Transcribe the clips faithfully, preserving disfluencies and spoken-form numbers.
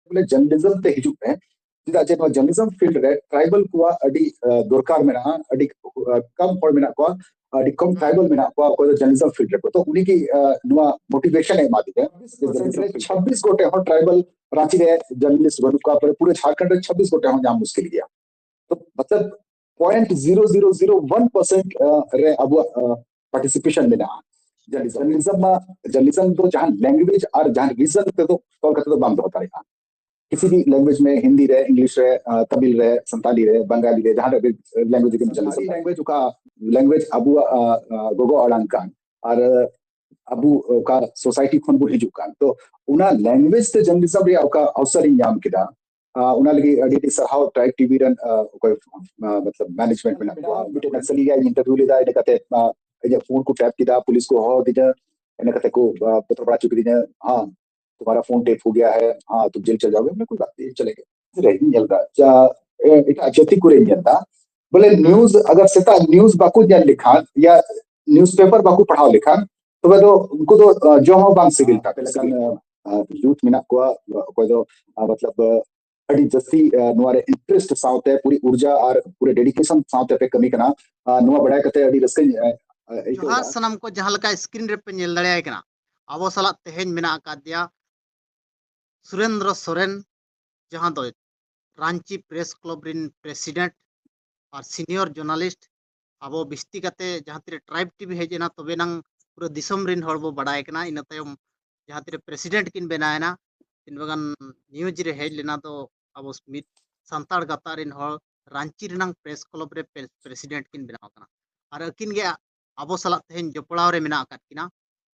ᱵᱚᱞᱮ ᱡᱟᱨᱱᱟᱞᱤᱡᱚᱢ ᱛᱮ ᱦᱤᱡᱩᱜ ᱯᱮ᱾ ᱪᱮᱫᱟᱜ ᱡᱮ ᱱᱚᱣᱟ ᱡᱟᱨᱱᱟᱞᱤᱡᱚᱢ ᱯᱷᱤᱞᱰ ᱨᱮ ᱴᱨᱟᱭᱵᱟᱞ ᱠᱚᱣᱟᱜ ᱟᱹᱰᱤ ᱫᱚᱨᱠᱟᱨ ᱢᱮᱱᱟᱜᱼᱟ, ᱟᱹᱰᱤ ᱠᱚᱢ ᱦᱚᱲ ᱢᱮᱱᱟᱜ ᱠᱚᱣᱟ, ᱟᱹᱰᱤ ᱠᱚᱢ ᱴᱨᱟᱭᱵᱟᱞ ᱢᱮᱱᱟᱜ ᱠᱚᱣᱟ ᱚᱠᱚᱭ ᱫᱚ ᱡᱟᱨᱱᱟᱞᱤᱡᱚᱢ ᱯᱷᱤᱞᱰ ᱨᱮᱠᱚ᱾ ᱛᱚ ᱩᱱᱤ ᱜᱮ ᱱᱚᱣᱟ ᱢᱳᱴᱤᱵᱷᱮᱥᱚᱱ ᱮ ᱮᱢᱟ ᱫᱤᱧᱟ᱾ ᱪᱷᱟᱵᱵᱤᱥ ᱜᱚᱴᱮᱡ ᱦᱚᱸ ᱴᱨᱟᱭᱵᱟᱞ ᱨᱟᱸᱪᱤ ᱨᱮ ᱡᱟᱨᱱᱟᱞᱤᱥᱴ ᱵᱟᱹᱱᱩᱜ ᱠᱚᱣᱟ, ᱯᱩᱨᱟᱹ ᱡᱷᱟᱲᱠᱷᱚᱸᱰ ᱨᱮ ᱪᱷᱟᱵᱵᱤᱥ ᱜᱚᱴᱮᱡ ᱦᱚᱸ ᱧᱟᱢ ᱢᱩᱥᱠᱤᱞ ᱜᱮᱭᱟ᱾ ᱛᱚ ᱢᱚᱛᱞᱚᱵ point zero zero zero one percent ᱨᱮ ᱟᱵᱚᱣᱟᱜ ᱯᱟᱨᱴᱤᱥᱤᱯᱮᱥᱚᱱ ᱢᱮᱱᱟᱜᱼᱟ᱾ ᱡᱟᱨᱱᱟᱞᱤᱡᱚᱢ ᱢᱟ, ᱡᱟᱨᱱᱟᱞᱤᱡᱚᱢ ᱫᱚ ᱡᱟᱦᱟᱸ ᱞᱮᱝᱜᱩᱭᱮᱡᱽ ᱟᱨ ᱡᱟᱦᱟᱸ ᱨᱤᱡᱚᱱ ᱛᱮᱫᱚ ᱛᱚᱞ ᱠᱟᱛᱮ ᱫᱚ ᱵᱟᱢ ᱫᱚᱦᱚ ᱫᱟᱲᱮᱭᱟᱜᱼᱟ᱾ ᱠᱤᱥᱤ ᱵᱷᱤ ᱞᱮᱝᱜᱩᱭᱮᱡᱽ ᱢᱮ, ᱦᱤᱱᱫᱤ ᱨᱮ, ᱤᱝᱞᱤᱥ ᱨᱮ, ᱛᱟᱢᱤᱞ ᱨᱮ, ᱥᱟᱱᱛᱟᱞᱤ ᱨᱮ, ᱵᱟᱝᱜᱟᱞᱤ ᱨᱮ, ᱡᱟᱦᱟᱸ ᱨᱮ ᱞᱮᱝᱜᱩᱭᱮᱡᱽ ᱜᱮᱢ ᱡᱟᱨᱱᱟᱞᱤᱡᱚᱢ ᱞᱮᱝᱜᱩᱭᱮᱡᱽ ᱚᱠᱟ ᱞᱮᱝᱜᱩᱭᱮᱡᱽ ᱟᱵᱚᱣᱟᱜ ᱜᱚᱜᱚ ᱟᱲᱟᱝ ᱠᱟᱱ, ᱟᱨ ᱟᱵᱚ ᱚᱠᱟ ᱥᱳᱥᱟᱭᱴᱤ ᱠᱷᱚᱱ ᱵᱚᱱ ᱦᱤᱡᱩᱜ ᱠᱟᱱ, ᱛᱚ ᱚᱱᱟ ᱞᱮᱝᱜᱩᱭᱮᱡᱽ ᱛᱮ ᱡᱟᱨᱱᱟᱞᱤᱡᱚᱢ ᱨᱮᱭᱟᱜ ᱚᱠᱟ ᱚᱯᱥᱚᱨ ᱤᱧ ᱧᱟᱢ ᱠᱮᱫᱟ, ᱚᱱᱟ ᱞᱟᱹᱜᱤᱫ ᱟᱹᱰᱤ ᱟᱹᱰᱤ ᱥᱟᱨᱦᱟᱣ ᱴᱨᱟᱭᱤᱵᱽ ᱴᱤᱵᱷᱤ ᱨᱮᱱ ᱚᱠᱚᱭ ᱢᱟᱱᱮᱡᱢᱮᱱᱴ ᱢᱮᱱᱟᱜ ᱠᱚᱣᱟ᱾ ᱢᱤᱫᱴᱮᱱ ᱱᱟᱠᱥᱟᱞᱤ ᱜᱮ ᱤᱧ ᱤᱱᱴᱟᱨᱵᱷᱤᱭᱩ ᱞᱮᱫᱟ, ᱤᱱᱟᱹ ᱠᱟᱛᱮ ᱤᱧᱟᱹᱜ ᱯᱷᱳᱱ ᱠᱚ ᱴᱮᱯ ᱠᱮᱫᱟ, ᱯᱩᱞᱤᱥ ᱠᱚ ᱦᱚᱦᱚ ᱟᱹᱫᱤᱧᱟ, ᱤᱱᱟᱹ ᱠᱟᱛᱮ ᱠᱚ ᱵᱚᱛᱚᱨ ᱵᱟᱲᱟ ᱦᱚᱪᱚ ᱠᱤᱫᱤᱧᱟ, ᱦᱮᱸ, ᱛᱩᱢᱦᱟᱨᱟ ᱯᱷᱳᱱ ᱴᱮᱯ ᱦᱳ ᱜᱮᱭᱟ ᱦᱮ, ᱦᱮᱸ, ᱛᱩᱢ ᱡᱮᱞ ᱪᱟᱞ ᱡᱟᱣᱜᱮ, ᱢᱟᱱᱮ ᱠᱳᱭ ᱵᱟᱛ ᱱᱟᱦᱤ, ᱪᱟᱞᱮᱜᱟ᱾ ᱨᱮ ᱤᱧ ᱧᱮᱞ ᱮᱫᱟ, ᱮᱴᱟᱜ ᱡᱟᱹᱛᱤ ᱠᱚᱨᱮᱧ ᱧᱮᱞ ᱮᱫᱟ, ᱵᱚᱞᱮ ᱱᱤᱭᱩᱡ ᱟᱜᱟᱨ ᱥᱮᱛᱟᱜ ᱱᱤᱭᱩᱡ ᱵᱟᱠᱚ ᱧᱮᱞ ᱞᱮᱠᱷᱟᱱ ᱭᱟ ᱱᱤᱭᱩᱡ ᱯᱮᱯᱟᱨ ᱵᱟᱠᱚ ᱯᱟᱲᱦᱟᱣ ᱞᱮᱠᱷᱟᱱ, ᱛᱚᱵᱮ ᱫᱚ ᱩᱱᱠᱩ ᱫᱚ ᱡᱚᱢ ᱦᱚᱸ ᱵᱟᱝ ᱥᱤᱵᱤᱞ ᱛᱟᱠᱚᱣᱟ᱾ ᱞᱮᱠᱟᱱ ᱭᱩᱛᱷ ᱢᱮᱱᱟᱜ ᱠᱚᱣᱟ, ᱚᱠᱚᱭ ᱫᱚ ᱢᱚᱛᱞᱚᱵ ᱟᱹᱰᱤ ᱡᱟᱹᱥᱛᱤ ᱱᱚᱣᱟ ᱨᱮ ᱤᱱᱴᱟᱨᱮᱥᱴ ᱥᱟᱶᱛᱮ ᱯᱩᱨᱟᱹ ᱩᱨᱡᱟ ᱟᱨ ᱯᱩᱨᱟᱹ ᱰᱮᱰᱤᱠᱮᱥᱚᱱ ᱥᱟᱶᱛᱮ ᱯᱮ ᱠᱟᱹᱢᱤ ᱠᱟᱱᱟ᱾ ᱱᱚᱣᱟ ᱵᱟᱲᱟᱭ ᱠᱟᱛᱮ ᱟᱹᱰᱤ ᱨᱟᱹᱥᱠᱟᱹᱧ ᱟᱹᱭᱠᱟᱹᱣ ᱡᱚᱦᱟᱨ ᱮᱫᱟ᱾ ᱥᱟᱱᱟᱢ ᱠᱚ, ᱡᱟᱦᱟᱸ ᱞᱮᱠᱟ ᱥᱠᱨᱤᱱ ᱨᱮᱯᱮ ᱧᱮᱞ ᱫᱟᱲᱮᱭᱟᱭ ᱠᱟᱱᱟ, ᱟᱵᱚ ᱥᱟᱞᱟᱜ ᱛᱮᱦᱮᱧ ᱢᱮᱱᱟᱜ ᱟᱠᱟᱫᱮᱭᱟ ᱥᱩᱨᱮᱱᱫᱨᱚ ᱥᱚᱨᱮᱱ, ᱡᱟᱦᱟᱸ ᱫᱚ ᱨᱟᱸᱪᱤ ᱯᱨᱮᱥ ᱠᱞᱟᱵᱽ ᱨᱮᱱ ᱯᱨᱮᱥᱤᱰᱮᱱᱴ ᱟᱨ ᱥᱤᱱᱤᱭᱚᱨ ᱡᱟᱨᱱᱟᱞᱤᱥᱴ᱾ ᱟᱵᱚ ᱵᱤᱥᱛᱤ ᱠᱟᱛᱮ ᱡᱟᱦᱟᱸ ᱛᱤᱨᱮ ᱴᱨᱟᱭᱤᱵᱽ ᱴᱤᱵᱷᱤ ᱦᱮᱡ ᱮᱱᱟ, ᱛᱚᱵᱮ ᱱᱟᱝ ᱯᱩᱨᱟᱹ ᱫᱤᱥᱚᱢ ᱨᱮᱱ ᱦᱚᱲ ᱵᱚ ᱵᱟᱰᱟᱭ ᱠᱟᱱᱟ᱾ ᱤᱱᱟᱹ ᱛᱟᱭᱚᱢ ᱡᱟᱦᱟᱸ ᱛᱤᱨᱮ ᱯᱨᱮᱥᱤᱰᱮᱱᱴ ᱠᱤᱱ ᱵᱮᱱᱟᱣ ᱮᱱᱟ, ᱛᱤᱱ ᱵᱟᱜᱟᱱ ᱱᱤᱭᱩᱡᱽ ᱨᱮ ᱦᱮᱡ ᱞᱮᱱᱟ, ᱫᱚ ᱟᱵᱚ ᱢᱤᱫ ᱥᱟᱱᱛᱟᱲ ᱜᱟᱶᱛᱟ ᱨᱮᱱ ᱦᱚᱲ ᱨᱟᱸᱪᱤ ᱨᱮᱱᱟᱝ ᱯᱨᱮᱥ ᱠᱞᱟᱵᱽ ᱨᱮ ᱯᱨᱮ-, ᱯᱨᱮᱥᱤᱰᱮᱱᱴ ᱠᱤᱱ ᱵᱮᱱᱟᱣ ᱟᱠᱟᱱᱟ᱾ ᱟᱨ ᱟᱹᱠᱤᱱ ᱜᱮ ᱟᱵᱚ ᱥᱟᱞᱟᱜ ᱛᱮᱦᱮᱧ ᱡᱚᱯᱲᱟᱣ ᱨᱮ ᱢᱮᱱᱟᱜ ᱟᱠᱟᱫ ᱠᱤᱱᱟ᱾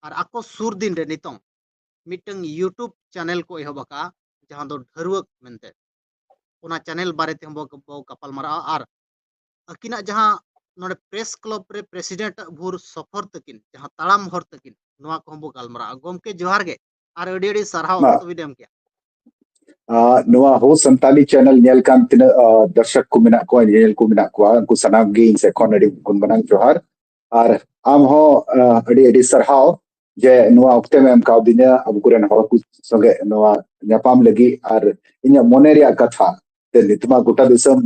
ᱟᱨ ᱟᱠᱚ ᱥᱩᱨ ᱫᱤᱱ ᱨᱮ ᱱᱤᱛᱚᱝ ᱢᱤᱫᱴᱟᱝ YouTube ᱪᱮᱱᱮᱞ ᱠᱚ ᱮᱦᱚᱵ ᱟᱠᱟᱫᱼᱟ, ᱡᱟᱦᱟᱸ ᱫᱚ ᱰᱷᱟᱹᱨᱣᱟᱹᱜ ᱢᱮᱱᱛᱮ᱾ ᱚᱱᱟ ᱪᱮᱱᱮᱞ ᱵᱟᱨᱮ ᱛᱮᱦᱚᱸ ᱵᱚ, ᱵᱚ ᱜᱟᱯᱟᱞ ᱢᱟᱨᱟᱜᱼᱟ᱾ ᱟᱨ ᱟᱹᱠᱤᱱᱟᱜ ᱡᱟᱦᱟᱸ ᱱᱚᱰᱮ ᱯᱨᱮᱥ ᱠᱞᱟᱵᱽ ᱨᱮ ᱯᱨᱮᱥᱤᱰᱮᱱᱴ ᱟᱜ ᱵᱷᱳᱨ ᱥᱚᱯᱷᱚᱨ ᱛᱟᱹᱠᱤᱱ, ᱡᱟᱦᱟᱸ ᱛᱟᱲᱟᱢ ᱦᱚᱨ ᱛᱟᱹᱠᱤᱱ, ᱱᱚᱣᱟ ᱠᱚᱦᱚᱸ ᱵᱚ ᱜᱟᱞᱢᱟᱨᱟᱜᱼᱟ᱾ ᱜᱚᱢᱠᱮ, ᱡᱚᱦᱟᱨ ᱜᱮ, ᱟᱨ ᱟᱹᱰᱤ ᱟᱹᱰᱤ ᱥᱟᱨᱦᱟᱣ ᱢᱟ᱾ ᱚᱠᱛᱚ ᱵᱤᱱ ᱮᱢ ᱠᱮᱜᱼᱟ᱾ ᱟᱨ ᱱᱚᱣᱟ ᱦᱳ ᱥᱟᱱᱛᱟᱞᱤ ᱪᱮᱱᱮᱞ ᱧᱮᱞ ᱠᱟᱱ ᱛᱤᱱᱟᱹᱜ, ᱟᱨ, ᱫᱚᱨᱥᱚᱠ ᱠᱚ ᱢᱮᱱᱟᱜ ᱠᱚᱣᱟ, ᱧᱮᱧᱮᱞ ᱠᱚ ᱢᱮᱱᱟᱜ ᱠᱚᱣᱟ, ᱩᱱᱠᱩ ᱥᱟᱱᱟᱢ ᱜᱮ ᱤᱧ ᱥᱮᱫ ᱠᱷᱚᱱ ᱟᱹᱰᱤ ᱜᱩᱱ ᱢᱟᱱᱟᱣ ᱡᱚᱦᱟᱨ᱾ ᱟᱨ ᱟᱢ ᱦᱚᱸ, ᱟᱨ, ᱟᱹᱰᱤ ᱟᱹᱰᱤ ᱥᱟᱨᱦᱟᱣ᱾ ᱡᱮ ᱱᱚᱣᱟ ᱚᱠᱛᱮᱢ ᱮᱢ ᱠᱟᱣᱫᱤᱧᱟ ᱟᱵᱚ ᱠᱚᱨᱮᱱ ᱦᱚᱲ ᱠᱚ ᱥᱚᱸᱜᱮ ᱱᱚᱣᱟ ᱧᱟᱯᱟᱢ ᱞᱟᱹᱜᱤᱫ ᱟᱨ ᱤᱧᱟᱹᱜ ᱢᱚᱱᱮ ᱨᱮᱭᱟᱜ ᱠᱟᱛᱷᱟ ᱛᱮ ᱱᱤᱛ ᱢᱟ ᱜᱚᱴᱟ ᱫᱤᱥᱚᱢ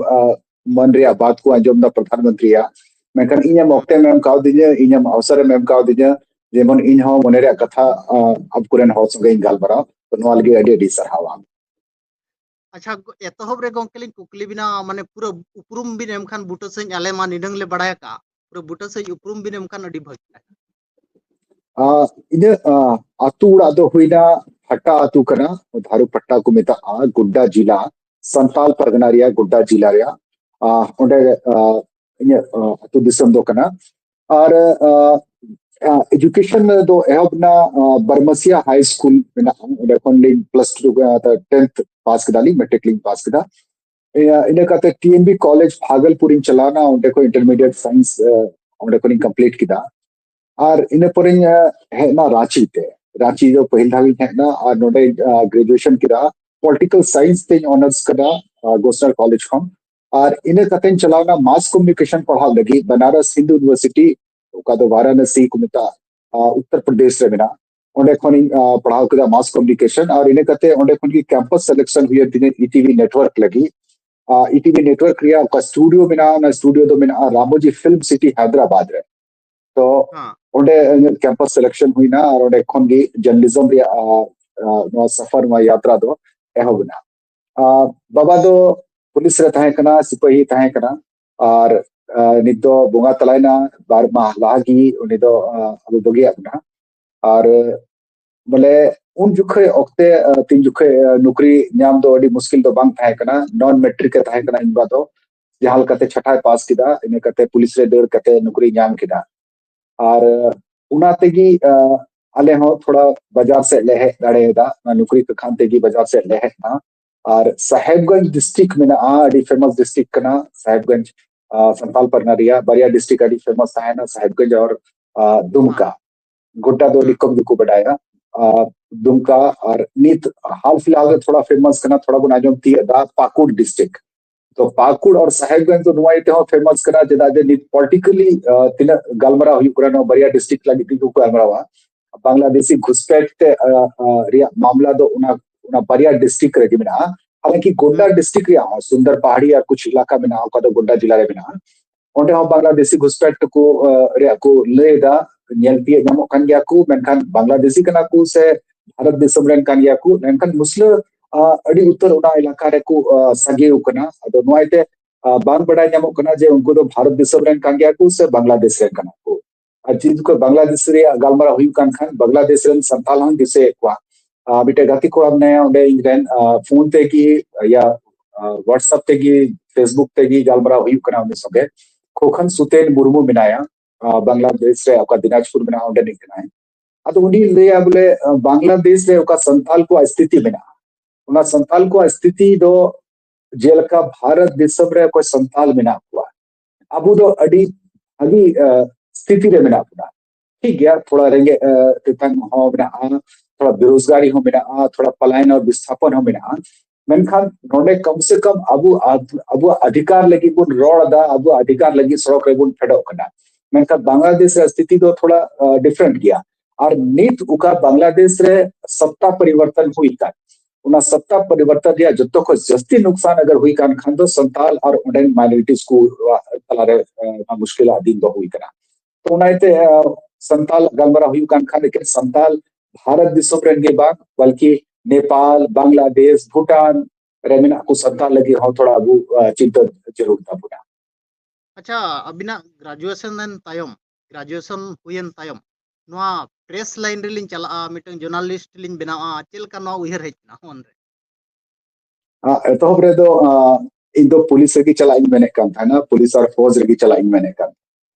ᱢᱟᱹᱱ ᱨᱮᱭᱟᱜ ᱵᱟᱛ ᱠᱚ ᱟᱸᱡᱚᱢ ᱮᱫᱟ ᱯᱨᱚᱫᱷᱟᱱ ᱢᱚᱱᱛᱨᱤᱭᱟᱜ, ᱢᱮᱱᱠᱷᱟᱱ ᱤᱧᱮᱢ ᱚᱠᱛᱮᱢ ᱮᱢ ᱠᱟᱣᱫᱤᱧᱟ, ᱤᱧᱮᱢ ᱚᱵᱥᱚᱨᱮᱢ ᱮᱢ ᱠᱟᱣᱫᱤᱧᱟ, ᱡᱮᱢᱚᱱ ᱤᱧ ᱦᱚᱸ ᱢᱚᱱᱮ ᱨᱮᱭᱟᱜ ᱠᱟᱛᱷᱟ ᱟᱵᱚ ᱠᱚᱨᱮᱱ ᱦᱚᱲ ᱥᱚᱸᱜᱮ ᱤᱧ ᱜᱟᱞᱢᱟᱨᱟᱣ᱾ ᱛᱚ ᱱᱚᱣᱟ ᱞᱟᱹᱜᱤᱫ ᱟᱹᱰᱤ ᱟᱹᱰᱤ ᱥᱟᱨᱦᱟᱣ ᱟᱢ᱾ ᱟᱪᱪᱷᱟ, ᱮᱛᱚᱦᱚᱵ ᱨᱮ ᱜᱚᱝᱠᱮ ᱞᱤᱧ ᱠᱩᱠᱞᱤ ᱵᱤᱱᱟ, ᱢᱟᱱᱮ ᱯᱩᱨᱟᱹ ᱩᱯᱨᱩᱢ ᱵᱤᱱ ᱮᱢ ᱠᱷᱟᱱ ᱵᱩᱴᱟᱹ ᱥᱟᱺᱦᱤᱡ ᱟᱞᱮ ᱢᱟ ᱱᱤᱱᱟᱹᱝ ᱞᱮ ᱵᱟᱲᱟᱭ ᱟᱠᱟᱫᱼᱟ, ᱯᱩᱨᱟᱹ ᱵᱩᱴᱟᱹ ᱥᱟᱺᱦᱤᱡ ᱩᱯᱨᱩᱢ ᱵᱤᱱ ᱮᱢ ᱠᱷᱟᱱ ᱟᱹᱰᱤ ᱵᱷᱟᱹᱜᱤ᱾ ᱤᱧᱟᱹᱜ ᱟᱹᱛᱩ ᱚᱲᱟᱜ ᱫᱚ ᱦᱩᱭᱱᱟ ᱯᱷᱟᱴᱟ ᱟᱹᱛᱩ ᱠᱟᱱᱟ, ᱫᱷᱟᱨᱩ ᱯᱷᱟᱴᱟ ᱠᱚ ᱢᱮᱛᱟᱜᱼᱟ, ᱜᱳᱰᱰᱟ ᱡᱤᱞᱟ, ᱥᱟᱱᱛᱟᱞ ᱯᱟᱨᱜᱟᱱᱟ ᱨᱮᱭᱟᱜ ᱜᱳᱰᱰᱟ ᱡᱤᱞᱟ ᱨᱮᱭᱟᱜ᱾ ᱚᱸᱰᱮ ᱤᱧᱟᱹᱜ ᱟᱹᱛᱩ ᱫᱤᱥᱚᱢ ᱫᱚ ᱠᱟᱱᱟ᱾ ᱟᱨ ᱮᱡᱩᱠᱮᱥᱚᱱ ᱫᱚ ᱮᱦᱚᱵ ᱮᱱᱟ ᱵᱟᱨᱢᱟᱥᱤᱭᱟ ᱦᱟᱭ ᱥᱠᱩᱞ ᱢᱮᱱᱟᱜᱼᱟ, ᱚᱸᱰᱮ ᱠᱷᱚᱱ ᱞᱤᱧ ᱯᱞᱟᱥ ᱴᱩ ᱴᱮᱱᱛᱷ ᱯᱟᱥ ᱠᱮᱫᱟᱞᱤᱧ, ᱢᱮᱴᱨᱤᱠ ᱞᱤᱧ ᱯᱟᱥ ᱠᱮᱫᱟ᱾ ᱤᱱᱟᱹ ᱠᱟᱛᱮ T M B college Bhagalpur ᱤᱧ ᱪᱟᱞᱟᱣ ᱮᱱᱟ, ᱚᱸᱰᱮ ᱠᱷᱚᱱ ᱤᱱᱴᱟᱨᱢᱤᱰᱤᱭᱮᱴ ᱥᱟᱭᱮᱱᱥ ᱚᱸᱰᱮ ᱠᱷᱚᱱᱤᱧ ᱠᱚᱢᱯᱞᱤᱴ ᱠᱮᱫᱟ᱾ ᱟᱨ ᱤᱱᱟᱹ ᱯᱚᱨᱮᱧ ᱦᱮᱡ ᱮᱱᱟ ᱨᱟᱸᱪᱤ ᱛᱮ᱾ ᱨᱟᱸᱪᱤ ᱫᱚ ᱯᱟᱹᱦᱤᱞ ᱫᱷᱟᱣ ᱤᱧ ᱦᱮᱡ ᱮᱱᱟ ᱟᱨ ᱱᱚᱰᱮ ᱜᱨᱮᱡᱩᱭᱮᱥᱚᱱ ᱠᱮᱫᱟ᱾ ᱯᱚᱞᱤᱴᱤᱠᱟᱞ ᱥᱟᱭᱮᱱᱥ ᱛᱮᱧ ᱚᱱᱟᱨᱥ ᱠᱮᱫᱟ ᱜᱳᱥᱱᱟᱨ ᱠᱚᱞᱮᱡᱽ ᱠᱷᱚᱱ᱾ ᱟᱨ ᱤᱱᱟᱹ ᱠᱟᱛᱮᱧ ᱪᱟᱞᱟᱣ ᱮᱱᱟ ᱢᱟᱥ ᱠᱚᱢᱤᱭᱩᱱᱤᱠᱮᱥᱚᱱ ᱯᱟᱲᱦᱟᱣ ᱞᱟᱹᱜᱤᱫ ᱵᱟᱱᱟᱨᱟᱥ ᱦᱤᱱᱫᱩ ᱤᱭᱩᱱᱤᱵᱷᱟᱨᱥᱤᱴᱤ, ᱚᱠᱟ ᱫᱚ ᱵᱟᱨᱟᱱᱟᱥᱤ ᱠᱚ ᱢᱮᱛᱟᱜᱼᱟ, ᱩᱛᱛᱚᱨ ᱯᱨᱚᱫᱮᱥ ᱨᱮ ᱢᱮᱱᱟᱜᱼᱟ᱾ ᱚᱸᱰᱮ ᱠᱷᱚᱱᱤᱧ ᱯᱟᱲᱦᱟᱣ ᱠᱮᱫᱟ ᱢᱟᱥ ᱠᱚᱢᱤᱭᱩᱱᱤᱠᱮᱥᱚᱱ᱾ ᱟᱨ ᱤᱱᱟᱹ ᱠᱟᱛᱮ ᱚᱸᱰᱮ ᱠᱷᱚᱱ ᱜᱮ ᱠᱮᱢᱯᱟᱥ ᱥᱤᱞᱮᱠᱥᱚᱱ ᱦᱩᱭᱮᱱ ᱛᱤᱧᱟᱹ ᱤ ᱴᱤ ᱵᱷᱤ ᱱᱮᱴᱣᱟᱨᱠ ᱞᱟᱹᱜᱤᱫ᱾ ᱤ ᱴᱤ ᱵᱷᱤ ᱱᱮᱴᱣᱟᱨᱠ ᱨᱮᱭᱟᱜ ᱚᱠᱟ ᱥᱴᱩᱰᱤᱭᱳ ᱢᱮᱱᱟᱜᱼᱟ, ᱚᱱᱟ ᱥᱴᱩᱰᱤᱭᱳ ᱫᱚ ᱢᱮᱱᱟᱜᱼᱟ ᱨᱟᱢᱳᱡᱤ ᱯᱷᱤᱞᱢ ᱥᱤᱴᱤ ᱦᱟᱭᱫᱨᱟᱵᱟᱫ ᱨᱮ᱾ ᱛᱚ ᱚᱸᱰᱮ ᱠᱮᱢᱯᱟᱥ ᱥᱤᱞᱮᱠᱥᱚᱱ ᱦᱩᱭᱱᱟ ᱟᱨ ᱚᱸᱰᱮ ᱠᱷᱚᱱ ᱜᱮ ᱡᱟᱨᱱᱟᱞᱤᱡᱚᱢ ᱨᱮᱭᱟᱜ ᱱᱚᱣᱟ ᱥᱟᱯᱷᱟᱨ, ᱱᱚᱣᱟ ᱭᱟᱛᱨᱟ ᱫᱚ ᱮᱦᱚᱵ ᱮᱱᱟ᱾ ᱵᱟᱵᱟ ᱫᱚ ᱯᱩᱞᱤᱥ ᱨᱮ ᱛᱟᱦᱮᱸ ᱠᱟᱱᱟ, ᱥᱤᱯᱟᱹᱦᱤ ᱛᱟᱦᱮᱸ ᱠᱟᱱᱟ᱾ ᱟᱨ ᱱᱤᱛ ᱫᱚ ᱵᱚᱸᱜᱟ ᱛᱟᱞᱟᱭᱮᱱᱟ, ᱵᱟᱨ ᱢᱟᱦ ᱞᱟᱦᱟ ᱜᱮ ᱩᱱᱤ ᱫᱚ ᱟᱵᱚ ᱵᱟᱹᱜᱤᱭᱟᱜ ᱵᱚᱱᱟ᱾ ᱟᱨ ᱵᱚᱞᱮ ᱩᱱ ᱡᱚᱠᱷᱮᱡ ᱚᱠᱛᱮ ᱛᱤᱱ ᱡᱚᱠᱷᱮᱡ ᱱᱚᱠᱨᱤ ᱧᱟᱢ ᱫᱚ ᱟᱹᱰᱤ ᱢᱩᱥᱠᱤᱞ ᱫᱚ ᱵᱟᱝ ᱛᱟᱦᱮᱸ ᱠᱟᱱᱟ᱾ ᱱᱚᱱ ᱢᱮᱴᱨᱤᱠ ᱮ ᱛᱟᱦᱮᱸ ᱠᱟᱱᱟ ᱤᱧ ᱵᱟ ᱫᱚ᱾ ᱡᱟᱦᱟᱸ ᱞᱮᱠᱟᱛᱮ ᱪᱷᱟᱴᱟᱭ ᱯᱟᱥ ᱠᱮᱫᱟ, ᱤᱱᱟᱹ ᱠᱟᱛᱮ ᱯᱩᱞᱤᱥ ᱨᱮ ᱫᱟᱹᱲ ᱠᱟᱛᱮ ᱱᱚᱠᱨᱤ ᱧᱟᱢ ᱠᱮᱫᱟ᱾ ᱟᱨ ᱚᱱᱟ ᱛᱮᱜᱮ ᱟᱞᱮ ᱦᱚᱸ ᱛᱷᱚᱲᱟ ᱵᱟᱡᱟᱨ ᱥᱮᱫ ᱞᱮ ᱦᱮᱡ ᱫᱟᱲᱮᱭᱟᱫᱟ᱾ ᱚᱱᱟ ᱱᱚᱠᱨᱤ ᱠᱚ ᱠᱷᱟᱱ ᱛᱮᱜᱮ ᱵᱟᱡᱟᱨ ᱥᱮᱫ ᱞᱮ ᱦᱮᱡ ᱮᱱᱟ᱾ ᱟᱨ ᱥᱟᱦᱮᱵᱽᱜᱚᱸᱡᱽ ᱰᱤᱥᱴᱨᱤᱠᱴ ᱢᱮᱱᱟᱜᱼᱟ, ᱟᱹᱰᱤ ᱯᱷᱮᱢᱟᱥ ᱰᱤᱥᱴᱨᱤᱠᱴ ᱠᱟᱱᱟ ᱥᱟᱦᱮᱵᱽᱜᱚᱸᱡᱽ, ᱥᱟᱱᱛᱟᱞ ᱯᱟᱨᱜᱟᱱᱟ ᱨᱮᱭᱟᱜ ᱵᱟᱨᱭᱟ ᱰᱤᱥᱴᱨᱤᱠᱴ ᱟᱹᱰᱤ ᱯᱷᱮᱢᱟᱥ ᱛᱟᱦᱮᱱᱟ, ᱥᱟᱦᱮᱵᱽᱜᱚᱸᱡᱽ ᱟᱨ ᱫᱩᱢᱠᱟ᱾ ᱜᱳᱰᱰᱟ ᱫᱚ ᱟᱹᱰᱤ ᱠᱚᱢ ᱜᱮᱠᱚ ᱵᱟᱰᱟᱭᱟ᱾ ᱫᱩᱢᱠᱟ ᱟᱨ ᱱᱤᱛ ᱦᱟᱞ ᱯᱷᱤᱞᱦᱟᱞ ᱨᱮ ᱛᱷᱚᱲᱟ ᱯᱷᱮᱢᱟᱥ ᱠᱟᱱᱟ, ᱛᱷᱚᱲᱟ ᱵᱚᱱ ᱟᱸᱡᱚᱢ ᱛᱤᱭᱳᱜ ᱮᱫᱟ, ᱯᱟᱠᱩᱲ ᱰᱤᱥᱴᱨᱤᱠᱴ᱾ ᱛᱚ ᱯᱟᱠᱩᱲ ᱟᱨ ᱥᱟᱦᱮᱵᱽᱜᱚᱸᱡᱽ ᱫᱚ ᱱᱚᱣᱟ ᱤᱭᱟᱹ ᱛᱮᱦᱚᱸ ᱯᱷᱮᱢᱟᱥ ᱠᱟᱱᱟ, ᱪᱮᱫᱟᱜ ᱡᱮ ᱱᱤᱛ ᱯᱚᱞᱤᱴᱤᱠᱟᱞᱤ ᱛᱤᱱᱟᱹᱜ ᱜᱟᱞᱢᱟᱨᱟᱣ ᱦᱩᱭᱩᱜ ᱠᱟᱱᱟ, ᱱᱚᱣᱟ ᱵᱟᱨᱭᱟ ᱰᱤᱥᱴᱨᱤᱠᱴ ᱞᱟᱹᱜᱤᱫ ᱛᱮᱜᱮ ᱠᱚ ᱜᱟᱞᱢᱟᱨᱟᱣᱟ᱾ ᱵᱟᱝᱞᱟᱫᱮᱥᱤ ᱜᱷᱩᱥᱯᱮᱴ ᱛᱮ ᱨᱮᱭᱟᱜ ᱢᱟᱢᱞᱟ ᱫᱚ ᱚᱱᱟ ᱚᱱᱟ ᱵᱟᱨᱭᱟ ᱰᱤᱥᱴᱨᱤᱠᱴ ᱨᱮᱜᱮ ᱢᱮᱱᱟᱜᱼᱟ᱾ ᱦᱟᱞᱟᱝᱠᱤ ᱜᱚᱱᱰᱟᱨ ᱰᱤᱥᱴᱨᱤᱠᱴ ᱨᱮᱭᱟᱜ ᱦᱚᱸ ᱥᱩᱱᱫᱚᱨ ᱯᱟᱦᱟᱲᱤ ᱟᱨ ᱠᱩᱪ ᱮᱞᱟᱠᱟ ᱢᱮᱱᱟᱜᱼᱟ, ᱚᱠᱟ ᱫᱚ ᱜᱚᱱᱰᱟᱨ ᱡᱮᱞᱟ ᱨᱮ ᱢᱮᱱᱟᱜᱼᱟ᱾ ᱚᱸᱰᱮ ᱦᱚᱸ ᱵᱟᱝᱞᱟᱫᱮᱥᱤ ᱜᱷᱩᱥᱯᱮᱴ ᱠᱚ ᱨᱮᱭᱟᱜ ᱠᱚ ᱞᱟᱹᱭ ᱮᱫᱟ, ᱧᱮᱞ ᱛᱤᱭᱳᱜ ᱧᱟᱢᱚᱜ ᱠᱟᱱ ᱜᱮᱭᱟ ᱠᱚ, ᱢᱮᱱᱠᱷᱟᱱ ᱵᱟᱝᱞᱟᱫᱮᱥᱤ ᱠᱟᱱᱟ ᱠᱚ ᱥᱮ ᱵᱷᱟᱨᱚᱛ ᱫᱤᱥᱚᱢ ᱨᱮᱱ ᱠᱟᱱ ᱜᱮᱭᱟ ᱠᱚ, ᱢᱮᱱᱠᱷᱟᱱ ᱢᱩᱥᱞᱟᱹ ᱟᱹᱰᱤ ᱩᱛᱟᱹᱨ ᱚᱱᱟ ᱮᱞᱟᱠᱟ ᱨᱮᱠᱚ ᱥᱟᱸᱜᱮ ᱟᱠᱟᱱᱟ᱾ ᱟᱫᱚ ᱱᱚᱣᱟ ᱤᱭᱟᱹᱛᱮ ᱵᱟᱝ ᱵᱟᱰᱟᱭ ᱧᱟᱢᱚᱜ ᱠᱟᱱᱟ ᱡᱮ ᱩᱱᱠᱩ ᱫᱚ ᱵᱷᱟᱨᱚᱛ ᱫᱤᱥᱚᱢ ᱨᱮᱱ ᱠᱟᱱ ᱜᱮᱭᱟ ᱠᱚ ᱥᱮ ᱵᱟᱝᱞᱟᱫᱮᱥ ᱨᱮᱱ ᱠᱟᱱᱟ ᱠᱚ᱾ ᱟᱨ ᱡᱩᱫᱤ ᱠᱚ ᱵᱟᱝᱞᱟᱫᱮᱥ ᱨᱮᱭᱟᱜ ᱜᱟᱞᱢᱟᱨᱟᱣ ᱦᱩᱭᱩᱜ ᱠᱟᱱ ᱠᱷᱟᱱ, ᱵᱟᱝᱞᱟᱫᱮᱥ ᱨᱮᱱ ᱥᱟᱱᱛᱟᱞ ᱦᱚᱸᱧ ᱫᱤᱥᱟᱹᱭᱮᱫ ᱠᱚᱣᱟ᱾ ᱢᱤᱫᱴᱮᱡ ᱜᱟᱛᱮ ᱠᱚᱲᱟ ᱢᱮᱱᱟᱭᱟ ᱚᱸᱰᱮ ᱤᱧ ᱨᱮᱱ, ᱯᱷᱳᱱ ᱛᱮᱜᱮ, ᱭᱟ WhatsApp ᱛᱮᱜᱮ, Facebook ᱛᱮᱜᱮ ᱜᱟᱞᱢᱟᱨᱟᱣ ᱦᱩᱭᱩᱜ ᱠᱟᱱᱟ ᱩᱱᱤ ᱥᱚᱸᱜᱮ᱾ ᱠᱷᱳᱠᱷᱟᱱ ᱥᱩᱛᱮᱱ ᱢᱩᱨᱢᱩ ᱢᱮᱱᱟᱭᱟ, ᱵᱟᱝᱞᱟᱫᱮᱥ ᱨᱮ ᱚᱠᱟ ᱫᱤᱱᱟᱡᱽᱯᱩᱨ ᱢᱮᱱᱟᱜᱼᱟ ᱚᱸᱰᱮ ᱨᱤᱱᱤᱡ ᱠᱟᱱᱟᱭ᱾ ᱟᱫᱚ ᱩᱱᱤ ᱞᱟᱹᱭᱟ ᱵᱚᱞᱮ, ᱵᱟᱝᱞᱟᱫᱮᱥ ᱨᱮ ᱚᱠᱟ ᱥᱟᱱᱛᱟᱞ ᱠᱚᱣᱟᱜ ᱥᱛᱷᱤᱛᱤ ᱢᱮᱱᱟᱜᱼᱟ, ᱚᱱᱟ ᱥᱟᱱᱛᱟᱞ ᱠᱚᱣᱟᱜ ᱥᱛᱷᱤᱛᱤ ᱫᱚ ᱡᱮᱞᱮᱠᱟ ᱵᱷᱟᱨᱚᱛ ᱫᱤᱥᱚᱢ ᱨᱮ ᱚᱠᱚᱭ ᱥᱟᱱᱛᱟᱞ ᱢᱮᱱᱟᱜ ᱠᱚᱣᱟ, ᱟᱵᱚ ᱫᱚ ᱟᱹᱰᱤ ᱵᱷᱟᱹᱜᱤ ᱥᱛᱷᱤᱛᱤ ᱨᱮ ᱢᱮᱱᱟᱜ ᱵᱚᱱᱟ᱾ ᱴᱷᱤᱠ ᱜᱮᱭᱟ, ᱛᱷᱚᱲᱟ ᱨᱮᱸᱜᱮᱡ ᱛᱮᱛᱟᱝ ᱦᱚᱸ ᱢᱮᱱᱟᱜᱼᱟ, ᱛᱷᱚᱲᱟ ᱵᱮᱨᱳᱡᱽᱜᱟᱨᱤ ᱦᱚᱸ ᱢᱮᱱᱟᱜᱼᱟ, ᱛᱷᱚᱲᱟ ᱯᱟᱞᱟᱭᱚᱱ ᱟᱨ ᱵᱤᱥᱛᱷᱟᱯᱚᱱ ᱦᱚᱸ ᱢᱮᱱᱟᱜᱼᱟ᱾ ᱢᱮᱱᱠᱷᱟᱱ ᱱᱚᱰᱮ ᱠᱚᱢ ᱥᱮ ᱠᱚᱢ ᱟᱵᱚ ᱟᱵᱚᱣᱟᱜ ᱚᱫᱷᱤᱠᱟᱨ ᱞᱟᱹᱜᱤᱫ ᱵᱚᱱ ᱨᱚᱲ ᱮᱫᱟ, ᱟᱵᱚᱣᱟᱜ ᱚᱫᱷᱤᱠᱟᱨ ᱞᱟᱹᱜᱤᱫ ᱥᱚᱲᱚᱠ ᱨᱮᱵᱚᱱ ᱯᱷᱮᱰᱚᱜ ᱠᱟᱱᱟ᱾ ᱢᱮᱱᱠᱷᱟᱱ ᱵᱟᱝᱞᱟᱫᱮᱥ ᱨᱮᱭᱟᱜ ᱥᱛᱷᱤᱛᱤ ᱫᱚ ᱛᱷᱚᱲᱟ ᱰᱤᱯᱷᱟᱨᱮᱱᱴ ᱜᱮᱭᱟ᱾ ᱟᱨ ᱱᱤᱛ ᱚᱠᱟ ᱵᱟᱝᱞᱟᱫᱮᱥ ᱨᱮ ᱥᱚᱛᱛᱟ ᱯᱚᱨᱤᱵᱚᱨᱛᱚᱱ ᱦᱩᱭ ᱟᱠᱟᱱ, ᱚᱱᱟ ᱥᱚᱛᱛᱟ ᱯᱚᱨᱤᱵᱚᱨᱛᱚᱱ ᱨᱮᱭᱟᱜ ᱡᱚᱛᱚ ᱠᱷᱚᱱ ᱡᱟᱹᱥᱛᱤ ᱱᱩᱠᱥᱟᱱ ᱟᱜᱟᱨ ᱦᱩᱭ ᱠᱟᱱ ᱠᱷᱟᱱ ᱫᱚ ᱥᱟᱱᱛᱟᱞ ᱟᱨ ᱚᱸᱰᱮᱱ ᱢᱟᱭᱱᱚᱨᱤᱴᱤᱡᱽ ᱠᱚ ᱛᱟᱞᱟᱨᱮ ᱢᱩᱥᱠᱤᱞᱟᱜ ᱫᱤᱱ ᱫᱚ ᱦᱩᱭ ᱠᱟᱱᱟ᱾ ᱛᱚ ᱚᱱᱟ ᱤᱭᱟᱹᱛᱮ ᱥᱟᱱᱛᱟᱞ ᱜᱟᱞᱢᱟᱨᱟᱣ ᱦᱩᱭᱩᱜ ᱠᱟᱱ ᱠᱷᱟᱱ ᱮᱠᱮᱱ ᱥᱟᱱᱛᱟᱞ ᱵᱷᱟᱨᱚᱛ ᱫᱤᱥᱚᱢ ᱨᱮᱱ ᱜᱮ ᱵᱟᱝ, ᱵᱚᱞᱠᱤ ᱱᱮᱯᱟᱞ, ᱵᱟᱝᱞᱟᱫᱮᱥ, ᱵᱷᱩᱴᱟᱱ ᱨᱮ ᱢᱮᱱᱟᱜ ᱠᱚ ᱥᱟᱱᱛᱟᱞ ᱞᱟᱹᱜᱤᱫ ᱦᱚᱸ ᱛᱷᱚᱲᱟ ᱟᱵᱚ ᱪᱤᱱᱛᱟᱹ ᱡᱟᱹᱨᱩᱲ ᱛᱟᱵᱚᱱᱟ᱾ ᱟᱪᱪᱷᱟ, ᱟᱹᱵᱤᱱᱟᱜ ᱜᱨᱟᱡᱩᱭᱮᱥᱚᱱ ᱮᱱ ᱛᱟᱭᱚᱢ, ᱜᱨᱟᱡᱩᱭᱮᱥᱚᱱ ᱦᱩᱭᱮᱱ ᱛᱟᱭᱚᱢ ᱱᱚᱣᱟ ᱯᱨᱮᱥ ᱞᱟᱭᱤᱱ ᱨᱮᱞᱤᱧ ᱪᱟᱞᱟᱜᱼᱟ, ᱢᱤᱫᱴᱟᱝ ᱡᱟᱨᱱᱟᱞᱤᱥᱴ ᱞᱤᱧ ᱵᱮᱱᱟᱣᱟ, ᱪᱮᱫ ᱞᱮᱠᱟ ᱱᱚᱣᱟ ᱩᱭᱦᱟᱹᱨ ᱦᱮᱡ ᱮᱱᱟ ᱢᱚᱱᱨᱮ? ᱮᱛᱚᱦᱚᱵ ᱨᱮᱫᱚ ᱤᱧ ᱫᱚ ᱯᱩᱞᱤᱥ ᱨᱮᱜᱮ ᱪᱟᱞᱟᱜ ᱤᱧ ᱢᱮᱱᱮᱫ ᱠᱟᱱ ᱛᱟᱦᱮᱱᱟ, ᱯᱩᱞᱤᱥ ᱟᱨ ᱯᱷᱳᱨᱥ ᱨᱮᱜᱮ ᱪᱟᱞᱟᱜ ᱤᱧ ᱢᱮᱱᱮᱫ ᱠᱟᱱ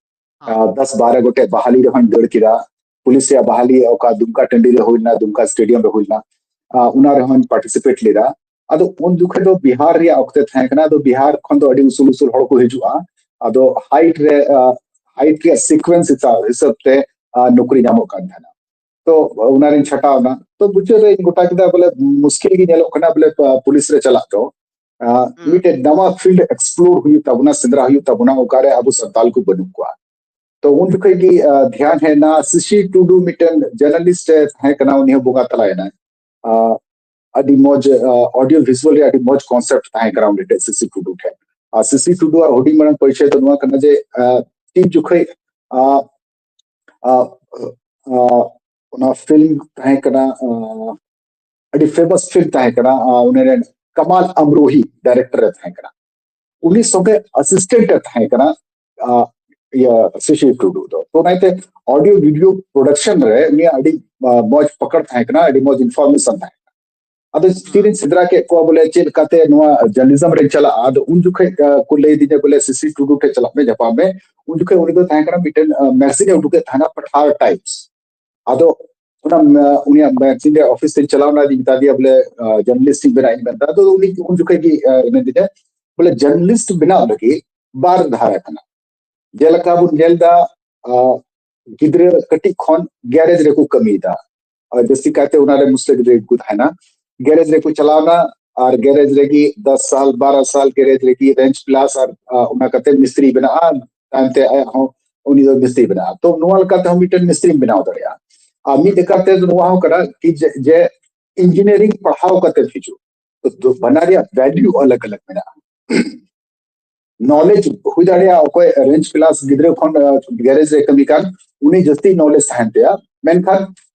ᱛᱟᱦᱮᱱᱟ᱾ ᱫᱚᱥ ᱵᱟᱨᱚ ᱜᱚᱴᱮᱡ ᱵᱟᱦᱟᱞᱤ ᱨᱮᱦᱚᱸᱧ ᱫᱟᱹᱲ ᱠᱮᱫᱟ᱾ ᱯᱩᱞᱤᱥ ᱨᱮᱭᱟᱜ ᱵᱟᱦᱟᱞᱤ ᱚᱠᱟ ᱫᱩᱢᱠᱟ ᱴᱟᱺᱰᱤ ᱨᱮ ᱦᱩᱭ ᱞᱮᱱᱟ, ᱫᱩᱢᱠᱟ ᱥᱴᱮᱰᱤᱭᱟᱢ ᱨᱮ ᱦᱩᱭ ᱞᱮᱱᱟ, ᱚᱱᱟ ᱨᱮᱦᱚᱸᱧ ᱯᱟᱨᱴᱤᱥᱤᱯᱮᱴ ᱞᱮᱫᱟ᱾ ᱟᱫᱚ ᱩᱱ ᱡᱚᱠᱷᱚᱱ ᱫᱚ ᱵᱤᱦᱟᱨ ᱨᱮᱭᱟᱜ ᱚᱠᱛᱮ ᱛᱟᱦᱮᱸ ᱠᱟᱱᱟ᱾ ᱟᱫᱚ ᱵᱤᱦᱟᱨ ᱠᱷᱚᱱ ᱫᱚ ᱟᱹᱰᱤ ᱩᱥᱩᱞ ᱩᱥᱩᱞ ᱦᱚᱲ ᱠᱚ ᱦᱤᱡᱩᱜᱼᱟ᱾ ᱟᱫᱚ ᱦᱟᱭᱤᱴ ᱨᱮ, ᱦᱟᱭᱤᱴ ᱨᱮᱭᱟᱜ ᱥᱤᱠᱩᱭᱮᱱᱥ ᱦᱤᱥᱟᱹᱵ ᱛᱮ ᱱᱚᱠᱨᱤ ᱧᱟᱢᱚᱜ ᱠᱟᱱ ᱛᱟᱦᱮᱱᱟ᱾ ᱛᱚ ᱚᱱᱟᱨᱤᱧ ᱪᱷᱟᱴᱟᱣ ᱮᱱᱟ᱾ ᱛᱚ ᱢᱩᱪᱟᱹᱫ ᱨᱮ ᱤᱧ ᱜᱚᱴᱟ ᱠᱮᱫᱟ ᱵᱚᱞᱮ ᱢᱩᱥᱠᱤᱞ ᱜᱮ ᱧᱮᱞᱚᱜ ᱠᱟᱱᱟ ᱵᱚᱞᱮ ᱯᱩᱞᱤᱥ ᱨᱮ ᱪᱟᱞᱟᱜ ᱫᱚ᱾ ᱢᱤᱫᱴᱮᱡ ᱱᱟᱣᱟ ᱯᱷᱤᱞᱰ ᱮᱠᱥᱯᱞᱳᱨ ᱦᱩᱭᱩᱜ ᱛᱟᱵᱚᱱᱟ, ᱥᱮᱸᱫᱽᱨᱟ ᱦᱩᱭᱩᱜ ᱛᱟᱵᱚᱱᱟ, ᱚᱠᱟᱨᱮ ᱟᱵᱚ ᱥᱟᱱᱛᱟᱞ ᱠᱚ ᱵᱟᱹᱱᱩᱜ ᱠᱚᱣᱟ᱾ ᱛᱚ ᱩᱱ ᱡᱚᱠᱷᱚᱡ ᱜᱮ ᱫᱷᱮᱭᱟᱱ ᱦᱮᱡ ᱮᱱᱟ, ᱥᱤᱥᱤ ᱴᱩᱰᱩ ᱢᱤᱫᱴᱮᱱ ᱡᱟᱨᱱᱟᱞᱤᱥᱴ ᱮ ᱛᱟᱦᱮᱸ ᱠᱟᱱᱟ, ᱩᱱᱤ ᱦᱚᱸ ᱵᱚᱸᱜᱟ ᱛᱟᱞᱟᱭᱮᱱᱟ᱾ ᱟᱹᱰᱤ ᱢᱚᱡᱽ ᱚᱰᱤᱭᱳ ᱵᱷᱤᱡᱩᱣᱟᱞ ᱨᱮ ᱟᱹᱰᱤ ᱢᱚᱡᱽ ᱠᱚᱱᱥᱮᱯᱴ ᱛᱟᱦᱮᱸ ᱠᱟᱱᱟ ᱩᱱᱤ ᱴᱷᱮᱱ, ᱥᱤᱥᱤ ᱴᱩᱰᱩ ᱴᱷᱮᱱ᱾ ᱟᱨ ᱥᱤᱥᱤ ᱴᱩᱰᱩᱣᱟᱜ ᱦᱩᱰᱤᱧ ᱢᱟᱨᱟᱝ ᱯᱚᱨᱤᱪᱚᱭ ᱫᱚ ᱱᱚᱣᱟ ᱠᱟᱱᱟ ᱡᱮ ᱛᱤᱱ ᱡᱚᱠᱷᱚᱡ ᱚᱱᱟ ᱯᱷᱤᱞᱢ ᱛᱟᱦᱮᱸ ᱠᱟᱱᱟ, ᱟᱹᱰᱤ ᱯᱷᱮᱢᱟᱥ ᱯᱷᱤᱞᱢ ᱛᱟᱦᱮᱸ ᱠᱟᱱᱟ, ᱩᱱᱤ ᱨᱮᱱ ᱠᱟᱢᱟᱞ ᱟᱢᱨᱳᱦᱤ ᱰᱟᱭᱨᱮᱠᱴᱚᱨ ᱮ ᱛᱟᱦᱮᱸ ᱠᱟᱱᱟ, ᱩᱱᱤ ᱥᱚᱸᱜᱮ ᱟᱥᱤᱥᱴᱮᱱᱴ ᱮ ᱛᱟᱦᱮᱸ ᱠᱟᱱᱟ᱾ ᱤᱭᱟᱹ ᱥᱤᱥᱤ ᱴᱩᱰᱩ ᱫᱚ᱾ ᱛᱚ ᱚᱱᱟᱛᱮ ᱚᱰᱤᱭᱳ ᱵᱷᱤᱰᱤᱭᱳ ᱯᱨᱚᱰᱟᱠᱥᱚᱱ ᱨᱮ ᱩᱱᱤᱭᱟᱜ ᱟᱹᱰᱤ ᱢᱚᱡᱽ ᱯᱚᱠᱚᱲ ᱛᱟᱦᱮᱸ ᱠᱟᱱᱟ, ᱟᱹᱰᱤ ᱢᱚᱡᱽ ᱤᱱᱯᱷᱚᱨᱢᱮᱥᱚᱱ ᱛᱟᱦᱮᱸ ᱠᱟᱱᱟ᱾ ᱟᱫᱚ ᱛᱤᱨᱤᱧ ᱥᱮᱸᱫᱽᱨᱟ ᱠᱮᱫ ᱠᱚᱣᱟ ᱵᱚᱞᱮ ᱪᱮᱫ ᱞᱮᱠᱟᱛᱮ ᱱᱚᱣᱟ ᱡᱟᱨᱱᱟᱞᱤᱡᱚᱢ ᱨᱮᱧ ᱪᱟᱞᱟᱜᱼᱟ, ᱟᱫᱚ ᱩᱱ ᱡᱚᱠᱷᱚᱡ ᱠᱚ ᱞᱟᱹᱭ ᱫᱤᱧᱟ ᱵᱚᱞᱮ ᱥᱤᱥᱤ ᱴᱩᱰᱩ ᱴᱷᱮᱡ ᱪᱟᱞᱟᱜ ᱢᱮ, ᱧᱟᱯᱟᱢ ᱢᱮ᱾ ᱩᱱ ᱡᱚᱠᱷᱚᱡ ᱩᱱᱤ ᱫᱚ ᱛᱟᱦᱮᱸ ᱠᱟᱱᱟ ᱢᱤᱫᱴᱮᱱ ᱢᱮᱜᱟᱡᱤᱱ ᱮ ᱩᱰᱩᱠᱮᱫ ᱛᱟᱦᱮᱱᱟ, ᱯᱟᱴᱷᱟᱣ ᱴᱟᱭᱤᱢᱥ᱾ ᱟᱫᱚ ᱚᱱᱟ ᱢᱮᱜᱟᱡᱤᱱ ᱨᱮᱭᱟᱜ ᱚᱯᱷᱤᱥ ᱛᱮᱧ ᱪᱟᱞᱟᱣ ᱮᱱᱟ, ᱢᱮᱛᱟ ᱫᱮᱭᱟ ᱵᱚᱞᱮ ᱡᱟᱨᱱᱟᱞᱤᱥᱴ ᱤᱧ ᱵᱮᱱᱟᱜ ᱤᱧ ᱢᱮᱱᱫᱟ᱾ ᱟᱫᱚ ᱩᱱᱤ ᱩᱱ ᱡᱚᱠᱷᱚᱡ ᱜᱮ ᱢᱮᱱ ᱫᱤᱧᱟ ᱵᱚᱞᱮ ᱡᱟᱨᱱᱟᱞᱤᱥᱴ ᱵᱮᱱᱟᱣ ᱞᱟᱹᱜᱤᱫ ᱵᱟᱨ ᱫᱷᱟᱨᱟ ᱠᱟᱱᱟ᱾ ᱡᱮᱞᱮᱠᱟ ᱵᱚᱱ ᱧᱮᱞ ᱮᱫᱟ, ᱜᱤᱫᱽᱨᱟᱹ ᱠᱟᱹᱴᱤᱡ ᱠᱷᱚᱱ ᱜᱮᱨᱮᱡᱽ ᱨᱮᱠᱚ ᱠᱟᱹᱢᱤᱭᱮᱫᱟ, ᱡᱟᱹᱥᱛᱤ ᱠᱟᱭᱛᱮ ᱚᱱᱟᱨᱮ ᱢᱩᱥᱞᱟᱹ ᱜᱤᱫᱽᱨᱟᱹ ᱜᱮᱠᱚ ᱛᱟᱦᱮᱱᱟ᱾ ᱜᱮᱨᱮᱡᱽ ᱨᱮᱠᱚ ᱪᱟᱞᱟᱣᱱᱟ ᱟᱨ ᱜᱮᱨᱮᱡᱽ ᱨᱮᱜᱮ ᱫᱚᱥ ᱥᱟᱞ ᱵᱟᱨᱚ ᱥᱟᱞ ᱜᱮᱨᱮᱡᱽ ᱨᱮᱜᱮ ᱨᱮᱧᱡ ᱯᱞᱟᱥ ᱟᱨ ᱚᱱᱟ ᱠᱟᱛᱮ ᱢᱤᱥᱛᱨᱤ ᱵᱮᱱᱟᱜᱼᱟ᱾ ᱛᱟᱭᱚᱢᱛᱮ ᱟᱡ ᱦᱚᱸ ᱩᱱᱤ ᱫᱚ ᱢᱤᱥᱛᱨᱤ ᱵᱮᱱᱟᱜᱼᱟ᱾ ᱛᱚ ᱱᱚᱣᱟ ᱞᱮᱠᱟᱛᱮ ᱦᱚᱸ ᱢᱤᱫᱴᱮᱱ ᱢᱤᱥᱛᱨᱤᱢ ᱵᱮᱱᱟᱣ ᱫᱟᱲᱮᱭᱟᱜᱼᱟ᱾ ᱟᱨ ᱢᱤᱫ ᱞᱮᱠᱟᱛᱮ ᱱᱚᱣᱟ ᱦᱚᱸ ᱠᱟᱱᱟ ᱠᱤ ᱡᱮ, ᱡᱮ ᱤᱧᱡᱤᱱᱤᱭᱟᱨᱤᱝ ᱯᱟᱲᱦᱟᱣ ᱠᱟᱛᱮ ᱦᱤᱡᱩᱜ, ᱛᱚ ᱵᱟᱱᱟᱨ ᱨᱮᱭᱟᱜ ᱵᱷᱮᱞᱤᱭᱩ ᱟᱞᱟᱜᱽ ᱟᱞᱟᱜᱽ ᱢᱮᱱᱟᱜᱼᱟ᱾ ᱱᱚᱞᱮᱡᱽ ᱦᱩᱭ ᱫᱟᱲᱮᱭᱟᱜᱼᱟ, ᱚᱠᱚᱭ ᱨᱮᱧᱡ ᱯᱞᱟᱥ ᱜᱤᱫᱽᱨᱟᱹ ᱠᱷᱚᱱ ᱜᱮᱨᱮᱡᱽ ᱨᱮ ᱠᱟᱹᱢᱤ ᱠᱟᱱ, ᱩᱱᱤ ᱡᱟᱹᱥᱛᱤ ᱱᱚᱞᱮᱡᱽ ᱛᱟᱦᱮᱱ ᱛᱟᱭᱟ᱾ ᱢᱮᱱᱠᱷᱟᱱ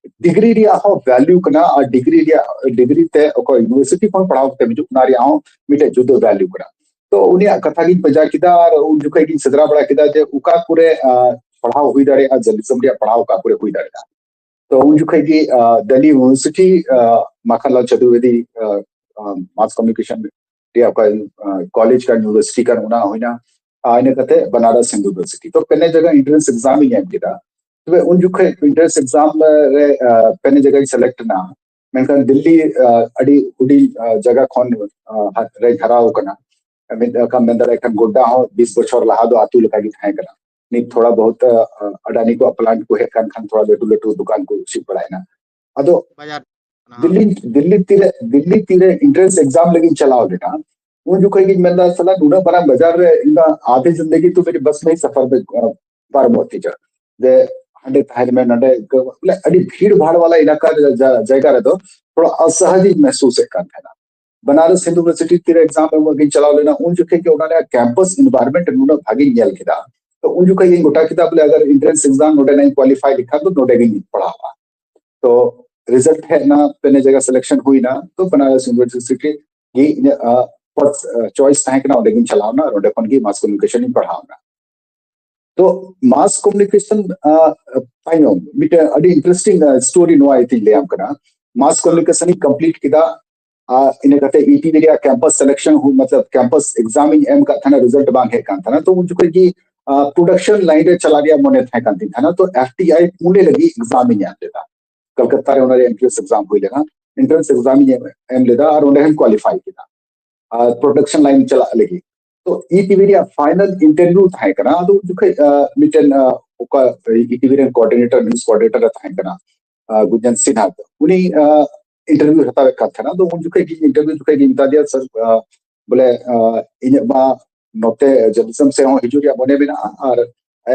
ᱰᱤᱜᱽᱨᱤ ᱨᱮᱭᱟᱜ ᱦᱚᱸ ᱵᱷᱮᱞᱤᱭᱩ ᱠᱟᱱᱟ, ᱟᱨ ᱰᱤᱜᱽᱨᱤ ᱨᱮᱭᱟᱜ ᱰᱤᱜᱽᱨᱤ ᱛᱮ ᱚᱠᱚᱭ ᱤᱭᱩᱱᱤᱵᱷᱟᱨᱥᱤᱴᱤ ᱠᱷᱚᱱ ᱯᱟᱲᱦᱟᱣ ᱠᱟᱛᱮ ᱦᱤᱡᱩᱜ ᱠᱟᱱᱟ, ᱨᱮᱭᱟᱜ ᱦᱚᱸ ᱢᱤᱫᱴᱮᱡ ᱡᱩᱫᱟᱹ ᱵᱷᱮᱞᱤᱭᱩ ᱠᱟᱱᱟ᱾ ᱛᱚ ᱩᱱᱤᱭᱟᱜ ᱠᱟᱛᱷᱟ ᱜᱤᱧ ᱯᱟᱸᱡᱟ ᱠᱮᱫᱟ ᱟᱨ ᱩᱱ ᱡᱚᱠᱷᱚᱡ ᱜᱤᱧ ᱥᱮᱸᱫᱽᱨᱟ ᱵᱟᱲᱟ ᱠᱮᱫᱟ ᱡᱮ ᱚᱠᱟ ᱠᱚᱨᱮ ᱯᱟᱲᱦᱟᱣ ᱦᱩᱭ ᱫᱟᱲᱮᱭᱟᱜᱼᱟ, ᱡᱟᱨᱱᱟᱞᱤᱡᱚᱢ ᱨᱮᱭᱟᱜ ᱯᱟᱲᱦᱟᱣ ᱚᱠᱟ ᱠᱚᱨᱮ ᱦᱩᱭ ᱫᱟᱲᱮᱭᱟᱜᱼᱟ᱾ ᱛᱚ ᱩᱱ ᱡᱚᱠᱷᱚᱡ ᱜᱮ ᱫᱤᱞᱞᱤ ᱤᱭᱩᱱᱤᱵᱷᱟᱨᱥᱤᱴᱤ, ᱢᱟᱠᱷᱟᱱᱞᱟᱞ ᱪᱟᱛᱩᱨᱵᱮᱫᱤ ᱢᱟᱥ ᱠᱚᱢᱤᱭᱩᱱᱤᱠᱮᱥᱚᱱ ᱨᱮᱭᱟᱜ ᱚᱠᱟ ᱠᱚᱞᱮᱡᱽ ᱠᱟᱱ, ᱤᱭᱩᱱᱤᱵᱷᱟᱨᱥᱤᱴᱤ ᱠᱟᱱ, ᱚᱱᱟ ᱦᱩᱭᱱᱟ᱾ ᱟᱨ ᱤᱱᱟᱹ ᱠᱟᱛᱮ ᱵᱟᱱᱟᱨᱚᱥ ᱦᱤᱱᱫᱩ ᱤᱭᱩᱱᱤᱵᱷᱟᱨᱥᱤᱴᱤ᱾ ᱛᱚ ᱯᱮᱱᱮ ᱡᱟᱭᱜᱟ ᱮᱱᱴᱨᱮᱱᱥ ᱮᱠᱡᱟᱢ ᱤᱧ ᱮᱢ ᱠᱮᱫᱟ᱾ ᱛᱚᱵᱮ ᱩᱱ ᱡᱚᱠᱷᱚᱡ ᱮᱱᱴᱨᱮᱱᱥ ᱮᱠᱡᱟᱢ ᱨᱮ ᱯᱮᱱᱮ ᱡᱟᱭᱜᱟᱧ ᱥᱤᱞᱮᱠᱴ ᱮᱱᱟ᱾ ᱢᱮᱱᱠᱷᱟᱱ ᱫᱤᱞᱞᱤ ᱟᱹᱰᱤ ᱦᱩᱰᱤᱧ ᱡᱟᱭᱜᱟ ᱠᱷᱚᱱ ᱨᱮᱧ ᱦᱟᱨᱟ ᱟᱠᱟᱱᱟ᱾ ᱢᱤᱫ ᱞᱮᱠᱟᱢ ᱢᱮᱱ ᱫᱟᱲᱮᱭᱟᱜ ᱠᱷᱟᱱ ᱜᱳᱰᱰᱟ ᱦᱚᱸ ᱵᱤᱥ ᱵᱚᱪᱷᱚᱨ ᱞᱟᱦᱟ ᱫᱚ ᱟᱹᱛᱩ ᱞᱮᱠᱟ ᱜᱮ ᱛᱟᱦᱮᱸ ᱠᱟᱱᱟ᱾ ᱱᱤᱛ ᱛᱷᱚᱲᱟ ᱵᱚᱦᱩᱛ ᱟᱰᱟᱱᱤ ᱠᱚᱣᱟᱜ ᱯᱞᱟᱱᱴ ᱠᱚ ᱦᱮᱡ ᱠᱟᱱ ᱠᱷᱟᱱ ᱛᱷᱚᱲᱟ ᱞᱟᱹᱴᱩ ᱞᱟᱹᱴᱩ ᱫᱚᱠᱟᱱ ᱠᱚ ᱥᱤᱫ ᱵᱟᱲᱟᱭᱮᱱᱟ᱾ ᱟᱫᱚ ᱫᱤᱞᱞᱤ ᱫᱤᱞᱞᱤ ᱛᱤᱨᱮ ᱫᱤᱞᱞᱤ ᱛᱤᱨᱮ ᱮᱱᱴᱨᱮᱱᱥ ᱮᱠᱡᱟᱢ ᱞᱟᱹᱜᱤᱫ ᱤᱧ ᱪᱟᱞᱟᱣ ᱞᱮᱱᱟ, ᱩᱱ ᱡᱚᱠᱷᱚᱡ ᱜᱤᱧ ᱢᱮᱱᱫᱟ, ᱥᱟᱞᱟ ᱱᱩᱱᱟᱹᱜ ᱢᱟᱨᱟᱝ ᱵᱟᱡᱟᱨ ᱨᱮ ᱤᱧ ᱫᱚ ᱟᱫᱷᱮ ᱡᱤᱱᱫᱮᱜᱤ ᱛᱚ ᱢᱮᱨᱤ ᱵᱟᱥ ᱢᱮ ᱦᱤ ᱥᱟᱯᱷᱟᱨ ᱢᱮ, ᱯᱟᱨᱚᱢᱚᱜ ᱛᱤᱧᱟ᱾ ᱡᱮ ᱦᱟᱸᱰᱮ ᱛᱟᱦᱮᱱ ᱢᱮ, ᱱᱚᱰᱮ ᱵᱚᱞᱮ ᱟᱹᱰᱤ ᱵᱷᱤᱲ ᱵᱷᱟᱲ ᱣᱟᱞᱟ ᱮᱞᱟᱠᱟ ᱨᱮ ᱡᱟ-, ᱡᱟᱭᱜᱟ ᱨᱮᱫᱚ ᱛᱷᱚᱲᱟ ᱚᱥᱟᱦᱟᱡᱤᱧ ᱢᱮᱦᱥᱩᱥᱮᱫ ᱠᱟᱱ ᱛᱟᱦᱮᱱᱟ᱾ ᱵᱟᱱᱟᱨᱚᱥ ᱦᱤᱱᱫᱩ ᱤᱭᱩᱱᱤᱵᱷᱟᱨᱥᱤᱴᱤ ᱛᱤᱨᱮ ᱮᱠᱡᱟᱢ ᱮᱢᱚᱜ ᱜᱤᱧ ᱪᱟᱞᱟᱣ ᱞᱮᱱᱟ, ᱩᱱ ᱡᱚᱠᱷᱮᱡ ᱜᱮ ᱚᱱᱟ ᱨᱮᱭᱟᱜ ᱠᱮᱢᱯᱟᱥ ᱮᱱᱣᱟᱭᱨᱚᱱᱢᱮᱱᱴ ᱱᱩᱱᱟᱹᱜ ᱵᱷᱟᱜᱤᱧ ᱧᱮᱞ ᱠᱮᱫᱟ᱾ ᱛᱚ ᱩᱱ ᱡᱚᱠᱷᱮᱡ ᱜᱤᱧ ᱜᱚᱴᱟ ᱠᱮᱫᱟ ᱵᱚᱞᱮ ᱟᱜᱟᱨ ᱮᱱᱴᱨᱟᱱᱥ ᱮᱠᱡᱟᱢ ᱱᱚᱰᱮ ᱱᱟᱜ ᱤᱧ ᱠᱣᱟᱞᱤᱯᱷᱟᱭ ᱞᱮᱠᱷᱟᱱ ᱫᱚ ᱱᱚᱰᱮ ᱜᱤᱧ ᱯᱟᱲᱦᱟᱜᱼᱟ᱾ ᱛᱚ ᱨᱤᱡᱟᱞᱴ ᱦᱮᱡ ᱮᱱᱟ, ᱯᱮᱱᱮ ᱡᱟᱭᱜᱟ ᱥᱤᱞᱮᱠᱥᱚᱱ ᱦᱩᱭᱱᱟ, ᱛᱚ ᱵᱟᱱᱟᱨᱚᱥ ᱤᱭᱩᱱᱤᱵᱷᱟᱨᱥᱤᱴᱤ ᱜᱮ ᱤᱧᱟᱹᱜ ᱯᱷᱟᱨᱥᱴ ᱪᱚᱭᱮᱥ ᱛᱟᱦᱮᱸ ᱠᱟᱱᱟ, ᱚᱸᱰᱮ ᱜᱤᱧ ᱪᱟᱞᱟᱣ ᱮᱱᱟ ᱟᱨ ᱚᱸᱰᱮ ᱠᱷᱚᱱ ᱜᱮ ᱢᱟᱥ ᱠᱚᱢᱭᱩᱱᱤᱠᱮᱥᱚᱱ ᱤᱧ ᱯᱟᱲᱦᱟᱣ ᱮᱱᱟ᱾ ᱛᱚ ᱢᱟᱥ ᱠᱚᱢᱭᱩᱱᱤᱠᱮᱥᱚᱱ ᱛᱟᱭᱚᱢ ᱢᱤᱫᱴᱮᱱ ᱟᱹᱰᱤ ᱤᱱᱴᱟᱨᱮᱥᱴᱤᱝ ᱥᱴᱳᱨᱤ ᱱᱚᱣᱟ ᱤᱭᱟᱹᱛᱤᱧ ᱞᱟᱹᱭᱟᱢ ᱠᱟᱱᱟ᱾ ᱢᱟᱥ ᱠᱚᱢᱭᱩᱱᱤᱠᱮᱥᱚᱱ ᱤᱧ ᱠᱚᱢᱯᱞᱤᱴ ᱠᱮᱫᱟ, ᱟᱨ ᱤᱱᱟᱹ ᱠᱟᱛᱮ ᱤ ᱴᱤ ᱵᱷᱤ ᱨᱮᱭᱟᱜ ᱠᱮᱢᱯᱟᱥ ᱥᱤᱞᱮᱠᱥᱚᱱ ᱦᱩᱭ, ᱢᱚᱛᱞᱚᱵ ᱠᱮᱢᱯᱟᱥ ᱮᱠᱡᱟᱢ ᱤᱧ ᱮᱢ ᱠᱟᱫ ᱛᱟᱦᱮᱱᱟ, ᱨᱤᱡᱟᱞᱴ ᱵᱟᱝ ᱦᱮᱡ ᱠᱟᱱ ᱛᱟᱦᱮᱱᱟ᱾ ᱛᱚ ᱩᱱ ᱡᱚᱠᱷᱚᱡ ᱜᱮ ᱯᱨᱚᱰᱟᱠᱥᱚᱱ ᱞᱟᱭᱤᱱ ᱨᱮ ᱪᱟᱞᱟᱜ ᱨᱮᱭᱟᱜ ᱢᱚᱱᱮ ᱛᱟᱦᱮᱸ ᱠᱟᱱ ᱛᱤᱧ ᱛᱟᱦᱮᱱᱟ᱾ ᱛᱚ ᱮᱯᱷ ᱴᱤ ᱟᱭ ᱯᱩᱱᱮ ᱞᱟᱹᱜᱤᱫ ᱮᱠᱡᱟᱢ ᱤᱧ ᱮᱢ ᱞᱮᱫᱟ, ᱠᱚᱞᱠᱟᱛᱟ ᱨᱮ ᱚᱱᱟ ᱨᱮ ᱮᱱᱴᱨᱟᱱᱥ ᱮᱠᱡᱟᱢ ᱦᱩᱭ ᱞᱮᱱᱟ᱾ ᱮᱱᱴᱨᱟᱱᱥ ᱮᱠᱡᱟᱢ ᱤᱧ ᱮᱢ ᱞᱮᱫᱟ ᱟᱨ ᱚᱸᱰᱮ ᱦᱚᱸᱧ ᱠᱣᱟᱞᱤᱯᱷᱟᱭ ᱠᱮᱫᱟ ᱟᱨ ᱯᱨᱚᱰᱟᱠᱥᱚᱱ ᱞᱟᱭᱤᱱ ᱪᱟᱞᱟᱜ ᱞᱟᱹᱜᱤᱫ᱾ ᱛᱚ ᱤ ᱴᱤ ᱵᱷᱤ ᱨᱮᱭᱟᱜ ᱯᱷᱟᱭᱱᱟᱞ ᱤᱱᱴᱟᱨᱵᱷᱤᱭᱩ ᱛᱟᱦᱮᱸ ᱠᱟᱱᱟ᱾ ᱟᱫᱚ ᱩᱱ ᱡᱚᱠᱷᱚᱡ ᱢᱤᱫᱴᱮᱱ ᱚᱠᱟ ᱤ ᱴᱤ ᱵᱷᱤ ᱨᱮᱱ ᱠᱳᱚᱨᱰᱤᱱᱮᱴᱚᱨ, ᱱᱤᱭᱩᱡ ᱠᱳᱚᱨᱰᱤᱱᱮᱴᱚᱨ ᱮ ᱛᱟᱦᱮᱸ ᱠᱟᱱᱟ ᱜᱩᱧᱡᱟᱱ ᱥᱤᱱᱦᱟ, ᱩᱱᱤ ᱤᱱᱴᱟᱨᱵᱷᱤᱭᱩ ᱦᱟᱛᱟᱣᱮᱫ ᱠᱟᱱ ᱛᱟᱦᱮᱱᱟ᱾ ᱟᱫᱚ ᱩᱱ ᱡᱚᱠᱷᱚᱡ ᱜᱮ ᱤᱱᱴᱟᱨᱵᱷᱤᱭᱩ ᱡᱚᱠᱷᱚᱡ ᱜᱮ ᱢᱮᱛᱟ ᱫᱮᱭᱟ, ᱥᱟᱨ, ᱵᱚᱞᱮ ᱤᱧᱟᱹᱜ ᱢᱟ ᱱᱚᱛᱮ ᱡᱟᱨᱱᱟᱞᱤᱡᱚᱢ ᱥᱮᱫ ᱦᱚᱸ ᱦᱤᱡᱩᱜ ᱨᱮᱭᱟᱜ ᱢᱚᱱᱮ ᱢᱮᱱᱟᱜᱼᱟ R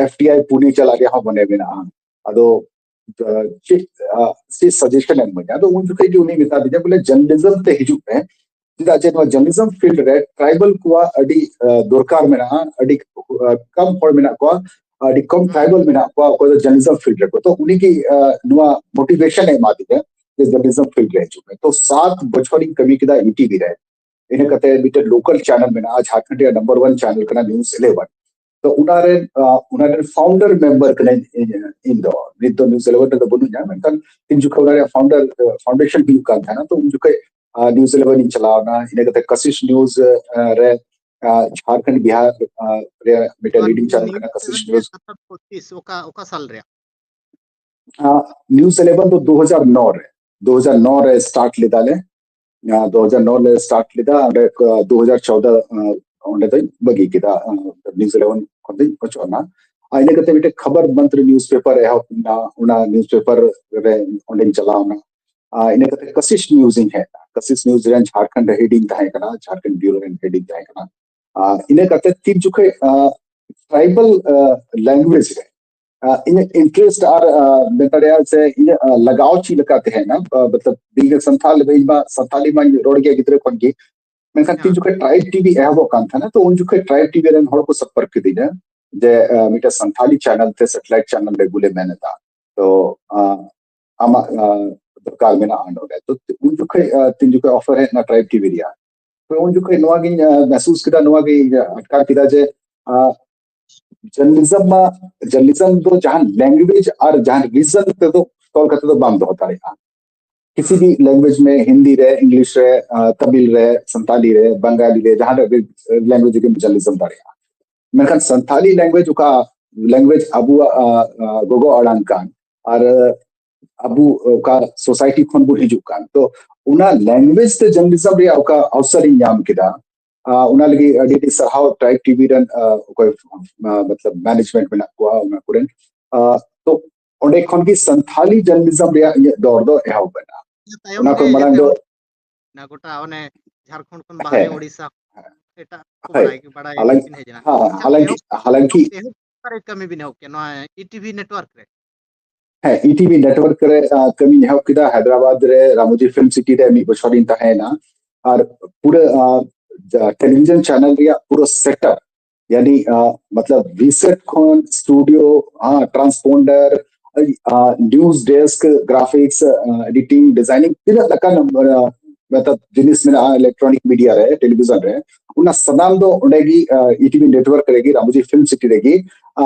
F T I Pune ᱪᱟᱞᱟᱜ ᱨᱮᱭᱟᱜ ᱦᱚᱸ ᱢᱚᱱᱮ ᱢᱮᱱᱟᱜᱼᱟ᱾ ᱟᱫᱚ ᱪᱮᱫ ᱪᱮᱫ ᱥᱟᱡᱮᱥᱚᱱ ᱮᱢ ᱤᱢᱟᱹᱧᱟ? ᱟᱫᱚ ᱩᱱ ᱡᱚᱠᱷᱚᱡ ᱜᱮ ᱩᱱᱤ ᱢᱮᱛᱟ ᱫᱤᱧᱟ ᱵᱚᱞᱮ ᱡᱟᱨᱱᱟᱞᱤᱡᱚᱢ ᱛᱮ ᱦᱤᱡᱩᱜ ᱢᱮ, ᱪᱮᱫᱟᱜ ᱡᱮ ᱱᱚᱣᱟ ᱡᱟᱨᱱᱟᱞᱤᱡᱚᱢ ᱯᱷᱤᱞᱰ ᱨᱮ ᱴᱨᱟᱭᱵᱟᱞ ᱠᱚᱣᱟᱜ ᱟᱹᱰᱤ ᱫᱚᱨᱠᱟᱨ ᱢᱮᱱᱟᱜᱼᱟ, ᱟᱹᱰᱤ ᱠᱚᱢ ᱦᱚᱲ ᱢᱮᱱᱟᱜ ᱠᱚᱣᱟ, ᱟᱹᱰᱤ ᱠᱚᱢ ᱴᱨᱟᱭᱵᱟᱞ ᱢᱮᱱᱟᱜ ᱠᱚᱣᱟ ᱚᱠᱚᱭ ᱫᱚ ᱡᱟᱨᱱᱟᱞᱤᱡᱚᱢ ᱯᱷᱤᱞᱰ ᱨᱮᱠᱚ᱾ ᱛᱚ ᱩᱱᱤᱜᱮ ᱱᱚᱣᱟ ᱢᱳᱴᱤᱵᱷᱮᱥᱚᱱ ᱮ ᱮᱢᱟ ᱫᱤᱧᱟ ᱡᱮ ᱡᱟᱨᱱᱟᱞᱤᱡᱚᱢ ᱯᱷᱤᱞᱰ ᱨᱮ ᱦᱤᱡᱩᱜ ᱢᱮ᱾ ᱛᱚ ᱥᱟᱛ ᱵᱚᱪᱷᱚᱨᱤᱧ ᱠᱟᱹᱢᱤ ᱠᱮᱫᱟ ᱤ ᱴᱤ ᱵᱷᱤ ᱨᱮ᱾ ᱤᱱᱟᱹ ᱠᱟᱛᱮ ᱢᱤᱫᱴᱮᱱ ᱞᱳᱠᱟᱞ ᱪᱮᱱᱮᱞ ᱢᱮᱱᱟᱜᱼᱟ, ᱡᱷᱟᱲᱠᱷᱚᱸᱰ ᱨᱮᱭᱟᱜ ᱱᱟᱢᱵᱟᱨ ᱚᱣᱟᱱ ᱪᱮᱱᱮᱞ ᱠᱟᱱᱟ ᱱᱤᱭᱩᱡ ᱤᱞᱮᱵᱷᱮᱱ᱾ ᱛᱚ ᱚᱱᱟ ᱨᱮᱱ ᱚᱱᱟ ᱨᱮᱱ ᱯᱷᱟᱣᱩᱱᱰᱟᱨ ᱢᱮᱢᱵᱟᱨ ᱠᱟᱹᱱᱟᱹᱧ ᱤᱧ ᱫᱚ᱾ ᱱᱤᱛ ᱫᱚ ᱱᱤᱭᱩᱡ ᱤᱞᱮᱵᱷᱮᱱ ᱨᱮᱫᱚ ᱵᱟᱹᱱᱩᱧᱟ, ᱢᱮᱱᱠᱷᱟᱱ ᱛᱤᱱ ᱡᱚᱠᱷᱚᱱ ᱚᱱᱟ ᱨᱮᱭᱟᱜ ᱯᱷᱟᱣᱩᱱᱰᱟᱨ ᱯᱷᱟᱣᱩᱱᱰᱮᱥᱚᱱ ᱦᱩᱭᱩᱜ ᱠᱟᱱ ᱛᱟᱦᱮᱱᱟ, ᱛᱚ ᱩᱱ ᱡᱚᱠᱷᱚᱡ ᱱᱤᱭᱩᱡ ᱤᱞᱮᱵᱷᱮᱱ ᱤᱧ ᱪᱟᱞᱟᱣ ᱮᱱᱟ᱾ ᱤᱱᱟᱹ ᱠᱟᱛᱮ ᱠᱟᱥᱤᱥ ᱱᱤᱭᱩᱡ ᱨᱮ, ᱡᱷᱟᱲᱠᱷᱚᱸᱰ ᱵᱤᱦᱟᱨ ᱨᱮᱭᱟᱜ ᱢᱤᱫᱴᱮᱱ ᱞᱤᱰᱤᱝ ᱪᱮᱱᱮᱞ ᱠᱟᱱᱟ ᱠᱟᱥᱤᱥ ᱱᱤᱭᱩᱡ᱾ ᱚᱠᱟ ᱚᱠᱟ ᱥᱟᱞ ᱨᱮᱭᱟᱜ? ᱱᱤᱭᱩᱡ ᱤᱞᱮᱵᱷᱮᱱ ᱫᱚ ᱫᱩ ᱦᱟᱡᱟᱨ ᱱᱚ ᱨᱮ, ᱫᱩ ᱦᱟᱡᱟᱨ ᱱᱚ ᱨᱮ ᱥᱴᱟᱨᱴ ᱞᱮᱫᱟᱞᱮ᱾ ᱫᱩ ᱦᱟᱡᱟᱨ ᱱᱚ ᱞᱮ ᱥᱴᱟᱨᱴ ᱞᱮᱫᱟ, ᱚᱸᱰᱮ ᱫᱩ ᱦᱟᱡᱟᱨ ᱪᱳᱫᱫᱳ ᱚᱸᱰᱮ ᱫᱚᱧ ᱵᱟᱹᱜᱤ ᱠᱮᱫᱟ, ᱱᱤᱭᱩᱡ ᱤᱞᱮᱵᱷᱮᱱ ᱠᱷᱚᱱ ᱫᱚᱧ ᱚᱪᱚᱜ ᱮᱱᱟ᱾ ᱟᱨ ᱤᱱᱟᱹ ᱠᱟᱛᱮ ᱢᱤᱫᱴᱮᱱ ᱠᱷᱚᱵᱚᱨ ᱢᱚᱱᱛᱨᱤ ᱱᱤᱭᱩᱡ ᱯᱮᱯᱟᱨ ᱮᱦᱚᱵ ᱮᱱᱟ, ᱚᱱᱟ ᱱᱤᱭᱩᱡ ᱯᱮᱯᱟᱨ ᱨᱮ ᱚᱸᱰᱮᱧ ᱪᱟᱞᱟᱣ ᱮᱱᱟ᱾ ᱟᱨ ᱤᱱᱟᱹ ᱠᱟᱛᱮ ᱠᱟᱥᱤᱥ ᱱᱤᱭᱩᱡ ᱤᱧ ᱦᱮᱡ ᱮᱱᱟ᱾ ᱠᱟᱥᱤᱥ ᱱᱤᱭᱩᱡ ᱨᱮᱱ ᱡᱷᱟᱲᱠᱷᱚᱸᱰ ᱦᱮᱰ ᱤᱧ ᱛᱟᱦᱮᱸ ᱠᱟᱱᱟ, ᱡᱷᱟᱲᱠᱷᱚᱸᱰ ᱵᱤᱭᱩᱨᱳ ᱨᱮᱱ ᱦᱮᱰ ᱤᱧ ᱛᱟᱦᱮᱸ ᱠᱟᱱᱟ᱾ ᱟᱨ ᱤᱱᱟᱹ ᱠᱟᱛᱮ ᱛᱤᱱ ᱡᱚᱠᱷᱚᱡ ᱴᱨᱟᱭᱵᱟᱞ ᱞᱮᱝᱜᱩᱭᱮᱡᱽ ᱨᱮ ᱟᱨ ᱤᱧᱟᱹᱜ ᱤᱱᱴᱟᱨᱮᱥᱴ ᱟᱨ ᱢᱮᱱ ᱫᱟᱲᱮᱭᱟᱜᱼᱟ ᱥᱮ ᱤᱧᱟᱹᱜ ᱞᱟᱜᱟᱣ ᱪᱮᱫ ᱞᱮᱠᱟ ᱛᱟᱦᱮᱸᱱᱟ, ᱢᱚᱛᱞᱚᱵ ᱵᱤᱝ ᱥᱟᱱᱛᱟᱞ, ᱤᱧ ᱢᱟ ᱥᱟᱱᱛᱟᱞᱤ ᱢᱟᱧ ᱨᱚᱲ ᱜᱮᱭᱟ ᱜᱤᱫᱽᱨᱟᱹ ᱠᱷᱚᱱ ᱜᱮ᱾ ᱢᱮᱱᱠᱷᱟᱱ ᱛᱤᱱ ᱡᱚᱠᱷᱚᱱ ᱴᱨᱟᱭᱤᱵ ᱴᱤᱵᱷᱤ ᱮᱦᱚᱵᱚᱜ ᱠᱟᱱ ᱛᱟᱦᱮᱸᱱᱟ, ᱛᱚ ᱩᱱ ᱡᱚᱠᱷᱚᱱ ᱴᱨᱟᱭᱤᱵ ᱴᱤᱵᱷᱤ ᱨᱮᱱ ᱦᱚᱲ ᱠᱚ ᱥᱚᱢᱯᱚᱨᱠ ᱠᱤᱫᱤᱧᱟ ᱡᱮ ᱢᱤᱫᱴᱮᱱ ᱥᱟᱱᱛᱟᱞᱤ ᱪᱮᱱᱮᱞ ᱛᱮ ᱥᱮᱴᱮᱞᱟᱭᱤᱴ ᱪᱮᱱᱮᱞ ᱨᱮ ᱟᱹᱜᱩ ᱞᱮ ᱢᱮᱱ ᱮᱫᱟ, ᱛᱚ ᱟᱢᱟᱜ ᱫᱚᱨᱠᱟᱨ ᱢᱮᱱᱟᱜᱼᱟ ᱱᱚᱰᱮ᱾ ᱛᱚ ᱩᱱ ᱡᱚᱠᱷᱚᱱ ᱛᱤᱱ ᱡᱚᱠᱷᱚᱱ ᱚᱯᱷᱟᱨ ᱦᱮᱡ ᱮᱱᱟ ᱴᱨᱟᱭᱤᱵ ᱴᱤᱵᱷᱤ ᱨᱮᱭᱟᱜ, ᱛᱚ ᱩᱱ ᱡᱚᱠᱷᱚᱱ ᱱᱚᱣᱟ ᱜᱤᱧ ᱢᱮᱦᱥᱩᱥ ᱠᱮᱫᱟ, ᱱᱚᱣᱟ ᱜᱤᱧ ᱟᱴᱠᱟᱨ ᱠᱮᱫᱟ ᱡᱮ ᱡᱟᱨᱱᱟᱞᱤᱡᱚᱢ ᱢᱟ, ᱡᱟᱨᱱᱟᱞᱤᱡᱚᱢ ᱫᱚ ᱡᱟᱦᱟᱸ ᱞᱮᱝᱜᱩᱭᱮᱡᱽ ᱟᱨ ᱡᱟᱦᱟᱸ ᱨᱤᱡᱚᱱ ᱛᱮᱫᱚ ᱛᱚᱞ ᱠᱟᱛᱮ ᱫᱚ ᱵᱟᱢ ᱫᱚᱦᱚ ᱫᱟᱲᱮᱭᱟᱜᱼᱟ᱾ ᱠᱤᱥᱤ ᱵᱷᱤ ᱞᱮᱝᱜᱩᱭᱮᱡᱽ ᱢᱮ, ᱦᱤᱱᱫᱤ ᱨᱮ, ᱤᱝᱞᱤᱥ ᱨᱮ, ᱛᱟᱢᱤᱞ ᱨᱮ, ᱥᱟᱱᱛᱟᱞᱤ ᱨᱮ, ᱵᱟᱝᱜᱟᱞᱤ ᱨᱮ, ᱡᱟᱦᱟᱸ ᱞᱮᱝᱜᱩᱭᱮᱡᱽ ᱨᱮᱜᱮᱢ ᱡᱟᱨᱱᱟᱞᱤᱡᱚᱢ ᱫᱟᱲᱮᱭᱟᱜᱼᱟ᱾ ᱢᱮᱱᱠᱷᱟᱱ ᱥᱟᱱᱛᱟᱞᱤ ᱞᱮᱝᱜᱩᱭᱮᱡᱽ, ᱚᱠᱟ ᱞᱮᱝᱜᱩᱭᱮᱡᱽ ᱟᱵᱚᱣᱟᱜ ᱜᱚᱜᱚ ᱟᱲᱟᱝ ᱠᱟᱱ ᱟᱨ ᱟᱵᱚ ᱚᱠᱟ ᱥᱳᱥᱟᱭᱴᱤ ᱠᱷᱚᱱ ᱵᱚᱱ ᱦᱤᱡᱩᱜ ᱠᱟᱱ, ᱛᱚ ᱚᱱᱟ ᱞᱮᱝᱜᱩᱭᱮᱡᱽ ᱛᱮ ᱡᱟᱨᱱᱟᱞᱤᱡᱚᱢ ᱨᱮᱭᱟᱜ ᱚᱠᱟ ᱟᱣᱥᱟᱨ ᱤᱧ ᱧᱟᱢ ᱠᱮᱫᱟ, ᱚᱱᱟ ᱞᱟᱹᱜᱤᱫ ᱟᱹᱰᱤ ᱟᱹᱰᱤ ᱥᱟᱨᱦᱟᱣ ᱴᱨᱟᱭᱤᱵ ᱴᱤᱵᱷᱤ ᱨᱮᱱ ᱚᱠᱚᱭ ᱢᱚᱛᱞᱚᱵ ᱢᱮᱱᱮᱡᱢᱮᱱᱴ ᱢᱮᱱᱟᱜ ᱠᱚᱣᱟ ᱚᱱᱟ ᱠᱚᱨᱮᱱ᱾ ᱛᱚ ᱚᱸᱰᱮ ᱠᱷᱚᱱ ᱜᱮ ᱥᱟᱱᱛᱷᱟᱞᱤ ᱡᱟᱨᱱᱟᱞᱤᱡᱚᱢ ᱨᱮᱭᱟᱜ ᱤᱧᱟᱹᱜ ᱫᱚᱨ ᱫᱚ ᱮᱦᱚᱵ ᱮᱱᱟ᱾ ᱚᱱᱟ ᱠᱷᱚᱱ ᱢᱟᱲᱟᱝ ᱫᱚ ᱜᱚᱴᱟ ᱚᱱᱮ ᱡᱷᱟᱲᱠᱷᱚᱸᱰ ᱠᱷᱚᱱ ᱵᱟᱦᱨᱮ ᱳᱰᱤᱥᱟ ᱮᱴᱟᱜ ᱠᱚ ᱵᱟᱲᱟᱭ ᱵᱟᱲᱟᱭ ᱵᱤᱱ ᱦᱮᱡ ᱮᱱᱟ᱾ ᱦᱟᱞᱟᱝᱠᱤ ᱚᱠᱟᱨᱮ ᱠᱟᱹᱢᱤ ᱵᱤᱱ ᱮᱦᱚᱵ ᱠᱮᱫ ᱱᱚᱣᱟ ᱤ ᱴᱤ ᱵᱷᱤ ᱱᱮᱴᱣᱟᱨᱠ ᱨᱮ? ᱦᱮᱸ, ᱤ ᱴᱤ ᱵᱷᱤ ᱱᱮᱴᱣᱟᱨᱠ ᱨᱮ ᱠᱟᱹᱢᱤᱧ ᱮᱦᱚᱵ ᱠᱮᱫᱟ᱾ ᱦᱟᱭᱫᱨᱟᱵᱟᱫ ᱨᱮ ᱨᱟᱢᱳᱡᱤ ᱯᱷᱤᱞᱢ ᱥᱤᱴᱤ ᱨᱮ ᱢᱤᱫ ᱵᱚᱪᱷᱚᱨᱤᱧ ᱛᱟᱦᱮᱸᱭᱮᱱᱟ᱾ ᱟᱨ ᱯᱩᱨᱟᱹ ᱴᱮᱞᱤᱵᱷᱤᱡᱚᱱ ᱪᱮᱱᱮᱞ ᱨᱮᱭᱟᱜ ᱯᱩᱨᱟᱹ ᱥᱮᱴᱟᱯ, ᱭᱟᱱᱤ ᱢᱚᱛᱞᱚᱵ ᱨᱤᱥᱮᱴ ᱠᱷᱚᱱ studio, transponder, news desk, graphics, editing, designing, ᱛᱤᱱᱟᱹᱜ ᱞᱮᱠᱟᱱ ᱢᱚᱛᱞᱚᱵ ᱡᱤᱱᱤᱥ ᱢᱮᱱᱟᱜᱼᱟ ᱤᱞᱮᱠᱴᱨᱚᱱᱤᱠ ᱢᱤᱰᱤᱭᱟ ᱨᱮ, ᱴᱮᱞᱤᱵᱷᱤᱡᱚᱱ ᱨᱮ, ᱚᱱᱟ ᱥᱟᱱᱟᱢ ᱫᱚ ᱚᱸᱰᱮ ᱜᱮ ᱤ ᱴᱤ ᱵᱷᱤ ᱱᱮᱴᱣᱟᱨᱠ ᱨᱮᱜᱮ ᱨᱟᱢᱳᱡᱤ ᱯᱷᱤᱞᱢ ᱥᱤᱴᱤ ᱨᱮᱜᱮ᱾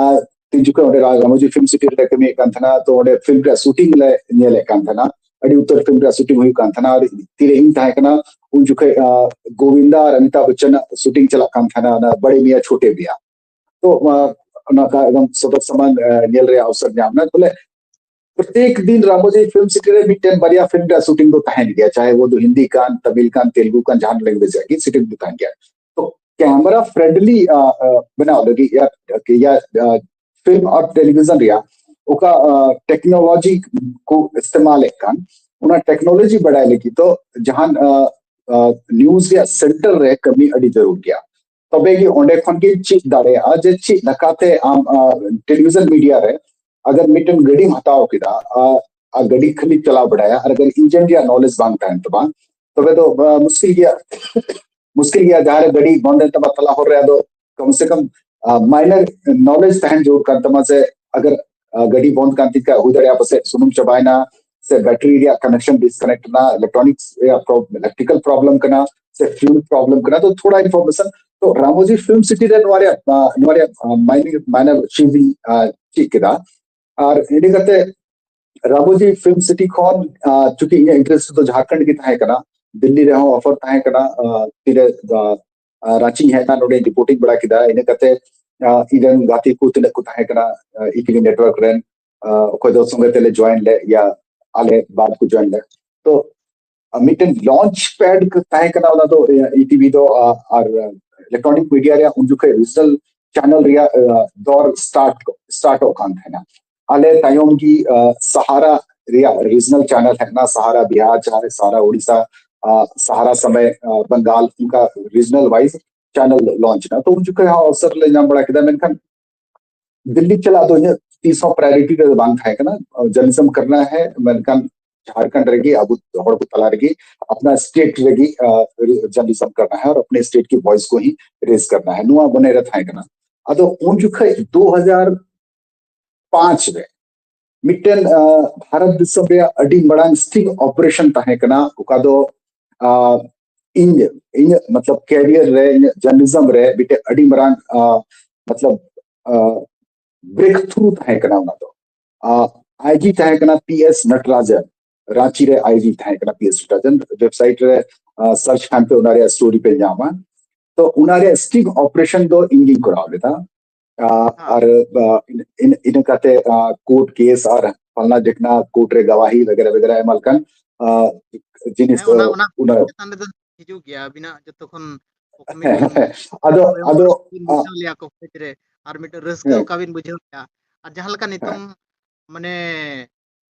ᱛᱤᱱ ᱡᱚᱠᱷᱚᱱ ᱚᱸᱰᱮ ᱨᱟᱢᱳᱡᱤ ᱯᱷᱤᱞᱢ ᱥᱤᱴᱤ ᱨᱮᱞᱮ ᱠᱟᱹᱢᱤᱭᱮᱫ ᱠᱟᱱ ᱛᱟᱦᱮᱱᱟ, ᱛᱚ ᱚᱸᱰᱮ ᱯᱷᱤᱞᱢ ᱨᱮᱭᱟᱜ ᱥᱩᱴᱤᱝ ᱞᱮ ᱧᱮᱞᱮᱫ ᱠᱟᱱ ᱛᱟᱦᱮᱱᱟ᱾ ᱟᱹᱰᱤ ᱩᱛᱟᱹᱨ ᱯᱷᱤᱞᱢ ᱨᱮᱭᱟᱜ ᱥᱩᱴᱤᱝ ᱦᱩᱭᱩᱜ ᱠᱟᱱ ᱛᱟᱦᱮᱱᱟ᱾ ᱟᱨ ᱛᱤᱨᱮ ᱤᱧ ᱛᱟᱦᱮᱸ ᱠᱟᱱᱟ, ᱩᱱ ᱡᱚᱠᱷᱚᱱ ᱜᱳᱵᱤᱱᱫᱟ ᱟᱨ ᱚᱢᱤᱛᱟᱵᱷ ᱵᱚᱪᱪᱚᱱ ᱟᱜ ᱥᱩᱴᱤᱝ ᱪᱟᱞᱟᱜ ᱠᱟᱱ ᱛᱟᱦᱮᱱᱟ, ᱚᱱᱟ ᱵᱚᱲᱮ ᱢᱤᱭᱟ ᱪᱷᱳᱴᱮ ᱢᱤᱭᱟ᱾ ᱛᱚ ᱚᱱᱟ ᱮᱠᱫᱚᱢ ᱥᱚᱫᱚᱨ ᱥᱟᱢᱟᱱ ᱧᱮᱞ ᱨᱮᱭᱟᱜ ᱚᱵᱥᱚᱨ ᱧᱟᱢ ᱮᱱᱟ᱾ ᱵᱚᱞᱮ ᱯᱨᱚᱛᱮᱠ ᱫᱤᱱ ᱨᱟᱢᱳᱡᱤ ᱯᱷᱤᱞᱢ ᱥᱤᱴᱤ ᱨᱮ ᱢᱤᱫᱴᱮᱱ ᱵᱟᱨᱭᱟ ᱯᱷᱤᱞᱢ ᱨᱮᱭᱟᱜ ᱥᱩᱴᱤᱝ ᱫᱚ ᱛᱟᱦᱮᱱ ᱜᱮᱭᱟ, ᱪᱟᱦᱮ ᱣᱚ ᱫᱚ ᱦᱤᱱᱫᱤ ᱠᱟᱱ, ᱛᱟᱢᱤᱞ ᱠᱟᱱ, ᱛᱮᱞᱮᱜᱩ ᱠᱟᱱ, ᱡᱟᱦᱟᱱ ᱞᱮᱝᱜᱩᱭᱮᱡᱽ ᱨᱮᱭᱟᱜ ᱜᱮ ᱥᱩᱴᱤᱝ ᱫᱚ ᱛᱟᱦᱮᱱ ᱜᱮᱭᱟ᱾ ᱛᱚ ᱠᱮᱢᱮᱨᱟ ᱯᱷᱨᱮᱱᱰᱞᱤ ᱵᱮᱱᱟᱣ ᱞᱟᱹᱜᱤᱫ ᱭᱟ, ᱭᱟ ᱯᱷᱤᱞᱢ ᱟᱨ ᱴᱮᱞᱤᱵᱷᱤᱡᱚᱱ ᱨᱮᱭᱟᱜ ᱚᱠᱟ ᱴᱮᱠᱱᱳᱞᱚᱡᱤ ᱠᱚ ᱤᱥᱛᱮᱢᱟᱞᱮᱫ ᱠᱟᱱ, ᱚᱱᱟ ᱴᱮᱠᱱᱳᱞᱚᱡᱤ ᱵᱟᱰᱟᱭ ᱞᱟᱹᱜᱤᱫ ᱫᱚ ᱡᱟᱦᱟᱱ ᱱᱤᱭᱩᱡ ᱨᱮᱭᱟᱜ ᱥᱮᱱᱴᱟᱨ ᱨᱮ ᱠᱟᱹᱢᱤ ᱟᱹᱰᱤ ᱡᱟᱹᱨᱩᱲ ᱜᱮᱭᱟ᱾ ᱛᱚᱵᱮ ᱜᱮ ᱚᱸᱰᱮ ᱠᱷᱚᱱ ᱜᱮ ᱪᱮᱫ ᱫᱟᱲᱮᱭᱟᱜᱼᱟ ᱡᱮ ᱪᱮᱫ ᱞᱮᱠᱟᱛᱮ ᱟᱢ ᱴᱮᱞᱤᱵᱷᱤᱡᱚᱱ ᱢᱤᱰᱤᱭᱟ ᱨᱮ ᱟᱜᱟᱨ ᱢᱤᱫᱴᱮᱱ ᱜᱟᱹᱰᱤᱢ ᱦᱟᱛᱟᱣ ᱠᱮᱫᱟ, ᱟᱨ ᱜᱟᱹᱰᱤ ᱠᱷᱟᱹᱞᱤ ᱪᱟᱞᱟᱣ ᱵᱟᱲᱟᱭᱟ, ᱟᱨ ᱟᱜᱟᱨ ᱤᱧᱡᱤᱱ ᱨᱮᱭᱟᱜ ᱱᱚᱞᱮᱡᱽ ᱵᱟᱝ ᱛᱟᱦᱮᱱ ᱛᱟᱢᱟ, ᱛᱚᱵᱮ ᱫᱚ ᱢᱩᱥᱠᱤᱞ ᱜᱮᱭᱟ᱾ ᱢᱩᱥᱠᱤᱞ ᱜᱮᱭᱟ᱾ ᱡᱟᱦᱟᱸ ᱨᱮ ᱜᱟᱹᱰᱤ ᱵᱚᱱᱫ ᱮᱱ ᱛᱟᱢᱟ ᱛᱟᱞᱟ ᱦᱚᱨ ᱨᱮ, ᱟᱫᱚ ᱠᱚᱢ ᱥᱮ ᱠᱚᱢ ᱢᱟᱭᱱᱟᱨ ᱱᱚᱞᱮᱡᱽ ᱛᱟᱦᱮᱱ ᱡᱟᱹᱨᱩᱲ ᱠᱟᱱ ᱛᱟᱢᱟ ᱡᱮ ᱟᱜᱟᱨ ᱜᱟᱹᱰᱤ ᱵᱚᱱᱫ ᱠᱟᱱ ᱛᱤᱧ ᱠᱷᱟᱱ ᱦᱩᱭ ᱫᱟᱲᱮᱭᱟᱜᱼᱟ ᱯᱟᱥᱮᱡ ᱥᱩᱱᱩᱢ ᱪᱟᱵᱟᱭᱮᱱᱟ, ᱥᱮ ᱵᱮᱴᱟᱨᱤ ᱨᱮᱭᱟᱜ ᱠᱟᱱᱮᱠᱥᱚᱱ ᱰᱤᱥᱠᱟᱱᱮᱠᱴ ᱮᱱᱟ, ᱤᱞᱮᱠᱴᱨᱚᱱᱤᱠᱥ ᱨᱮᱭᱟᱜ ᱤᱞᱮᱠᱴᱨᱤᱠᱟᱞ ᱯᱨᱚᱵᱞᱮᱢ ᱠᱟᱱᱟ, ᱥᱮ ᱯᱷᱤᱭᱩᱞ ᱯᱨᱚᱵᱞᱮᱢ ᱠᱟᱱᱟ᱾ ᱛᱚ ᱛᱷᱚᱲᱟ ᱤᱱᱯᱷᱚᱨᱢᱮᱥᱚᱱ, ᱛᱚ ᱨᱟᱢᱳᱡᱤ ᱯᱷᱤᱞᱢ ᱥᱤᱴᱤ ᱨᱮ ᱱᱚᱣᱟ ᱨᱮᱭᱟᱜ ᱱᱚᱣᱟ ᱨᱮᱭᱟᱜ ᱢᱟᱭᱱᱟᱨ ᱢᱟᱭᱱᱟᱨ ᱪᱤᱡᱽ ᱤᱧ ᱪᱮᱫ ᱠᱮᱫᱟ᱾ ᱟᱨ ᱤᱱᱟᱹ ᱠᱟᱛᱮ ᱨᱟᱢᱳᱡᱤ ᱯᱷᱤᱞᱢ ᱥᱤᱴᱤ ᱠᱷᱚᱱ ᱪᱩᱸᱠᱤ ᱤᱧᱟᱹᱜ ᱤᱱᱴᱟᱨᱮᱥᱴ ᱫᱚ ᱡᱷᱟᱲᱠᱷᱚᱸᱰ ᱜᱮ ᱛᱟᱦᱮᱸ ᱠᱟᱱᱟ᱾ ᱫᱤᱞᱞᱤ ᱨᱮᱦᱚᱸ ᱚᱯᱷᱟᱨ ᱛᱟᱦᱮᱸ ᱠᱟᱱᱟ᱾ ᱛᱤᱨᱮ ᱨᱟᱸᱪᱤᱧ ᱦᱮᱡ ᱮᱱᱟ, ᱱᱚᱰᱮ ᱨᱤᱯᱳᱨᱴᱤᱝ ᱵᱟᱲᱟ ᱠᱮᱫᱟ᱾ ᱤᱱᱟᱹ ᱠᱟᱛᱮ ᱤᱧ ᱨᱮᱱ ᱜᱟᱛᱮ ᱠᱚ ᱛᱤᱱᱟᱹᱜ ᱠᱚ ᱛᱟᱦᱮᱸ ᱠᱟᱱᱟ ᱤᱠᱤᱞᱤ ᱱᱮᱴᱣᱟᱨᱠ ᱨᱮᱱ, ᱚᱠᱚᱭ ᱫᱚ ᱥᱚᱸᱜᱮ ᱛᱮᱞᱮ ᱡᱚᱭᱮᱱ ᱞᱮ, ᱭᱟ ᱟᱞᱮ ᱵᱟᱨ ᱠᱚ ᱡᱚᱭᱮᱱ ᱞᱮ᱾ ᱛᱚ ᱢᱤᱫᱴᱮᱱ ᱞᱚᱧᱪ ᱯᱮᱰ ᱛᱟᱦᱮᱸ ᱠᱟᱱᱟ ᱚᱱᱟ ᱫᱚ ᱤᱴᱤᱵᱷᱤ ᱫᱚ, ᱟᱨ ᱤᱞᱮᱠᱴᱨᱚᱱᱤᱠ ᱢᱤᱰᱤᱭᱟ ᱨᱮᱭᱟᱜ ᱩᱱ ᱡᱚᱠᱷᱚᱱ ᱨᱤᱡᱱᱟᱞ ᱪᱮᱱᱮᱞ ᱨᱮᱭᱟᱜ ᱫᱚᱨ ᱥᱴᱟᱨᱴ ᱥᱴᱟᱨᱴᱚᱜ ᱠᱟᱱ ᱛᱟᱦᱮᱱᱟ᱾ ᱟᱞᱮ ᱛᱟᱭᱚᱢ ᱜᱮ ᱥᱟᱦᱟᱨᱟ ᱨᱮᱭᱟᱜ ᱨᱤᱡᱱᱟᱞ ᱪᱮᱱᱮᱞ ᱦᱮᱡ ᱮᱱᱟ, ᱥᱟᱦᱟᱨᱟ ᱵᱤᱦᱟᱨ, ᱡᱟᱦᱟᱸ ᱨᱮ ᱥᱟᱦᱟᱨᱟ ᱳᱰᱤᱥᱟ, ᱥᱟᱦᱟᱨᱟ ᱥᱚᱢᱮᱛ ᱵᱟᱝᱜᱟᱞ, ᱚᱱᱠᱟ ᱨᱤᱡᱱᱟᱞ ᱣᱟᱭᱤᱡ ᱪᱮᱱᱮᱞ ᱞᱚᱧᱪ ᱮᱱᱟ᱾ ᱛᱚ ᱩᱱ ᱡᱚᱠᱷᱚᱱ ᱦᱚᱸ ᱚᱵᱥᱚᱨ ᱞᱮ ᱧᱟᱢ ᱵᱟᱲᱟ ᱠᱮᱫᱟ, ᱢᱮᱱᱠᱷᱟᱱ ᱫᱤᱞᱞᱤ ᱪᱟᱞᱟᱜ ᱫᱚ ᱤᱧᱟᱹᱜ ᱛᱤᱥ ᱦᱚᱸ ᱯᱨᱟᱭᱳᱨᱤᱴᱤ ᱨᱮ ᱵᱟᱝ ᱛᱟᱦᱮᱸ ᱠᱟᱱᱟ᱾ ᱡᱟᱨᱱᱟᱞᱤᱡᱚᱢ ᱠᱟᱨᱱᱟ ᱦᱮ, ᱢᱮᱱᱠᱷᱟᱱ ᱡᱷᱟᱲᱠᱷᱚᱸᱰ ᱨᱮᱜᱮ ᱟᱵᱚ ᱦᱚᱲ ᱠᱚ ᱛᱟᱞᱟ ᱨᱮᱜᱮ ᱟᱯᱱᱟ ᱥᱴᱮᱴ ᱨᱮᱜᱮ ᱡᱟᱨᱱᱟᱞᱤᱡᱚᱢ ᱠᱟᱨᱱᱟ ᱦᱮ ᱟᱨ ᱟᱯᱱᱮ ᱥᱴᱮᱴ ᱠᱤ ᱵᱷᱚᱭᱮᱥ ᱠᱚ ᱦᱤ ᱨᱮᱡ ᱠᱟᱨᱱᱟ ᱦᱮ, ᱱᱚᱣᱟ ᱢᱚᱱᱮ ᱨᱮ ᱛᱟᱦᱮᱸ ᱠᱟᱱᱟ᱾ ᱟᱫᱚ ᱩᱱ ᱡᱚᱠᱷᱚᱡ ᱫᱩ ᱦᱟᱡᱟᱨ ᱯᱟᱸᱪ ᱨᱮ ᱢᱤᱫᱴᱮᱱ ᱵᱷᱟᱨᱚᱛ ᱫᱤᱥᱚᱢ ᱨᱮᱭᱟᱜ ᱟᱹᱰᱤ ᱢᱟᱲᱟᱝ ᱥᱴᱤᱝ ᱚᱯᱟᱨᱮᱥᱚᱱ ᱛᱟᱦᱮᱸ ᱠᱟᱱᱟ, ᱚᱠᱟ ᱫᱚ ᱤᱧ ᱤᱧᱟᱹᱜ ᱢᱚᱛᱞᱚᱵ ᱠᱮᱨᱤᱭᱟᱨ ᱨᱮ, ᱤᱧᱟᱹᱜ ᱡᱟᱨᱱᱟᱞᱤᱡᱚᱢ ᱨᱮ ᱢᱤᱫᱴᱮᱱ ᱟᱹᱰᱤ ᱢᱟᱨᱟᱝ ᱢᱚᱛᱞᱚᱵ ᱵᱨᱮᱠ ᱛᱷᱨᱩ ᱛᱟᱦᱮᱸ ᱠᱟᱱᱟ᱾ ᱚᱱᱟ ᱫᱚ ᱟᱭᱡᱤ ᱛᱟᱦᱮᱸ ᱠᱟᱱᱟ ᱯᱤ ᱮᱥ ᱱᱟᱴᱨᱟᱡᱚᱱ, ᱨᱟᱸᱪᱤ ᱨᱮ ᱟᱭᱡᱤ ᱛᱟᱦᱮᱸ ᱠᱟᱱᱟ ᱯᱤ ᱮᱥ ᱱᱟᱴᱨᱟᱡᱚᱱ᱾ ᱣᱮᱵᱥᱟᱭᱤᱴ ᱨᱮ ᱥᱟᱨᱪ ᱠᱷᱟᱱ ᱯᱮ ᱚᱱᱟ ᱨᱮᱭᱟᱜ ᱥᱴᱳᱨᱤ ᱯᱮ ᱧᱟᱢᱟ᱾ ᱛᱚ ᱚᱱᱟ ᱨᱮᱭᱟᱜ ᱥᱴᱤᱝ ᱚᱯᱟᱨᱮᱥᱚᱱ ᱫᱚ ᱤᱧ ᱜᱤᱧ ᱠᱚᱨᱟᱣ ᱞᱮᱫᱟ᱾ ᱟᱨ ᱤᱱᱟᱹ ᱠᱟᱛᱮ ᱠᱳᱨᱴ ᱠᱮᱥ ᱟᱨ ᱯᱷᱟᱞᱱᱟ ᱰᱷᱤᱠᱱᱟ ᱠᱳᱨᱴ ᱨᱮ ᱜᱟᱣᱟᱦᱤ ᱵᱟᱜᱮᱨᱟ ᱵᱟᱜᱮᱨᱟ ᱟᱭᱢᱟ ᱞᱮᱠᱟᱱ ᱡᱤᱱᱤᱥ ᱦᱮᱸ, ᱚᱱᱟ ᱚᱱᱟ ᱚᱱᱟ ᱪᱮᱛᱟᱱ ᱨᱮᱫᱚ ᱦᱤᱡᱩᱜ ᱜᱮᱭᱟ ᱟᱹᱵᱤᱱᱟᱜ ᱡᱚᱛᱚ ᱠᱷᱚᱱ ᱦᱮᱸ, ᱦᱮᱸ᱾ ᱟᱫᱚ ᱟᱫᱚ ᱵᱤᱱ ᱵᱩᱡᱷᱟᱹᱣ ᱞᱮᱭᱟ ᱠᱚ ᱠᱷᱚᱡ ᱨᱮ, ᱟᱨ ᱢᱤᱫᱴᱮᱱ ᱨᱟᱹᱥᱠᱟᱹ ᱦᱮᱸ᱾ ᱚᱠᱟ ᱵᱤᱱ ᱵᱩᱡᱷᱟᱹᱣ ᱞᱮᱭᱟ, ᱟᱨ ᱡᱟᱦᱟᱸ ᱞᱮᱠᱟ ᱱᱤᱛᱚᱝ ᱢᱟᱱᱮ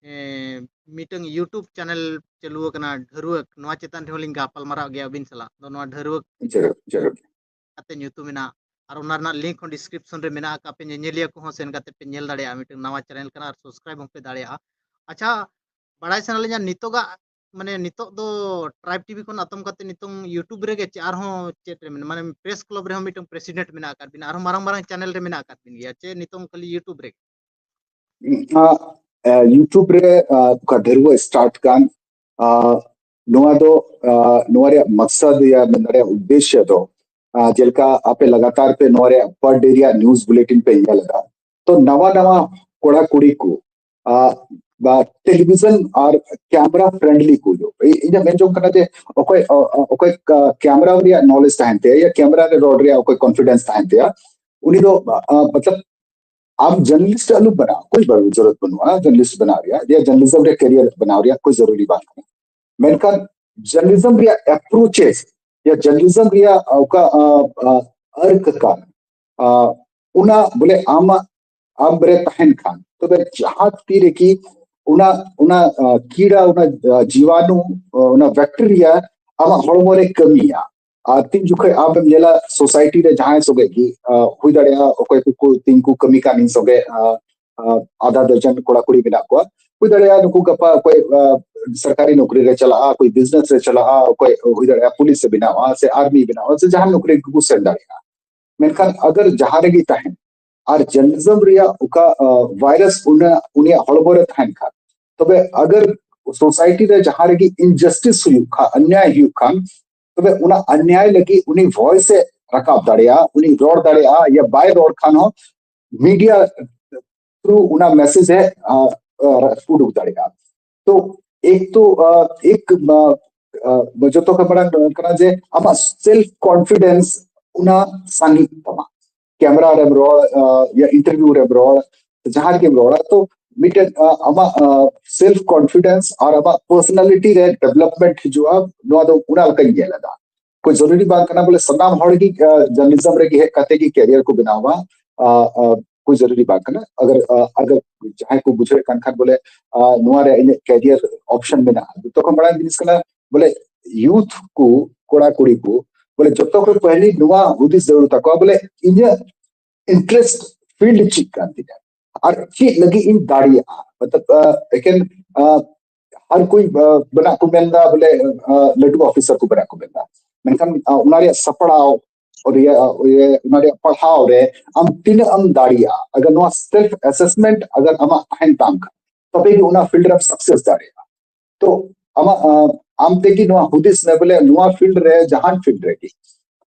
ᱢᱤᱫᱴᱟᱝ YouTube ᱪᱮᱱᱮᱞ ᱪᱟᱹᱞᱩ ᱟᱠᱟᱱᱟ ᱰᱷᱟᱹᱨᱣᱟᱹᱜ, ᱱᱚᱣᱟ ᱪᱮᱛᱟᱱ ᱨᱮᱦᱚᱸ ᱞᱤᱧ ᱜᱟᱯᱟᱞ ᱢᱟᱨᱟᱣ ᱜᱮᱭᱟ ᱟᱹᱵᱤᱱ ᱥᱟᱞᱟᱜ᱾ ᱟᱫᱚ ᱱᱚᱣᱟ ᱰᱷᱟᱹᱨᱣᱟᱹᱜ ᱡᱟᱹᱨᱩᱲ, ᱡᱟᱹᱨᱩᱲ᱾ ᱠᱟᱛᱮ ᱧᱩᱛᱩᱢ ᱢᱮᱱᱟᱜᱼᱟ᱾ ᱟᱨ ᱚᱱᱟ ᱨᱮᱱᱟᱜ ᱞᱤᱝᱠ ᱦᱚᱸ ᱰᱤᱥᱠᱨᱤᱯᱥᱚᱱ ᱨᱮ ᱢᱮᱱᱟᱜ ᱟᱠᱟᱫ, ᱯᱮ ᱧᱮᱧᱮᱞᱤᱭᱟᱹ ᱠᱚᱦᱚᱸ ᱥᱮᱱ ᱠᱟᱛᱮ ᱯᱮ ᱧᱮᱞ ᱫᱟᱲᱮᱭᱟᱜᱼᱟ᱾ ᱢᱤᱫᱴᱟᱝ ᱱᱟᱣᱟ ᱪᱮᱱᱮᱞ ᱠᱟᱱᱟ ᱟᱨ ᱥᱟᱵᱥᱠᱨᱟᱭᱤᱵ ᱦᱚᱸᱯᱮ ᱫᱟᱲᱮᱭᱟᱜᱼᱟ᱾ ᱟᱪᱪᱷᱟ, ᱵᱟᱲᱟᱭ ᱥᱟᱱᱟ ᱞᱤᱧᱟ ᱱᱤᱛᱚᱜᱟᱜ, ᱢᱟᱱᱮ ᱱᱤᱛᱚᱜ ᱫᱚ ᱴᱨᱟᱭᱤᱵ ᱴᱤᱵᱷᱤ ᱠᱷᱚᱱ ᱟᱛᱚᱢ ᱠᱟᱛᱮ ᱱᱤᱛᱚᱝ ᱭᱩᱴᱩᱵᱽ ᱨᱮᱜᱮ ᱪᱮ ᱟᱨᱦᱚᱸ ᱪᱮᱫ ᱨᱮ ᱢᱮᱱᱟᱜᱼᱟ? ᱢᱟᱱᱮ ᱯᱨᱮᱥ ᱠᱞᱟᱵᱽ ᱨᱮᱦᱚᱸ ᱢᱤᱫᱴᱟᱝ ᱯᱨᱮᱥᱤᱰᱮᱱᱴ ᱢᱮᱱᱟᱜ ᱟᱠᱟᱫ ᱵᱤᱱᱟ, ᱟᱨᱦᱚᱸ ᱢᱟᱨᱟᱝ ᱢᱟᱨᱟᱝ ᱪᱮᱱᱮᱞ ᱨᱮ ᱢᱮᱱᱟᱜ ᱟᱠᱟᱫ ᱵᱤᱱ ᱜᱮᱭᱟ ᱪᱮ ᱱᱤᱛᱚᱝ ᱠᱷᱟᱹᱞᱤ ᱭᱩᱴᱩᱵᱽ ᱨᱮᱜᱮ? ᱟᱜ, ᱮ, YouTube ᱨᱮ, ᱟ, ᱚᱠᱟ ᱰᱷᱮᱨᱣᱟᱹ ᱥᱴᱟᱨᱴ ᱠᱟᱱ, ᱟ, ᱱᱚᱣᱟ ᱫᱚ, ᱟ, ᱱᱚᱣᱟ ᱨᱮᱭᱟᱜ ᱢᱟᱠᱥᱟᱫ ᱭᱟ ᱢᱮᱱ ᱫᱟᱲᱮᱭᱟᱜᱼᱟ ᱩᱫᱽᱫᱮᱥᱭᱚ ᱫᱚ, ᱟ, ᱡᱮᱞᱮᱠᱟ ᱟᱯᱮ ᱞᱟᱜᱟᱛᱟᱨ ᱯᱮ ᱱᱚᱣᱟ ᱨᱮᱭᱟᱜ ᱯᱟᱨ ᱰᱮ ᱨᱮᱭᱟᱜ ᱱᱤᱭᱩᱡ ᱵᱩᱞᱮᱴᱤᱱ ᱯᱮ ᱧᱮᱞ ᱮᱫᱟ, ᱛᱚ ᱱᱟᱣᱟ ᱱᱟᱣᱟ ᱠᱚᱲᱟ ᱠᱩᱲᱤ ᱠᱚ, ᱟ, ᱵᱟ ᱴᱮᱞᱤᱵᱷᱤᱡᱚᱱ ᱟᱨ ᱠᱮᱢᱮᱨᱟ ᱯᱷᱨᱮᱱᱰᱞᱤ ᱠᱚ ᱦᱩᱭᱩᱜ᱾ ᱤ-, ᱤᱧᱟᱹᱜ ᱢᱮᱱ ᱡᱚᱝ ᱠᱟᱱᱟ ᱡᱮ ᱚᱠᱚᱭ, ᱟ, ᱟ, ᱚᱠᱚᱭ ᱠᱟ-, ᱠᱮᱢᱮᱨᱟ ᱨᱮᱭᱟᱜ ᱱᱚᱞᱮᱡᱽ ᱛᱟᱦᱮᱱ ᱛᱟᱭᱟ ᱭᱟ ᱠᱮᱢᱮᱨᱟ ᱨᱮ ᱨᱚᱲ ᱨᱮᱭᱟᱜ ᱚᱠᱚᱭ ᱠᱚᱱᱯᱷᱤᱰᱮᱱᱥ ᱛᱟᱦᱮᱱ ᱛᱟᱭᱟ, ᱩᱱᱤ ᱫᱚ, ᱟ, ᱟ, ᱢᱚᱛᱞᱚᱵ ᱟᱢ ᱡᱟᱨᱱᱟᱞᱤᱥᱴ ᱟᱞᱚ ᱵᱮᱱᱟᱣ, ᱠᱳᱭ ᱵᱟᱝ ᱡᱟᱨᱩᱨᱟᱛ ᱵᱟᱹᱱᱩᱜᱼᱟ ᱡᱟᱨᱱᱟᱞᱤᱥᱴ ᱵᱮᱱᱟᱣ ᱨᱮᱭᱟᱜ, ᱭᱟ ᱡᱟᱨᱱᱟᱞᱤᱡᱢ ᱨᱮ ᱠᱮᱨᱤᱭᱟᱨ ᱵᱮᱱᱟᱣ ᱨᱮᱭᱟᱜ ᱠᱳᱭ ᱡᱟᱨᱩᱨᱤ ᱵᱟᱝ ᱠᱟᱱᱟ᱾ ᱢᱮᱱᱠᱷᱟᱱ ᱡᱟᱨᱱᱟᱞᱤᱡᱢ ᱨᱮᱭᱟᱜ ᱮᱯᱨᱳᱪᱮᱥ ᱭᱟ ᱡᱟᱨᱱᱟᱞᱤᱡᱢ ᱨᱮᱭᱟᱜ ᱚᱠᱟ, ᱟ, ᱟ, ᱟᱹᱨᱠ ᱠᱟᱱ, ᱟ, ᱚᱱᱟ ᱵᱚᱞᱮ ᱟᱢᱟᱜ, ᱟᱢ ᱨᱮ ᱛᱟᱦᱮᱱ ᱠᱷᱟᱱ, ᱛᱚᱵᱮ ᱡᱟᱦᱟᱸ ᱛᱤ ᱨᱮᱜᱮ ᱚᱱᱟ, ᱚᱱᱟ, ᱟ, ᱠᱤᱲᱟ, ᱚᱱᱟ, ᱟ, ᱡᱤᱵᱟᱱᱩ, ᱟ, ᱚᱱᱟ ᱵᱮᱠᱴᱮᱨᱤᱭᱟ ᱟᱢᱟᱜ ᱦᱚᱲᱢᱚ ᱨᱮ ᱠᱟᱹᱢᱤᱭᱟ᱾ ᱟᱨ ᱛᱤᱱ ᱡᱚᱠᱷᱚᱡ ᱟᱢᱮᱢ ᱧᱮᱞᱟ ᱥᱳᱥᱟᱭᱴᱤ ᱨᱮ ᱡᱟᱦᱟᱸᱭ ᱥᱚᱸᱜᱮ ᱜᱮ, ᱟ, ᱦᱩᱭ ᱫᱟᱲᱮᱭᱟᱜᱼᱟ ᱚᱠᱚᱭ ᱠᱚ, ᱠᱚ ᱛᱤᱧ ᱠᱚ ᱠᱟᱹᱢᱤ ᱠᱟᱱ ᱤᱧ ᱥᱚᱸᱜᱮ, ᱟ, ᱟ, ᱟᱫᱷᱟ ᱫᱚᱨᱡᱚᱱ ᱠᱚᱲᱟ ᱠᱩᱲᱤ ᱢᱮᱱᱟᱜ ᱠᱚᱣᱟ᱾ ᱦᱩᱭ ᱫᱟᱲᱮᱭᱟᱜᱼᱟ ᱱᱩᱠᱩ ᱜᱟᱯᱟ ᱚᱠᱚᱭ, ᱟ, ᱥᱚᱨᱠᱟᱨᱤ ᱱᱚᱠᱨᱤ ᱨᱮ ᱪᱟᱞᱟᱜᱼᱟ, ᱚᱠᱚᱭ ᱵᱤᱡᱽᱱᱮᱥ ᱨᱮ ᱪᱟᱞᱟᱜᱼᱟ, ᱚᱠᱚᱭ ᱦᱩᱭ ᱫᱟᱲᱮᱭᱟᱜᱼᱟ ᱯᱩᱞᱤᱥ ᱮ ᱵᱮᱱᱟᱣᱟ ᱥᱮ ᱟᱨᱢᱤ ᱵᱮᱱᱟᱣᱟ ᱥᱮ ᱡᱟᱦᱟᱱ ᱱᱚᱠᱨᱤ ᱠᱚᱠᱚ ᱥᱮᱱ ᱫᱟᱲᱮᱭᱟᱜᱼᱟ᱾ ᱢᱮᱱᱠᱷᱟᱱ ᱟᱜᱟᱨ ᱡᱟᱦᱟᱸ ᱨᱮᱜᱮ ᱛᱟᱦᱮᱱ ᱟᱨ ᱡᱟᱨᱱᱟᱞᱤᱡᱢ ᱨᱮᱭᱟᱜ ᱚᱠᱟ, ᱟ, ᱵᱷᱟᱭᱨᱟᱥ ᱚᱱᱟ, ᱩᱱᱤᱭᱟᱜ ᱦᱚᱲᱢᱚ ᱨᱮ ᱛᱟᱦᱮᱱ ᱠᱷᱟᱱ, ᱛᱚᱵᱮ ᱟᱜᱟᱨ ᱥᱳᱥᱟᱭᱴᱤ ᱨᱮ ᱡᱟᱦᱟᱸ ᱨᱮᱜᱮ ᱤᱱᱡᱟᱥᱴᱤᱥ ᱦᱩᱭᱩᱜ ᱠᱷᱟᱱ, ᱚᱱᱱᱭᱟᱭ ᱦᱩᱭᱩᱜ ᱠᱷᱟᱱ, ᱛᱚᱵᱮ ᱚᱱᱟ ᱚᱱᱱᱭᱟᱭ ᱞᱟᱹᱜᱤᱫ ᱩᱱᱤ ᱵᱷᱚᱭᱮᱥ ᱮ ᱨᱟᱠᱟᱵ ᱫᱟᱲᱮᱭᱟᱜᱼᱟ, ᱩᱱᱤ ᱨᱚᱲ ᱫᱟᱲᱮᱭᱟᱜᱼᱟ, ᱭᱟ ᱵᱟᱭ ᱨᱚᱲ ᱠᱷᱟᱱ ᱦᱚᱸ ᱢᱤᱰᱤᱭᱟ ᱛᱷᱨᱩ ᱚᱱᱟ ᱢᱮᱥᱮᱡ ᱮ, ᱟ, ᱟ, ᱩᱰᱩᱠ ᱫᱟᱲᱮᱭᱟᱜᱼᱟ᱾ ᱛᱚ ᱮᱠ ᱛᱚ, ᱟ, ᱮᱠ, ᱟ, ᱟ, ᱡᱚᱛᱚ ᱠᱷᱚᱱ ᱢᱟᱲᱟᱝ ᱠᱟᱱᱟ ᱡᱮ ᱟᱢᱟᱜ ᱥᱮᱞᱯ ᱠᱚᱱᱯᱷᱤᱰᱮᱱᱥ ᱚᱱᱟ ᱥᱟᱸᱜᱮᱜ ᱛᱟᱢᱟ᱾ ᱠᱮᱢᱮᱨᱟ ᱨᱮᱢ ᱨᱚᱲ, ᱟ, ᱭᱟ ᱤᱱᱴᱟᱨᱵᱷᱤᱭᱩ ᱨᱮᱢ ᱨᱚᱲ, ᱡᱟᱦᱟᱸ ᱨᱮᱜᱮᱢ ᱨᱚᱲᱟ, ᱛᱚ ᱢᱤᱫᱴᱮᱱ, ᱟ, ᱟᱢᱟᱜ, ᱟ, ᱥᱮᱞᱯ ᱠᱚᱱᱯᱷᱤᱰᱮᱱᱥ ᱟᱨ ᱟᱢᱟᱜ ᱯᱟᱨᱥᱚᱱᱟᱞᱤᱴᱤ ᱨᱮ ᱰᱮᱵᱷᱞᱚᱯᱢᱮᱱᱴ ᱦᱤᱡᱩᱜᱼᱟ, ᱱᱚᱣᱟ ᱫᱚ ᱚᱱᱟ ᱞᱮᱠᱟᱧ ᱧᱮᱞ ᱮᱫᱟ᱾ ᱠᱳᱭ ᱡᱟᱨᱩᱨᱤ ᱵᱟᱝ ᱠᱟᱱᱟ ᱵᱚᱞᱮ ᱥᱟᱱᱟᱢ ᱦᱚᱲ ᱜᱮ, ᱟ, ᱡᱟᱨᱱᱟᱞᱤᱡᱢ ᱨᱮᱜᱮ ᱦᱮᱡ ᱠᱟᱛᱮ ᱜᱮ ᱠᱮᱨᱤᱭᱟᱨ ᱠᱚ ᱵᱮᱱᱟᱣᱟ, ᱟ, ᱟ, ᱠᱳᱭ ᱡᱟᱨᱩᱨᱤ ᱵᱟᱝ ᱠᱟᱱᱟ᱾ ᱟᱜᱟᱨ, ᱟ, ᱟᱜᱟᱨ ᱡᱟᱦᱟᱸᱭ ᱠᱚ ᱵᱩᱡᱷᱟᱹᱣᱮᱫ ᱠᱟᱱ ᱠᱷᱟᱱ ᱵᱚᱞᱮ, ᱟ, ᱱᱚᱣᱟ ᱨᱮ ᱤᱧᱟᱹᱜ ᱠᱮᱨᱤᱭᱟᱨ ᱚᱯᱥᱚᱱ ᱢᱮᱱᱟᱜᱼᱟ, ᱡᱚᱛᱚ ᱠᱷᱚᱱ ᱢᱟᱲᱟᱝ ᱡᱤᱱᱤᱥ ᱠᱟᱱᱟ ᱵᱚᱞᱮ ᱭᱩᱛᱷ ᱠᱚ, ᱠᱚᱲᱟ ᱠᱩᱲᱤ ᱠᱚ, ᱵᱚᱞᱮ ᱡᱚᱛᱚ ᱠᱷᱚᱱ ᱯᱟᱹᱦᱤᱞ ᱱᱚᱣᱟ ᱦᱩᱫᱤᱥ ᱡᱟᱹᱨᱩᱲ ᱛᱟᱠᱚᱣᱟ, ᱵᱚᱞᱮ ᱤᱧᱟᱹᱜ interest field ᱪᱮᱫ ᱠᱟᱱ ᱛᱤᱧᱟ ᱟᱨ ᱪᱮᱫ ᱞᱟᱹᱜᱤᱫ ᱤᱧ ᱫᱟᱲᱮᱭᱟᱜᱼᱟ᱾ ᱢᱚᱛᱞᱚᱵ, ᱟ, ᱮᱠᱮᱱ, ᱟ, ᱦᱟᱨ ᱠᱚᱭ, ᱟ, ᱵᱮᱱᱟᱜ ᱠᱚ ᱢᱮᱱᱫᱟ, ᱵᱚᱞᱮ, ᱟ, ᱞᱟᱹᱴᱩ ᱚᱯᱷᱤᱥᱟᱨ ᱠᱚ ᱵᱮᱱᱟᱜ ᱠᱚ ᱢᱮᱱᱫᱟ, ᱢᱮᱱᱠᱷᱟᱱ, ᱟ, ᱚᱱᱟ ᱨᱮᱭᱟᱜ ᱥᱟᱯᱲᱟᱣ, ᱚᱱᱟ ᱨᱮᱭᱟᱜ, ᱚᱱᱟ ᱨᱮᱭᱟᱜ ᱯᱟᱲᱦᱟᱣ ᱨᱮ ᱟᱢ ᱛᱤᱱᱟᱹᱜ ᱮᱢ ᱫᱟᱲᱮᱭᱟᱜᱼᱟ᱾ ᱟᱜᱟᱨ ᱱᱚᱣᱟ self assessment ᱟᱜᱟᱨ ᱟᱢᱟᱜ ᱛᱟᱦᱮᱱ ᱛᱟᱢ ᱠᱷᱟᱱ, ᱛᱚᱵᱮ ᱜᱮ ᱚᱱᱟ field ᱨᱮᱢ success ᱫᱟᱲᱮᱭᱟᱜᱼᱟ᱾ ᱛᱚ ᱟᱢᱟᱜ, ᱟ, ᱟᱢ ᱛᱮᱜᱮ ᱱᱚᱣᱟ ᱦᱩᱫᱤᱥ ᱢᱮ, ᱵᱚᱞᱮ ᱱᱚᱣᱟ field ᱨᱮ, ᱡᱟᱦᱟᱱ field ᱨᱮᱜᱮ,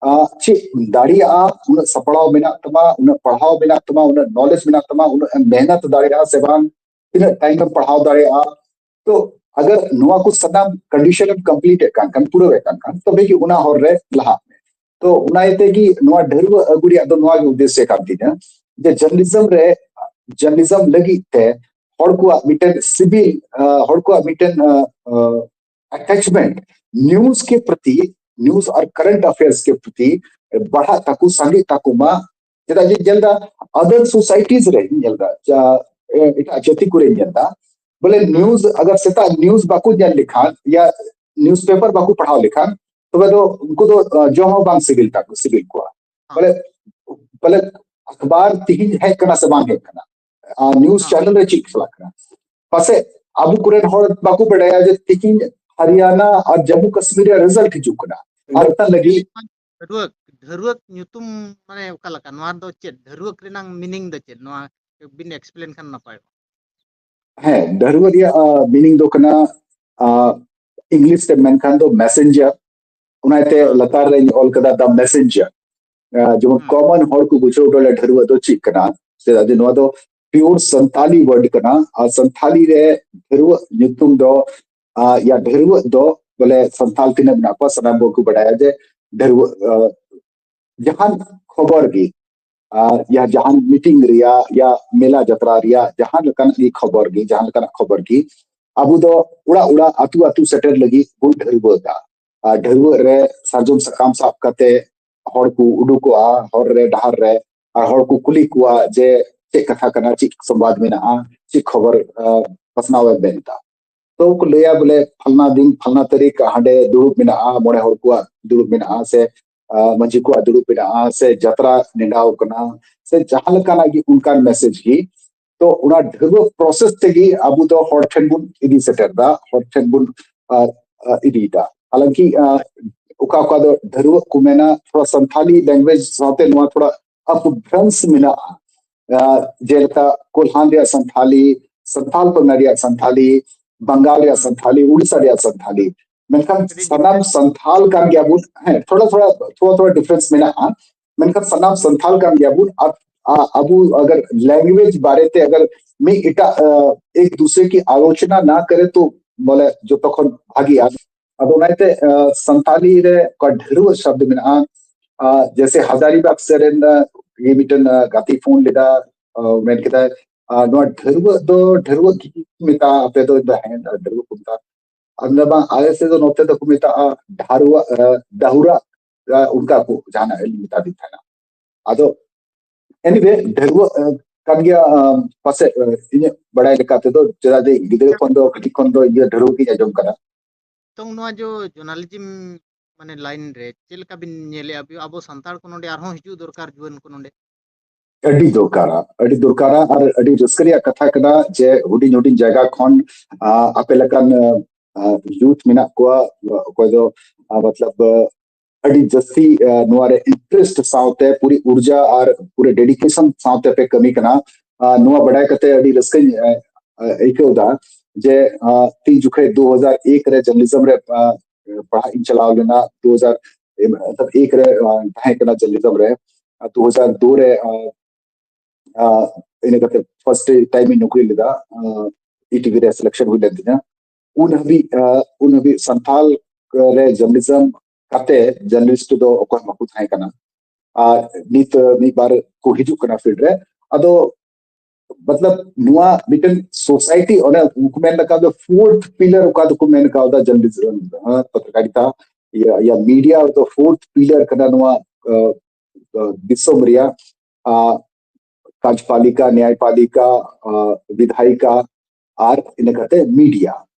ᱟ, ᱪᱮᱫ ᱫᱟᱲᱮᱭᱟᱜᱼᱟ, ᱩᱱᱟᱹᱜ ᱥᱟᱯᱲᱟᱣ ᱢᱮᱱᱟᱜ ᱛᱟᱢᱟ, ᱩᱱᱟᱹᱜ ᱯᱟᱲᱦᱟᱣ ᱢᱮᱱᱟᱜ ᱛᱟᱢᱟ, ᱩᱱᱟᱹᱜ knowledge ᱢᱮᱱᱟᱜ ᱛᱟᱢᱟ, ᱩᱱᱟᱹᱜ ᱮᱢ ᱢᱮᱦᱱᱚᱛ ᱫᱟᱲᱮᱭᱟᱜᱼᱟ ᱥᱮ ᱵᱟᱝ, ᱛᱤᱱᱟᱹᱜ time ᱮᱢ ᱯᱟᱲᱦᱟᱣ ᱫᱟᱲᱮᱭᱟᱜᱼᱟ᱾ ᱛᱚ ᱟᱜᱟᱨ ᱱᱚᱣᱟ ᱠᱚ ᱥᱟᱱᱟᱢ condition ᱮᱢ complete ᱮᱫ ᱠᱟᱱ ᱠᱷᱟᱱ, ᱯᱩᱨᱟᱹᱣ ᱮᱫ ᱠᱟᱱ ᱠᱷᱟᱱ, ᱛᱚᱵᱮ ᱜᱮ ᱚᱱᱟ ᱦᱚᱨ ᱨᱮ ᱞᱟᱦᱟᱜ ᱢᱮ᱾ ᱛᱚ ᱚᱱᱟ ᱤᱭᱟᱹ ᱛᱮᱜᱮ ᱱᱚᱣᱟ ᱰᱷᱟᱹᱨᱣᱟᱹᱜ ᱟᱹᱜᱩ ᱨᱮᱭᱟᱜ ᱫᱚ ᱱᱚᱣᱟ ᱜᱮ ᱩᱫᱽᱫᱮᱥᱥᱚ ᱠᱟᱱ ᱛᱤᱧᱟ, ᱡᱮ journalism ᱨᱮ, journalism ᱞᱟᱹᱜᱤᱫ ᱛᱮ ᱦᱚᱲ ᱠᱚᱣᱟᱜ ᱢᱤᱫᱴᱮᱱ ᱥᱤᱵᱤᱞ, ᱟ, ᱦᱚᱲ ᱠᱚᱣᱟᱜ ᱢᱤᱫᱴᱮᱱ, ᱟ, ᱟ, attachment news ᱠᱮ ᱯᱨᱚᱛᱤ, news ᱟᱨ current affairs ᱠᱮ ᱯᱨᱚᱛᱤ ᱵᱟᱲᱦᱟᱜ ᱛᱟᱠᱚ, ᱥᱟᱸᱜᱮ ᱛᱟᱠᱚ ᱢᱟ᱾ ᱪᱮᱫᱟᱜ ᱡᱮ ᱧᱮᱞ ᱫᱟ, other societies ᱨᱮ ᱧᱮᱞ ᱫᱟ, ᱡᱟ, ᱮ, ᱮᱴᱟᱜ ᱡᱟᱹᱛᱤ ᱠᱚᱨᱮ ᱧᱮᱞ ᱫᱟ, ᱵᱚᱞᱮ news, ᱟᱜᱟᱨ ᱥᱮᱛᱟᱜ news ᱵᱟᱠᱚ ᱧᱮᱞ ᱞᱮᱠᱷᱟᱱ ᱭᱟ newspaper ᱵᱟᱠᱚ ᱯᱟᱲᱦᱟᱣ ᱞᱮᱠᱷᱟᱱ, ᱛᱚᱵᱮ ᱫᱚ ᱩᱱᱠᱩ ᱫᱚ, ᱟ, ᱡᱚᱢ ᱦᱚᱸ ᱵᱟᱝ ᱥᱤᱵᱤᱞ ᱛᱟᱠᱚ, ᱥᱤᱵᱤᱞ ᱠᱚᱣᱟ᱾ ᱵᱚᱞᱮ, ᱵᱚᱞᱮ ᱟᱠᱷᱵᱟᱨ ᱛᱤᱦᱤᱧ ᱦᱮᱡ ᱠᱟᱱᱟ ᱥᱮ ᱵᱟᱝ ᱦᱮᱡ ᱠᱟᱱᱟ, ᱟᱨ news channel ᱨᱮ ᱪᱮᱫ ᱪᱟᱞᱟᱜ ᱠᱟᱱᱟ, ᱯᱟᱥᱮᱡ ᱟᱵᱚ ᱠᱚᱨᱮᱱ ᱦᱚᱲ ᱵᱟᱠᱚ ᱵᱟᱰᱟᱭᱟ ᱡᱮ ᱛᱤᱦᱤᱧ ᱦᱟᱨᱤᱭᱟᱱᱟ ᱟᱨ ᱡᱟᱢᱢᱩ ᱠᱟᱥᱢᱤᱨ ᱨᱮᱭᱟᱜ result ᱦᱤᱡᱩᱜ ᱠᱟᱱᱟ᱾ ᱟᱨ ᱛᱟ ᱞᱟᱹᱜᱤᱫ ᱰᱷᱟᱹᱨᱣᱟᱹᱜ, ᱰᱷᱟᱹᱨᱣᱟᱹᱜ ᱧᱩᱛᱩᱢ ᱢᱟᱱᱮ ᱚᱠᱟ ᱞᱮᱠᱟ? ᱱᱚᱣᱟ ᱫᱚ ᱪᱮᱫ? ᱰᱷᱟᱹᱨᱣᱟᱹᱜ ᱨᱮᱱᱟᱝ meaning ᱫᱚ ᱪᱮᱫ? ᱱᱚᱣᱟ ᱵᱤᱱ explain ᱠᱷᱟᱱ ᱱᱟᱯᱟᱭᱚᱜᱼᱟ᱾ ᱦᱮᱸ, ᱰᱷᱟᱹᱨᱣᱟᱹᱜ ᱨᱮᱭᱟᱜ, ᱟ, meaning ᱫᱚ ᱠᱟᱱᱟ, ᱟ, English ᱛᱮ ᱢᱮᱱᱠᱷᱟᱱ ᱫᱚ messenger᱾ ᱚᱱᱟᱛᱮ ᱞᱟᱛᱟᱨ ᱨᱮᱧ ᱚᱞ ᱠᱟᱫᱟ the messenger᱾ ᱟ, ᱡᱮᱢᱚᱱ common ᱦᱚᱲ ᱠᱚ ᱵᱩᱡᱷᱟᱹᱣ ᱦᱚᱪᱚ ᱞᱮ ᱰᱷᱟᱹᱨᱣᱟᱹᱜ ᱫᱚ ᱪᱮᱫ ᱠᱟᱱᱟ᱾ ᱪᱮᱫᱟᱜ ᱡᱮ ᱱᱚᱣᱟ ᱫᱚ pure ᱥᱟᱱᱛᱟᱞᱤ word ᱠᱟᱱᱟ, ᱟᱨ ᱥᱟᱱᱛᱟᱞᱤ ᱨᱮ ᱰᱷᱟᱹᱨᱣᱟᱹᱜ ᱧᱩᱛᱩᱢ ᱫᱚ, ᱟ, ᱭᱟ ᱰᱷᱟᱹᱨᱣᱟᱹᱜ ᱫᱚ ᱵᱚᱞᱮ ᱥᱟᱱᱛᱟᱞ ᱛᱤᱱᱟᱹᱜ ᱢᱮᱱᱟᱜ ᱠᱚᱣᱟ ᱥᱟᱱᱟᱢ ᱠᱚ ᱵᱟᱰᱟᱭᱟ ᱡᱮ ᱰᱷᱟᱹᱨᱣᱟᱹᱜ, ᱟ, ᱡᱟᱦᱟᱱ ᱠᱷᱚᱵᱚᱨ ᱜᱮ, ᱟᱨ ᱭᱟ ᱡᱟᱦᱟᱱ meeting ᱨᱮᱭᱟᱜ, ᱭᱟ ᱢᱮᱞᱟ ᱡᱟᱛᱨᱟ ᱨᱮᱭᱟᱜ, ᱡᱟᱦᱟᱸ ᱞᱮᱠᱟᱱᱟᱜ ᱜᱮ ᱠᱷᱚᱵᱚᱨ ᱜᱮ, ᱡᱟᱦᱟᱸ ᱞᱮᱠᱟᱱᱟᱜ ᱠᱷᱚᱵᱚᱨ ᱜᱮ, ᱟᱵᱚ ᱫᱚ ᱚᱲᱟᱜ ᱚᱲᱟᱜ, ᱟᱹᱛᱩ ᱟᱹᱛᱩ ᱥᱮᱴᱮᱨ ᱞᱟᱹᱜᱤᱫ ᱵᱚᱱ ᱰᱷᱟᱹᱨᱣᱟᱹᱜᱼᱟ᱾ ᱟᱨ ᱰᱷᱟᱹᱨᱣᱟᱹᱜ ᱨᱮ ᱥᱟᱨᱡᱚᱢ ᱥᱟᱠᱟᱢ ᱥᱟᱵ ᱠᱟᱛᱮ ᱦᱚᱲ ᱠᱚ ᱩᱰᱩᱠᱚᱜᱼᱟ ᱦᱚᱨ ᱨᱮ, ᱰᱟᱦᱟᱨ ᱨᱮ, ᱟᱨ ᱦᱚᱲ ᱠᱚ ᱠᱩᱞᱤ ᱠᱚᱣᱟ ᱡᱮ ᱪᱮᱫ ᱠᱟᱛᱷᱟ ᱠᱟᱱᱟ, ᱪᱮᱫ ᱥᱚᱢᱵᱟᱫ ᱢᱮᱱᱟᱜᱼᱟ, ᱪᱮᱫ ᱠᱷᱚᱵᱚᱨ, ᱟ, ᱯᱟᱥᱱᱟᱣ ᱮ ᱢᱮᱱ ᱮᱫᱟ᱾ ᱛᱚ ᱠᱚ ᱞᱟᱹᱭᱟ ᱵᱚᱞᱮ ᱯᱷᱟᱞᱱᱟ ᱫᱤᱱ ᱯᱷᱟᱞᱱᱟ ᱛᱟᱹᱨᱤᱠᱷ ᱦᱟᱸᱰᱮ ᱫᱩᱲᱩᱵ ᱢᱮᱱᱟᱜᱼᱟ, ᱢᱚᱬᱮ ᱦᱚᱲ ᱠᱚᱣᱟᱜ ᱫᱩᱲᱩᱵ ᱢᱮᱱᱟᱜᱼᱟ, ᱥᱮ ᱢᱟᱹᱡᱷᱤ ᱠᱚᱣᱟᱜ ᱫᱩᱲᱩᱵ ᱢᱮᱱᱟᱜᱼᱟ, ᱥᱮ ᱡᱟᱛᱨᱟ ᱱᱮᱰᱟᱣ ᱠᱟᱱᱟ, ᱥᱮ ᱡᱟᱦᱟᱸ ᱞᱮᱠᱟᱱᱟᱜ ᱜᱮ ᱚᱱᱠᱟᱱ ᱢᱮᱥᱮᱡᱽ ᱜᱮ᱾ ᱛᱚ ᱚᱱᱟ ᱰᱷᱟᱹᱨᱣᱟᱹ ᱯᱨᱚᱥᱮᱥ ᱛᱮᱜᱮ ᱟᱵᱚ ᱫᱚ ᱦᱚᱲ ᱴᱷᱮᱱ ᱵᱚᱱ ᱤᱫᱤ ᱥᱮᱴᱮᱨ ᱫᱟ, ᱦᱚᱲ ᱴᱷᱮᱱ ᱵᱚᱱ ᱤᱫᱤᱭᱮᱫᱟ᱾ ᱦᱟᱞᱟᱝᱠᱤ ᱚᱠᱟ ᱚᱠᱟ ᱫᱚ ᱰᱷᱟᱹᱨᱣᱟᱹ ᱠᱚ ᱢᱮᱱᱟ, ᱛᱷᱚᱲᱟ ᱥᱟᱱᱛᱷᱟᱞᱤ ᱞᱮᱝᱜᱩᱭᱮᱡᱽ ᱥᱟᱶᱛᱮ ᱱᱚᱣᱟ ᱛᱷᱚᱲᱟ ᱟᱯᱵᱷᱨᱚᱝᱥ ᱢᱮᱱᱟᱜᱼᱟ᱾ ᱡᱮᱞᱮᱠᱟ ᱠᱳᱞᱦᱟᱱ ᱨᱮᱭᱟᱜ ᱥᱟᱱᱛᱷᱟᱞᱤ, ᱥᱟᱱᱛᱷᱟᱞ ᱯᱟᱨᱜᱟᱱᱟ ᱨᱮᱭᱟᱜ ᱥᱟᱱᱛᱷᱟᱞᱤ, ᱵᱟᱝᱜᱟᱞ ᱨᱮᱭᱟᱜ ᱥᱟᱱᱛᱷᱟᱞᱤ, ᱩᱲᱤᱥᱥᱟ ᱨᱮᱭᱟᱜ ᱥᱟᱱᱛᱷᱟᱞᱤ᱾ ᱢᱮᱱᱠᱷᱟᱱ ᱥᱟᱱᱟᱢ ᱥᱟᱱᱛᱷᱟᱞ ᱠᱟᱱ ᱜᱮᱭᱟᱵᱚᱱ᱾ ᱦᱮᱸ, ᱛᱷᱚᱲᱟ ᱛᱷᱚᱲᱟ ᱛᱷᱚᱲᱟ ᱛᱷᱚᱲᱟ ᱰᱤᱯᱷᱟᱨᱮᱱᱥ ᱢᱮᱱᱟᱜᱼᱟ, ᱢᱮᱱᱠᱷᱟᱱ ᱥᱟᱱᱟᱢ ᱥᱟᱱᱛᱷᱟᱞ ᱠᱟᱱ ᱜᱮᱭᱟᱵᱚᱱ᱾ ᱟᱨ ᱟᱵᱚ ᱟᱜᱟᱨ ᱞᱮᱝᱜᱩᱭᱮᱡᱽ ᱵᱟᱨᱮᱛᱮ ᱟᱜᱟᱨ ᱢᱤᱫ ᱮᱴᱟᱜ ᱮᱠ ᱫᱩᱥᱨᱮ ᱠᱤ ᱟᱞᱳᱪᱚᱱᱟ ᱱᱟ ᱠᱟᱨᱮ ᱛᱚ ᱵᱚᱞᱮ ᱡᱚᱛᱚ ᱠᱷᱚᱱ ᱵᱷᱟᱜᱤᱜᱼᱟ᱾ ᱟᱫᱚ ᱚᱱᱟᱛᱮ ᱥᱟᱱᱛᱷᱟᱞᱤ ᱨᱮ ᱚᱠᱟ ᱰᱷᱟᱹᱨᱣᱟᱹ ᱥᱚᱵᱫ ᱢᱮᱱᱟᱜᱼᱟ, ᱡᱮᱥᱮ ᱦᱟᱡᱟᱨᱤᱵᱟᱜᱽ ᱥᱮᱫ ᱨᱮᱱ ᱜᱮ ᱢᱤᱫᱴᱮᱱ ᱜᱟᱛᱮ ᱯᱷᱳᱱ ᱞᱮᱫᱟ, ᱢᱮᱱ ᱠᱮᱫᱟᱭ, ᱱᱚᱣᱟ ᱰᱷᱟᱹᱨᱣᱟᱹ ᱫᱚ ᱰᱷᱟᱹᱨᱣᱟᱹ ᱜᱮ ᱢᱮᱛᱟᱜᱼᱟ ᱟᱯᱮ ᱫᱚ? ᱦᱮᱸ, ᱰᱷᱟᱹᱨᱣᱟᱹ ᱠᱚ ᱢᱮᱛᱟᱜᱼᱟ᱾ ᱟᱫᱚ ᱵᱟᱝ, ᱟᱞᱮ ᱥᱮᱫ ᱫᱚ ᱱᱚᱛᱮ ᱫᱚᱠᱚ ᱢᱮᱛᱟᱜᱼᱟ ᱰᱷᱟᱨᱣᱟ, ᱰᱟᱦᱩᱨᱟ, ᱚᱱᱠᱟ ᱠᱚ ᱡᱟᱦᱟᱱᱟᱜ ᱤᱧ ᱢᱮᱛᱟ ᱫᱤᱧ ᱛᱟᱦᱮᱱᱟ᱾ ᱟᱫᱚ ᱮᱱᱤᱣᱮ, ᱰᱷᱟᱹᱨᱣᱟᱹ ᱠᱟᱱ ᱜᱮᱭᱟ ᱯᱟᱥᱮᱡ, ᱤᱧᱟᱹᱜ ᱵᱟᱲᱟᱭ ᱞᱮᱠᱟ ᱛᱮᱫᱚ, ᱪᱮᱫᱟᱜ ᱡᱮ ᱜᱤᱫᱽᱨᱟᱹ ᱠᱷᱚᱱ ᱫᱚ, ᱠᱟᱹᱴᱤᱡ ᱠᱷᱚᱱ ᱫᱚ ᱤᱧ ᱫᱚ ᱰᱷᱟᱹᱨᱣᱟᱹ ᱜᱤᱧ ᱟᱸᱡᱚᱢ ᱠᱟᱫᱟ᱾ ᱱᱤᱛᱚᱝ ᱱᱚᱣᱟ ᱡᱚ ᱡᱚᱨᱱᱟᱞᱤᱡᱤᱢ ᱢᱟᱱᱮ ᱞᱟᱭᱤᱱ ᱨᱮ ᱪᱮᱫ ᱞᱮᱠᱟ ᱵᱤᱱ ᱧᱮᱞᱮᱜᱼᱟ? ᱟᱵᱚ ᱥᱟᱱᱛᱟᱲ ᱠᱚ ᱱᱚᱰᱮ ᱟᱨᱦᱚᱸ ᱦᱤᱡᱩᱜ ᱫᱚᱨᱠᱟᱨ, ᱡᱩᱣᱟᱹᱱ ᱠᱚ ᱱᱚᱰᱮ᱾ ᱟᱹᱰᱤ ᱫᱚᱨᱠᱟᱨᱟ, ᱟᱹᱰᱤ ᱫᱚᱨᱠᱟᱨᱟ᱾ ᱟᱨ ᱟᱹᱰᱤ ᱨᱟᱹᱥᱠᱟᱹ ᱨᱮᱭᱟᱜ ᱠᱟᱛᱷᱟ ᱠᱟᱱᱟ ᱡᱮ ᱦᱩᱰᱤᱧ ᱦᱩᱰᱤᱧ ᱡᱟᱭᱜᱟ ᱠᱷᱚᱱ ᱟᱯᱮ ᱞᱮᱠᱟᱱ ᱭᱩᱛᱷ ᱢᱮᱱᱟᱜ ᱠᱚᱣᱟ, ᱚᱠᱚᱭ ᱫᱚ ᱢᱚᱛᱞᱚᱵ ᱟᱹᱰᱤ ᱡᱟᱹᱥᱛᱤ ᱱᱚᱣᱟ ᱨᱮ ᱤᱱᱴᱟᱨᱮᱥᱴ ᱥᱟᱶᱛᱮ ᱯᱩᱨᱟᱹ ᱩᱨᱡᱟ ᱟᱨ ᱯᱩᱨᱟᱹ ᱰᱮᱰᱤᱠᱮᱥᱚᱱ ᱥᱟᱶᱛᱮ ᱯᱮ ᱠᱟᱹᱢᱤ ᱠᱟᱱᱟ᱾ ᱱᱚᱣᱟ ᱵᱟᱰᱟᱭ ᱠᱟᱛᱮ ᱟᱹᱰᱤ ᱨᱟᱹᱥᱠᱟᱹᱧ ᱟᱹᱭᱠᱟᱹᱣ ᱫᱟ ᱡᱮ ᱛᱤᱱ ᱡᱚᱠᱷᱮᱡ ᱫᱩ ᱦᱟᱡᱟᱨ ᱮᱠ ᱨᱮ ᱡᱟᱨᱱᱟᱞᱤᱡᱚᱢ ᱨᱮ ᱯᱟᱲᱦᱟᱜ ᱤᱧ ᱪᱟᱞᱟᱣ ᱞᱮᱱᱟ, ᱫᱩ ᱦᱟᱡᱟᱨ ᱮᱠ ᱨᱮ ᱛᱟᱦᱮᱸ ᱠᱟᱱᱟ ᱡᱟᱨᱱᱟᱞᱤᱡᱚᱢ ᱨᱮ, ᱫᱩ ᱦᱟᱡᱟᱨ ᱫᱩ ᱨᱮ ᱤᱱᱟᱹ ᱠᱟᱛᱮ ᱯᱷᱟᱨᱥᱴ ᱴᱟᱭᱤᱢ ᱤᱧ ᱱᱚᱠᱨᱤ ᱞᱮᱫᱟ, ᱤ ᱴᱤ ᱵᱷᱤ ᱨᱮ ᱥᱤᱞᱮᱠᱥᱚᱱ ᱦᱩᱭ ᱞᱮᱱ ᱛᱤᱧᱟ᱾ ᱩᱱ ᱦᱟᱹᱵᱤᱡ ᱩᱱ ᱦᱟᱹᱵᱤᱡ ᱥᱟᱱᱛᱷᱟᱞ ᱨᱮ ᱡᱟᱨᱱᱟᱞᱤᱡᱚᱢ ᱠᱟᱛᱮ ᱡᱟᱨᱱᱟᱞᱤᱥᱴ ᱫᱚ ᱚᱠᱚᱭ ᱦᱚᱸ ᱵᱟᱠᱚ ᱛᱟᱦᱮᱸ ᱠᱟᱱᱟ᱾ ᱟᱨ ᱱᱤᱛ ᱢᱤᱫ ᱵᱟᱨ ᱠᱚ ᱦᱤᱡᱩᱜ ᱠᱟᱱᱟ ᱯᱷᱤᱞᱰ ᱨᱮ᱾ ᱟᱫᱚ ᱢᱚᱛᱞᱚᱵ ᱱᱚᱣᱟ ᱢᱤᱫᱴᱮᱱ ᱥᱳᱥᱟᱭᱴᱤ, ᱚᱱᱮ ᱩᱱᱠᱩ ᱢᱮᱱ ᱞᱮᱠᱟ ᱫᱚ ᱯᱷᱳᱨᱛᱷ ᱯᱤᱞᱟᱨ ᱚᱠᱟ ᱫᱚᱠᱚ ᱢᱮᱱ ᱠᱟᱣᱫᱟ ᱡᱟᱨᱱᱟᱞᱤᱡᱚᱢ, ᱯᱚᱛᱨᱚᱠᱟᱨᱤᱛᱟ, ᱤᱭᱟᱹ, ᱤᱭᱟᱹ, ᱢᱤᱰᱤᱭᱟ ᱫᱚ ᱯᱷᱳᱨᱛᱷ ᱯᱤᱞᱟᱨ ᱠᱟᱱᱟ ᱱᱚᱣᱟ ᱫᱤᱥᱚᱢ ᱨᱮᱭᱟᱜ᱾ ᱠᱟᱨᱡᱽᱯᱟᱞᱤᱠᱟ, ᱱᱮᱭᱟᱭᱯᱟᱞᱤᱠᱟ, ᱵᱤᱫᱷᱟᱭᱤᱠᱟ, ᱟᱨ ᱤᱱᱟᱹ ᱠᱟᱛᱮ ᱢᱤᱰᱤᱭᱟ᱾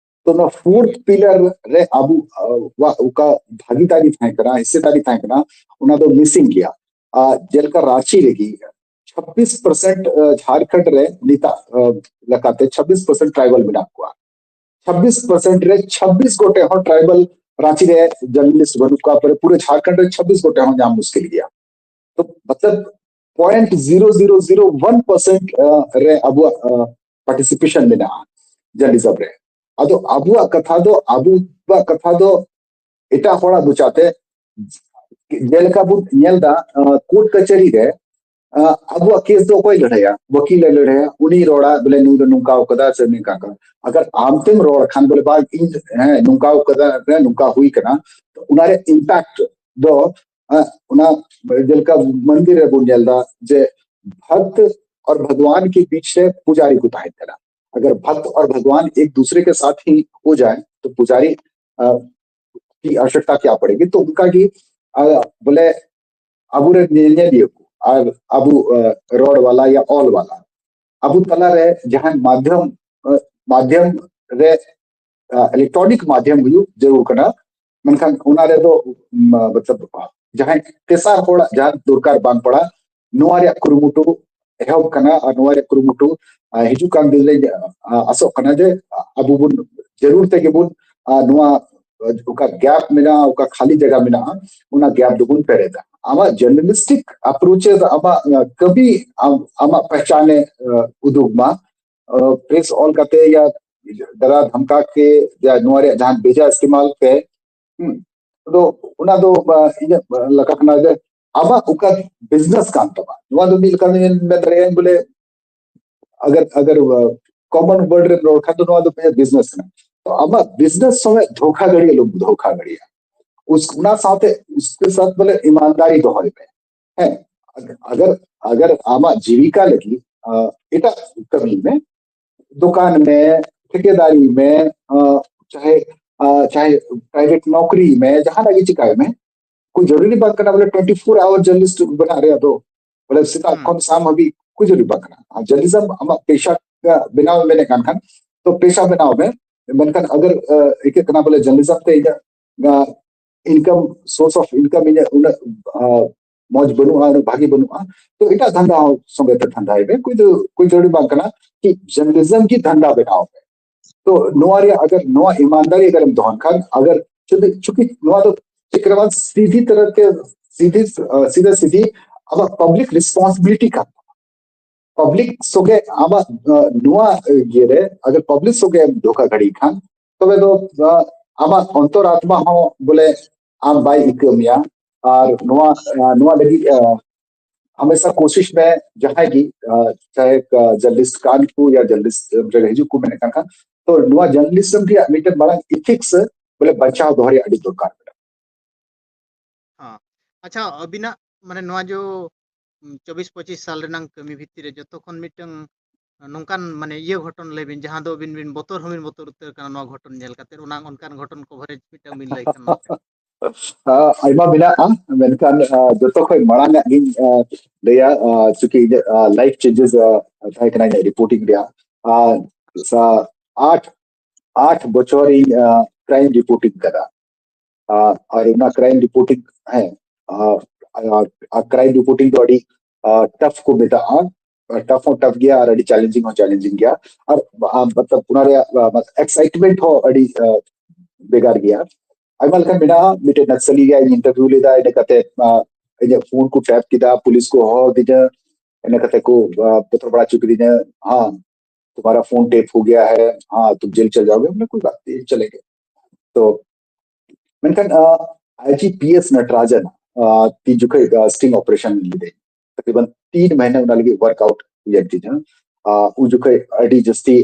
ᱛᱚ ᱱᱚᱣᱟ ᱯᱷᱳᱨᱛᱷ ᱯᱤᱞᱟᱨ ᱨᱮ ᱟᱵᱚᱣᱟᱜ ᱚᱠᱟ ᱵᱷᱟᱜᱤᱫᱟᱨᱤ ᱛᱟᱦᱮᱸ ᱠᱟᱱᱟ, ᱦᱤᱥᱥᱮᱫᱟᱨᱤ ᱛᱟᱦᱮᱸ ᱠᱟᱱᱟ, ᱚᱱᱟ ᱫᱚ ᱢᱤᱥᱤᱝ ᱜᱮᱭᱟ᱾ ᱟᱨ ᱡᱮᱞᱮᱠᱟ ᱨᱟᱸᱪᱤ ᱨᱮᱜᱮ ᱪᱷᱟᱵᱵᱤᱥ ᱯᱟᱨᱥᱮᱱᱴ ᱡᱷᱟᱲᱠᱷᱚᱸᱰ ᱨᱮ ᱱᱤᱛᱟᱜ ᱞᱮᱠᱟᱛᱮ ᱪᱷᱟᱵᱵᱤᱥ ᱯᱟᱨᱥᱮᱱᱴ ᱴᱨᱟᱭᱵᱟᱞ ᱢᱮᱱᱟᱜ ᱠᱚᱣᱟ᱾ ᱪᱷᱟᱵᱵᱤᱥ ᱯᱟᱨᱥᱮᱱᱴ ᱨᱮ ᱪᱷᱟᱵᱵᱤᱥ ᱜᱚᱴᱮᱡ ᱦᱚᱸ ᱴᱨᱟᱭᱵᱟᱞ ᱨᱟᱸᱪᱤ ᱨᱮ ᱡᱟᱨᱱᱟᱞᱤᱥᱴ ᱵᱟᱹᱱᱩᱜ ᱠᱚᱣᱟ, ᱯᱩᱨᱟᱹ ᱡᱷᱟᱲᱠᱷᱚᱸᱰ ᱨᱮ ᱪᱷᱟᱵᱵᱤᱥ ᱜᱚᱴᱮᱡ ᱦᱚᱸ ᱧᱟᱢ ᱢᱩᱥᱠᱤᱞ ᱜᱮᱭᱟ᱾ ᱛᱚ ᱢᱚᱛᱞᱚᱵ point zero zero zero one percent ᱨᱮ ᱟᱵᱚᱣᱟᱜ ᱯᱟᱨᱴᱤᱥᱤᱯᱮᱥᱚᱱ ᱢᱮᱱᱟᱜᱼᱟ ᱡᱟᱨᱱᱟᱞᱤᱡᱚᱢ ᱨᱮ᱾ ᱟᱫᱚ ᱟᱵᱚᱣᱟᱜ ᱠᱟᱛᱷᱟ ᱫᱚ, ᱟᱵᱚᱣᱟᱜ ᱠᱟᱛᱷᱟ ᱫᱚ ᱮᱴᱟᱜ ᱦᱚᱲᱟᱜ ᱢᱚᱪᱟᱛᱮ, ᱡᱮᱞᱮᱠᱟ ᱵᱚᱱ ᱧᱮᱞ ᱮᱫᱟ, ᱠᱳᱨᱴ ᱠᱟᱪᱷᱟᱹᱨᱤ ᱨᱮ ᱟᱵᱚᱣᱟᱜ ᱠᱮᱥ ᱫᱚ ᱚᱠᱚᱭ ᱞᱟᱹᱲᱦᱟᱹᱭᱟ? ᱵᱟᱹᱠᱤᱞ ᱮ ᱞᱟᱹᱲᱦᱟᱹᱭᱟ, ᱩᱱᱤ ᱨᱚᱲᱟ ᱵᱚᱞᱮ ᱱᱩᱭ ᱫᱚ ᱱᱚᱝᱠᱟ ᱠᱟᱫᱟ ᱥᱮ ᱱᱚᱝᱠᱟ ᱠᱟᱫᱟ᱾ ᱟᱜᱟᱨ ᱟᱢ ᱛᱮᱢ ᱨᱚᱲ ᱠᱷᱟᱱ ᱵᱚᱞᱮ ᱵᱟᱝ, ᱤᱧ ᱦᱮᱸ ᱱᱚᱝᱠᱟ ᱠᱟᱫᱟ, ᱦᱮᱸ ᱱᱚᱝᱠᱟ ᱦᱩᱭ ᱠᱟᱱᱟ, ᱚᱱᱟ ᱨᱮ ᱤᱢᱯᱮᱠᱴ ᱫᱚ ᱚᱱᱟ ᱡᱮᱞᱮᱠᱟ ᱢᱚᱱᱫᱤᱨ ᱨᱮᱵᱚᱱ ᱧᱮᱞ ᱮᱫᱟ ᱡᱮ ᱵᱷᱚᱠᱛ ᱟᱨ ᱵᱷᱟᱜᱽᱣᱟᱱ ᱠᱮ ᱵᱤᱪ ᱨᱮ ᱯᱩᱡᱟᱨᱤ ᱠᱚ ᱛᱟᱦᱮᱸ ᱠᱟᱱᱟ᱾ ᱟᱜᱟᱨ ᱵᱷᱚᱠᱛ ᱟᱨ ᱵᱷᱟᱜᱽᱣᱟᱱ ᱮᱠ ᱫᱩᱥᱨᱮ ᱠᱮ ᱥᱟᱛᱷ ᱦᱤ ᱦᱳ ᱡᱟᱭᱮ ᱛᱚ ᱯᱩᱡᱟᱨᱤ ᱠᱤ ᱟᱵᱚᱥᱭᱚᱠᱛᱟ ᱠᱭᱟ ᱯᱚᱲᱮᱜᱤ? ᱛᱚ ᱚᱱᱠᱟ ᱜᱮ ᱵᱚᱞᱮ ᱟᱵᱚᱨᱮᱱ ᱧᱮᱧᱮᱞᱤᱭᱟᱹ ᱠᱚ ᱟᱨ ᱟᱵᱚ ᱨᱚᱲ ᱣᱟᱞᱟ ᱭᱟ ᱚᱞ ᱣᱟᱞᱟ, ᱟᱵᱚ ᱛᱟᱞᱟᱨᱮ ᱡᱟᱦᱟᱸ ᱢᱟᱫᱽᱫᱷᱚᱢ ᱢᱟᱫᱽᱫᱷᱚᱢ ᱨᱮ ᱤᱞᱮᱠᱴᱨᱚᱱᱤᱠ ᱢᱟᱫᱽᱫᱷᱚᱢ ᱦᱩᱭᱩᱜ ᱡᱟᱹᱨᱩᱲ ᱠᱟᱱᱟ᱾ ᱢᱮᱱᱠᱷᱟᱱ ᱚᱱᱟ ᱨᱮᱫᱚ ᱢᱚᱛᱞᱚᱵ ᱡᱟᱦᱟᱸᱭ ᱛᱮᱥᱟᱨ ᱦᱚᱲᱟᱜ ᱡᱟᱦᱟᱸ ᱫᱚᱨᱠᱟᱨ ᱵᱟᱝ ᱯᱟᱲᱟᱜ, ᱱᱚᱣᱟ ᱨᱮᱭᱟᱜ ᱠᱩᱨᱩᱢᱩᱴᱩ ᱮᱦᱚᱵ ᱠᱟᱱᱟ᱾ ᱟᱨ ᱱᱚᱣᱟ ᱨᱮᱭᱟᱜ ᱠᱩᱨᱩᱢᱩᱴᱩ ᱦᱤᱡᱩᱜ ᱠᱟᱱ ᱫᱤᱱ ᱨᱮ ᱟᱥᱚᱜ ᱠᱟᱱᱟ ᱡᱮ ᱟᱵᱚ ᱵᱚᱱ ᱡᱟᱹᱨᱩᱲ ᱛᱮᱜᱮ ᱵᱚᱱ ᱱᱚᱣᱟ ᱚᱠᱟ ᱜᱮᱯ ᱢᱮᱱᱟᱜᱼᱟ, ᱚᱠᱟ ᱠᱷᱟᱹᱞᱤ ᱡᱟᱭᱜᱟ ᱢᱮᱱᱟᱜᱼᱟ, ᱚᱱᱟ ᱜᱮᱯ ᱫᱚᱵᱚᱱ ᱯᱮᱨᱮᱡᱟ᱾ ᱟᱢᱟᱜ ᱡᱟᱨᱱᱟᱞᱤᱥᱴᱤᱠ ᱟᱯᱨᱳᱪ ᱫᱚ ᱟᱢᱟᱜ ᱠᱟᱹᱢᱤ, ᱟᱢᱟᱜ ᱯᱮᱦᱪᱟᱱᱮ ᱩᱫᱩᱜ ᱢᱟ᱾ ᱯᱨᱮᱥ ᱚᱞ ᱠᱟᱛᱮ ᱭᱟ ᱰᱟᱨᱟ ᱫᱷᱟᱢᱠᱟ ᱠᱮ ᱭᱟ ᱱᱚᱣᱟ ᱨᱮᱭᱟᱜ ᱡᱟᱦᱟᱸ ᱵᱮᱡᱟ ᱤᱥᱛᱮᱢᱟᱞ ᱯᱮ, ᱦᱩᱸ, ᱟᱫᱚ ᱚᱱᱟ ᱫᱚ ᱤᱧᱟᱹᱜ ᱞᱮᱠᱟ ᱠᱷᱟᱱ ᱡᱮ ᱟᱢᱟᱜ ᱚᱠᱟ ᱵᱤᱡᱽᱱᱮᱥ ᱠᱟᱱ ᱛᱟᱢᱟ, ᱱᱚᱣᱟ ᱫᱚ ᱢᱤᱫ ᱞᱮᱠᱟ ᱢᱮᱱ ᱫᱟᱲᱮᱭᱟᱜᱼᱟᱹᱧ ᱵᱚᱞᱮ ᱟᱜᱟᱨ ᱟᱜᱟᱨ ᱠᱚᱢᱚᱱ ᱣᱟᱨᱰ ᱨᱮ ᱨᱚᱲ ᱠᱷᱟᱱ ᱫᱚ ᱱᱚᱣᱟ ᱫᱚ ᱵᱤᱡᱽᱱᱮᱥ ᱠᱟᱱᱟ᱾ ᱛᱚ ᱟᱢᱟᱜ ᱵᱤᱡᱽᱱᱮᱥ ᱥᱚᱸᱜᱮ ᱫᱷᱳᱠᱷᱟᱜᱟᱹᱲᱤ ᱟᱞᱚᱢ ᱫᱷᱳᱠᱷᱟᱜᱟᱹᱲᱤᱭᱟ᱾ ᱩᱥ ᱚᱱᱟ ᱥᱟᱶᱛᱮ ᱩᱥᱠᱮ ᱥᱟᱛᱷ ᱵᱚᱞᱮ ᱤᱢᱟᱱᱫᱟᱨᱤ ᱫᱚᱦᱚᱭ ᱢᱮ᱾ ᱦᱮᱸ, ᱟᱜᱟᱨ ᱟᱢᱟᱜ ᱡᱤᱵᱤᱠᱟ ᱞᱟᱹᱜᱤᱫ ᱮᱴᱟᱜ ᱠᱟᱹᱢᱤ ᱢᱮ, ᱫᱚᱠᱟᱱ ᱢᱮ, ᱴᱷᱮᱠᱮᱫᱟᱨᱤ ᱢᱮ, ᱪᱟᱦᱮ ᱪᱟᱦᱮ ᱯᱨᱟᱭᱵᱷᱮᱴ ᱱᱚᱠᱨᱤ ᱢᱮ, ᱡᱟᱦᱟᱱᱟᱜ ᱜᱮ ᱪᱤᱠᱟᱭ ᱢᱮ᱾ ᱠᱳᱭ ᱡᱟᱨᱩᱨᱤ ᱵᱟᱝ ᱠᱟᱱᱟ ᱵᱚᱞᱮ ᱴᱩᱭᱮᱱᱴᱤ ᱯᱷᱳᱨ ᱟᱣᱟᱨ ᱡᱟᱨᱱᱟᱞᱤᱥᱴ ᱵᱮᱱᱟᱜ ᱨᱮᱭᱟᱜ ᱫᱚ, ᱵᱚᱞᱮ ᱥᱮᱛᱟᱜ ᱠᱷᱚᱱ ᱥᱟᱢ ᱦᱟᱹᱵᱤᱡ ᱠᱳᱭ ᱡᱟᱨᱩᱨᱤ ᱵᱟᱝ ᱠᱟᱱᱟ᱾ ᱟᱨ ᱡᱟᱨᱱᱟᱞᱤᱡᱚᱢ ᱟᱢᱟᱜ ᱯᱮᱥᱟ ᱵᱮᱱᱟᱣ ᱢᱮᱱᱮᱫ ᱠᱟᱱ ᱠᱷᱟᱱ ᱛᱚ ᱯᱮᱥᱟ ᱵᱮᱱᱟᱣ ᱢᱮ᱾ ᱢᱮᱱᱠᱷᱟᱱ ᱟᱜᱟᱨ ᱟᱹᱭᱠᱟᱹᱜ ᱠᱟᱱᱟ ᱵᱚᱞᱮ ᱡᱟᱨᱱᱟᱞᱤᱡᱚᱢ ᱛᱮ ᱤᱧᱟᱹᱜ ᱤᱱᱠᱟᱢ, ᱥᱳᱨᱥ ᱚᱯᱷ ᱤᱱᱠᱟᱢ ᱤᱧᱟᱹᱜ ᱩᱱᱟᱹᱜ ᱢᱚᱡᱽ ᱵᱟᱹᱱᱩᱜᱼᱟ, ᱩᱱᱟᱹᱜ ᱵᱷᱟᱹᱜᱤ ᱵᱟᱹᱱᱩᱜᱼᱟ, ᱛᱚ ᱮᱴᱟᱜ ᱫᱷᱟᱱᱫᱟ ᱦᱚᱸ ᱥᱚᱸᱜᱮ ᱛᱮ ᱫᱷᱟᱱᱫᱟᱭ ᱢᱮ᱾ ᱠᱳᱭ ᱫᱚ ᱠᱳᱭ ᱡᱟᱹᱨᱩᱨᱤ ᱵᱟᱝ ᱠᱟᱱᱟ ᱠᱤ ᱡᱟᱨᱱᱟᱞᱤᱡᱚᱢ ᱜᱮ ᱫᱷᱟᱱᱫᱟ ᱵᱮᱱᱟᱣ ᱢᱮ᱾ ᱛᱚ ᱱᱚᱣᱟ ᱨᱮᱭᱟᱜ ᱟᱜᱟᱨ ᱱᱚᱣᱟ ᱤᱢᱟᱱᱫᱟᱨᱤ ᱟᱜᱟᱨᱮᱢ ᱫᱚᱦᱚᱱ ᱠᱷᱟᱱ, ᱟᱜᱟᱨ ᱪᱩᱸᱠᱤ ᱱᱚᱣᱟ ᱫᱚ ᱪᱮᱫ ᱠᱟᱱᱟ, ᱥᱤᱫᱷᱤ ᱛᱚᱨᱚᱯ ᱛᱮ ᱥᱤᱫᱷᱤ ᱥᱤᱫᱷᱟ ᱥᱤᱫᱷᱤ ᱟᱢᱟᱜ ᱯᱟᱵᱽᱞᱤᱠ ᱨᱮᱥᱯᱚᱱᱥᱤᱵᱤᱞᱤᱴᱤ ᱠᱟᱱ ᱛᱟᱢᱟ᱾ ᱯᱟᱵᱽᱞᱤᱠ ᱥᱚᱸᱜᱮ ᱟᱢᱟᱜ ᱱᱚᱣᱟ ᱤᱭᱟᱹ ᱨᱮ ᱟᱜᱟᱨ ᱯᱟᱵᱽᱞᱤᱠ ᱥᱚᱸᱜᱮ ᱮᱢ ᱫᱷᱳᱠᱟ ᱜᱷᱟᱹᱲᱤ ᱠᱷᱟᱱ, ᱛᱚᱵᱮ ᱫᱚ ᱟᱢᱟᱜ ᱚᱱᱛᱚᱨ ᱟᱛᱢᱟ ᱦᱚᱸ ᱵᱚᱞᱮ ᱟᱢ ᱵᱟᱭ ᱤᱠᱟᱹ ᱢᱮᱭᱟ᱾ ᱟᱨ ᱱᱚᱣᱟ ᱱᱚᱣᱟ ᱞᱟᱹᱜᱤᱫ ᱦᱟᱢᱮᱥᱟ ᱠᱳᱥᱤᱥ ᱢᱮ, ᱡᱟᱦᱟᱸᱭ ᱜᱮ ᱪᱟᱦᱮ ᱡᱟᱨᱱᱟᱞᱤᱥᱴ ᱠᱟᱱ ᱠᱚ ᱭᱟ ᱡᱟᱨᱱᱟᱞᱤᱥᱴ ᱨᱮ ᱦᱤᱡᱩᱜ ᱠᱚ ᱢᱮᱱᱮᱫ ᱠᱟᱱ ᱠᱷᱟᱱ, ᱛᱚ ᱱᱚᱣᱟ ᱡᱟᱨᱱᱟᱞᱤᱡᱚᱢ ᱨᱮᱭᱟᱜ ᱢᱤᱫᱴᱮᱱ ᱢᱟᱨᱟᱝ ᱤᱛᱷᱤᱠᱥ ᱵᱚᱞᱮ ᱵᱟᱧᱪᱟᱣ ᱫᱚᱦᱚ ᱨᱮᱭᱟᱜ ᱟᱹᱰᱤ ᱫᱚᱨᱠᱟᱨ ᱢᱮᱱᱟᱜᱼᱟ᱾ ᱦᱚᱸ᱾ ᱟᱪᱪᱷᱟ, ᱟᱹᱵᱤᱱᱟᱜ ᱢᱟᱱᱮ ᱱᱚᱣᱟ ᱡᱚ ᱪᱚᱵᱵᱤᱥ ᱯᱚᱸᱪᱤᱥ ᱥᱟᱞ ᱨᱮᱱᱟᱝ ᱠᱟᱹᱢᱤ ᱵᱷᱤᱛᱤᱨ ᱨᱮ ᱡᱚᱛᱚ ᱠᱷᱚᱱ ᱢᱤᱫᱴᱟᱝ ᱱᱚᱝᱠᱟᱱ ᱢᱟᱱᱮ ᱤᱭᱟᱹ ᱜᱷᱚᱴᱚᱱ ᱞᱟᱹᱭ ᱵᱤᱱ, ᱡᱟᱦᱟᱸ ᱫᱚ ᱟᱹᱵᱤᱱ ᱵᱤᱱ ᱵᱚᱛᱚᱨ ᱦᱚᱸᱵᱤᱱ ᱵᱚᱛᱚᱨ ᱩᱛᱟᱹᱨ ᱠᱟᱱᱟ ᱱᱚᱣᱟ ᱜᱷᱚᱴᱚᱱ ᱧᱮᱞ ᱠᱟᱛᱮ, ᱚᱱᱟ ᱚᱱᱠᱟᱱ ᱜᱷᱚᱴᱚᱱ ᱠᱚᱵᱷᱟᱨᱮᱡᱽ ᱢᱤᱫᱴᱟᱝ ᱵᱤᱱ ᱞᱟᱹᱭ ᱠᱷᱟᱱ ᱢᱟᱥᱮ᱾ ᱟᱭᱢᱟ ᱢᱮᱱᱟᱜᱼᱟ, ᱢᱮᱱᱠᱷᱟᱱ ᱡᱚᱛᱚ ᱠᱷᱚᱱ ᱢᱟᱲᱟᱝ ᱟᱜ ᱜᱤᱧ ᱞᱟᱹᱭᱟ, ᱪᱩᱸᱠᱤ ᱤᱧᱟᱹᱜ ᱞᱟᱭᱤᱯᱷ ᱪᱮᱧᱡᱮᱥ ᱛᱟᱦᱮᱸ ᱠᱟᱱᱟ ᱤᱧᱟᱹᱜ ᱨᱤᱯᱳᱨᱴᱤᱝ ᱨᱮᱭᱟᱜ᱾ ᱟᱴ ᱟᱴ ᱵᱚᱪᱷᱚᱨ ᱤᱧ ᱠᱨᱟᱭᱤᱢ ᱨᱤᱯᱳᱨᱴᱤᱝ ᱠᱟᱫᱟ᱾ ᱟᱨ ᱚᱱᱟ ᱠᱨᱟᱭᱤᱢ ᱨᱤᱯᱳᱨᱴᱤᱝ, ᱦᱮᱸ, ᱠᱨᱟᱭᱤᱢ ᱨᱤᱯᱳᱨᱴᱤᱝ ᱫᱚ ᱟᱹᱰᱤ ᱴᱟᱯᱷ ᱠᱚ ᱢᱮᱛᱟᱜᱼᱟ᱾ ᱴᱟᱯᱷ ᱦᱚᱸ ᱴᱟᱯᱷ ᱜᱮᱭᱟ ᱟᱨ ᱟᱹᱰᱤ ᱪᱮᱞᱮᱧᱡᱤᱝ ᱦᱚᱸ ᱪᱮᱞᱮᱧᱡᱤᱝ ᱜᱮᱭᱟ᱾ ᱟᱨ ᱢᱚᱛᱞᱚᱵ ᱚᱱᱟ ᱨᱮᱭᱟᱜ ᱮᱠᱥᱟᱭᱴᱢᱮᱱᱴ ᱦᱚᱸ ᱟᱹᱰᱤ ᱵᱷᱮᱜᱟᱨ ᱜᱮᱭᱟ᱾ ᱟᱭᱢᱟ ᱞᱮᱠᱟᱱ ᱢᱮᱱᱟᱜᱼᱟ᱾ ᱢᱤᱫᱴᱮᱱ ᱱᱟᱠᱥᱟᱞᱤ ᱨᱮᱭᱟᱜ ᱤᱧ ᱤᱱᱴᱟᱨᱵᱷᱤᱭᱩ ᱞᱮᱫᱟ, ᱤᱱᱟᱹ ᱠᱟᱛᱮ ᱤᱧᱟᱹᱜ ᱯᱷᱳᱱ ᱠᱚ ᱴᱮᱯ ᱠᱮᱫᱟ, ᱯᱩᱞᱤᱥ ᱠᱚ ᱦᱚᱦᱚ ᱟᱹᱫᱤᱧᱟ, ᱤᱱᱟᱹ ᱠᱟᱛᱮ ᱠᱚ ᱵᱚᱛᱚᱨ ᱵᱟᱲᱟ ᱦᱚᱪᱚ ᱠᱤᱫᱤᱧᱟ, ᱦᱮᱸ, तुम्हारा फोन टेप हो गया है, हाँ, तुम जेल चल जाओगे। हमने कोई बात नहीं, चलेंगे। तो ᱢᱮᱱᱠᱷᱟᱱ ᱟᱭᱡᱤᱯᱤᱮᱥ ᱱᱟᱴᱨᱟᱡᱟᱱ ᱛᱤ ᱡᱚᱠᱷᱮᱡ ᱥᱴᱤᱝ ᱚᱯᱟᱨᱮᱥᱚᱱ ᱞᱮᱫᱟᱹᱧ, ᱛᱟᱠᱨᱤᱵᱟᱱ ᱛᱤᱱ ᱢᱟᱦᱱᱮ ᱚᱱᱟ ᱞᱟᱹᱜᱤᱫ ᱣᱟᱨᱠ ᱟᱣᱩᱴ ᱦᱩᱭᱮᱱ ᱛᱤᱧᱟ᱾ ᱩᱱ ᱡᱚᱠᱷᱮᱡ ᱟᱹᱰᱤ ᱡᱟᱹᱥᱛᱤ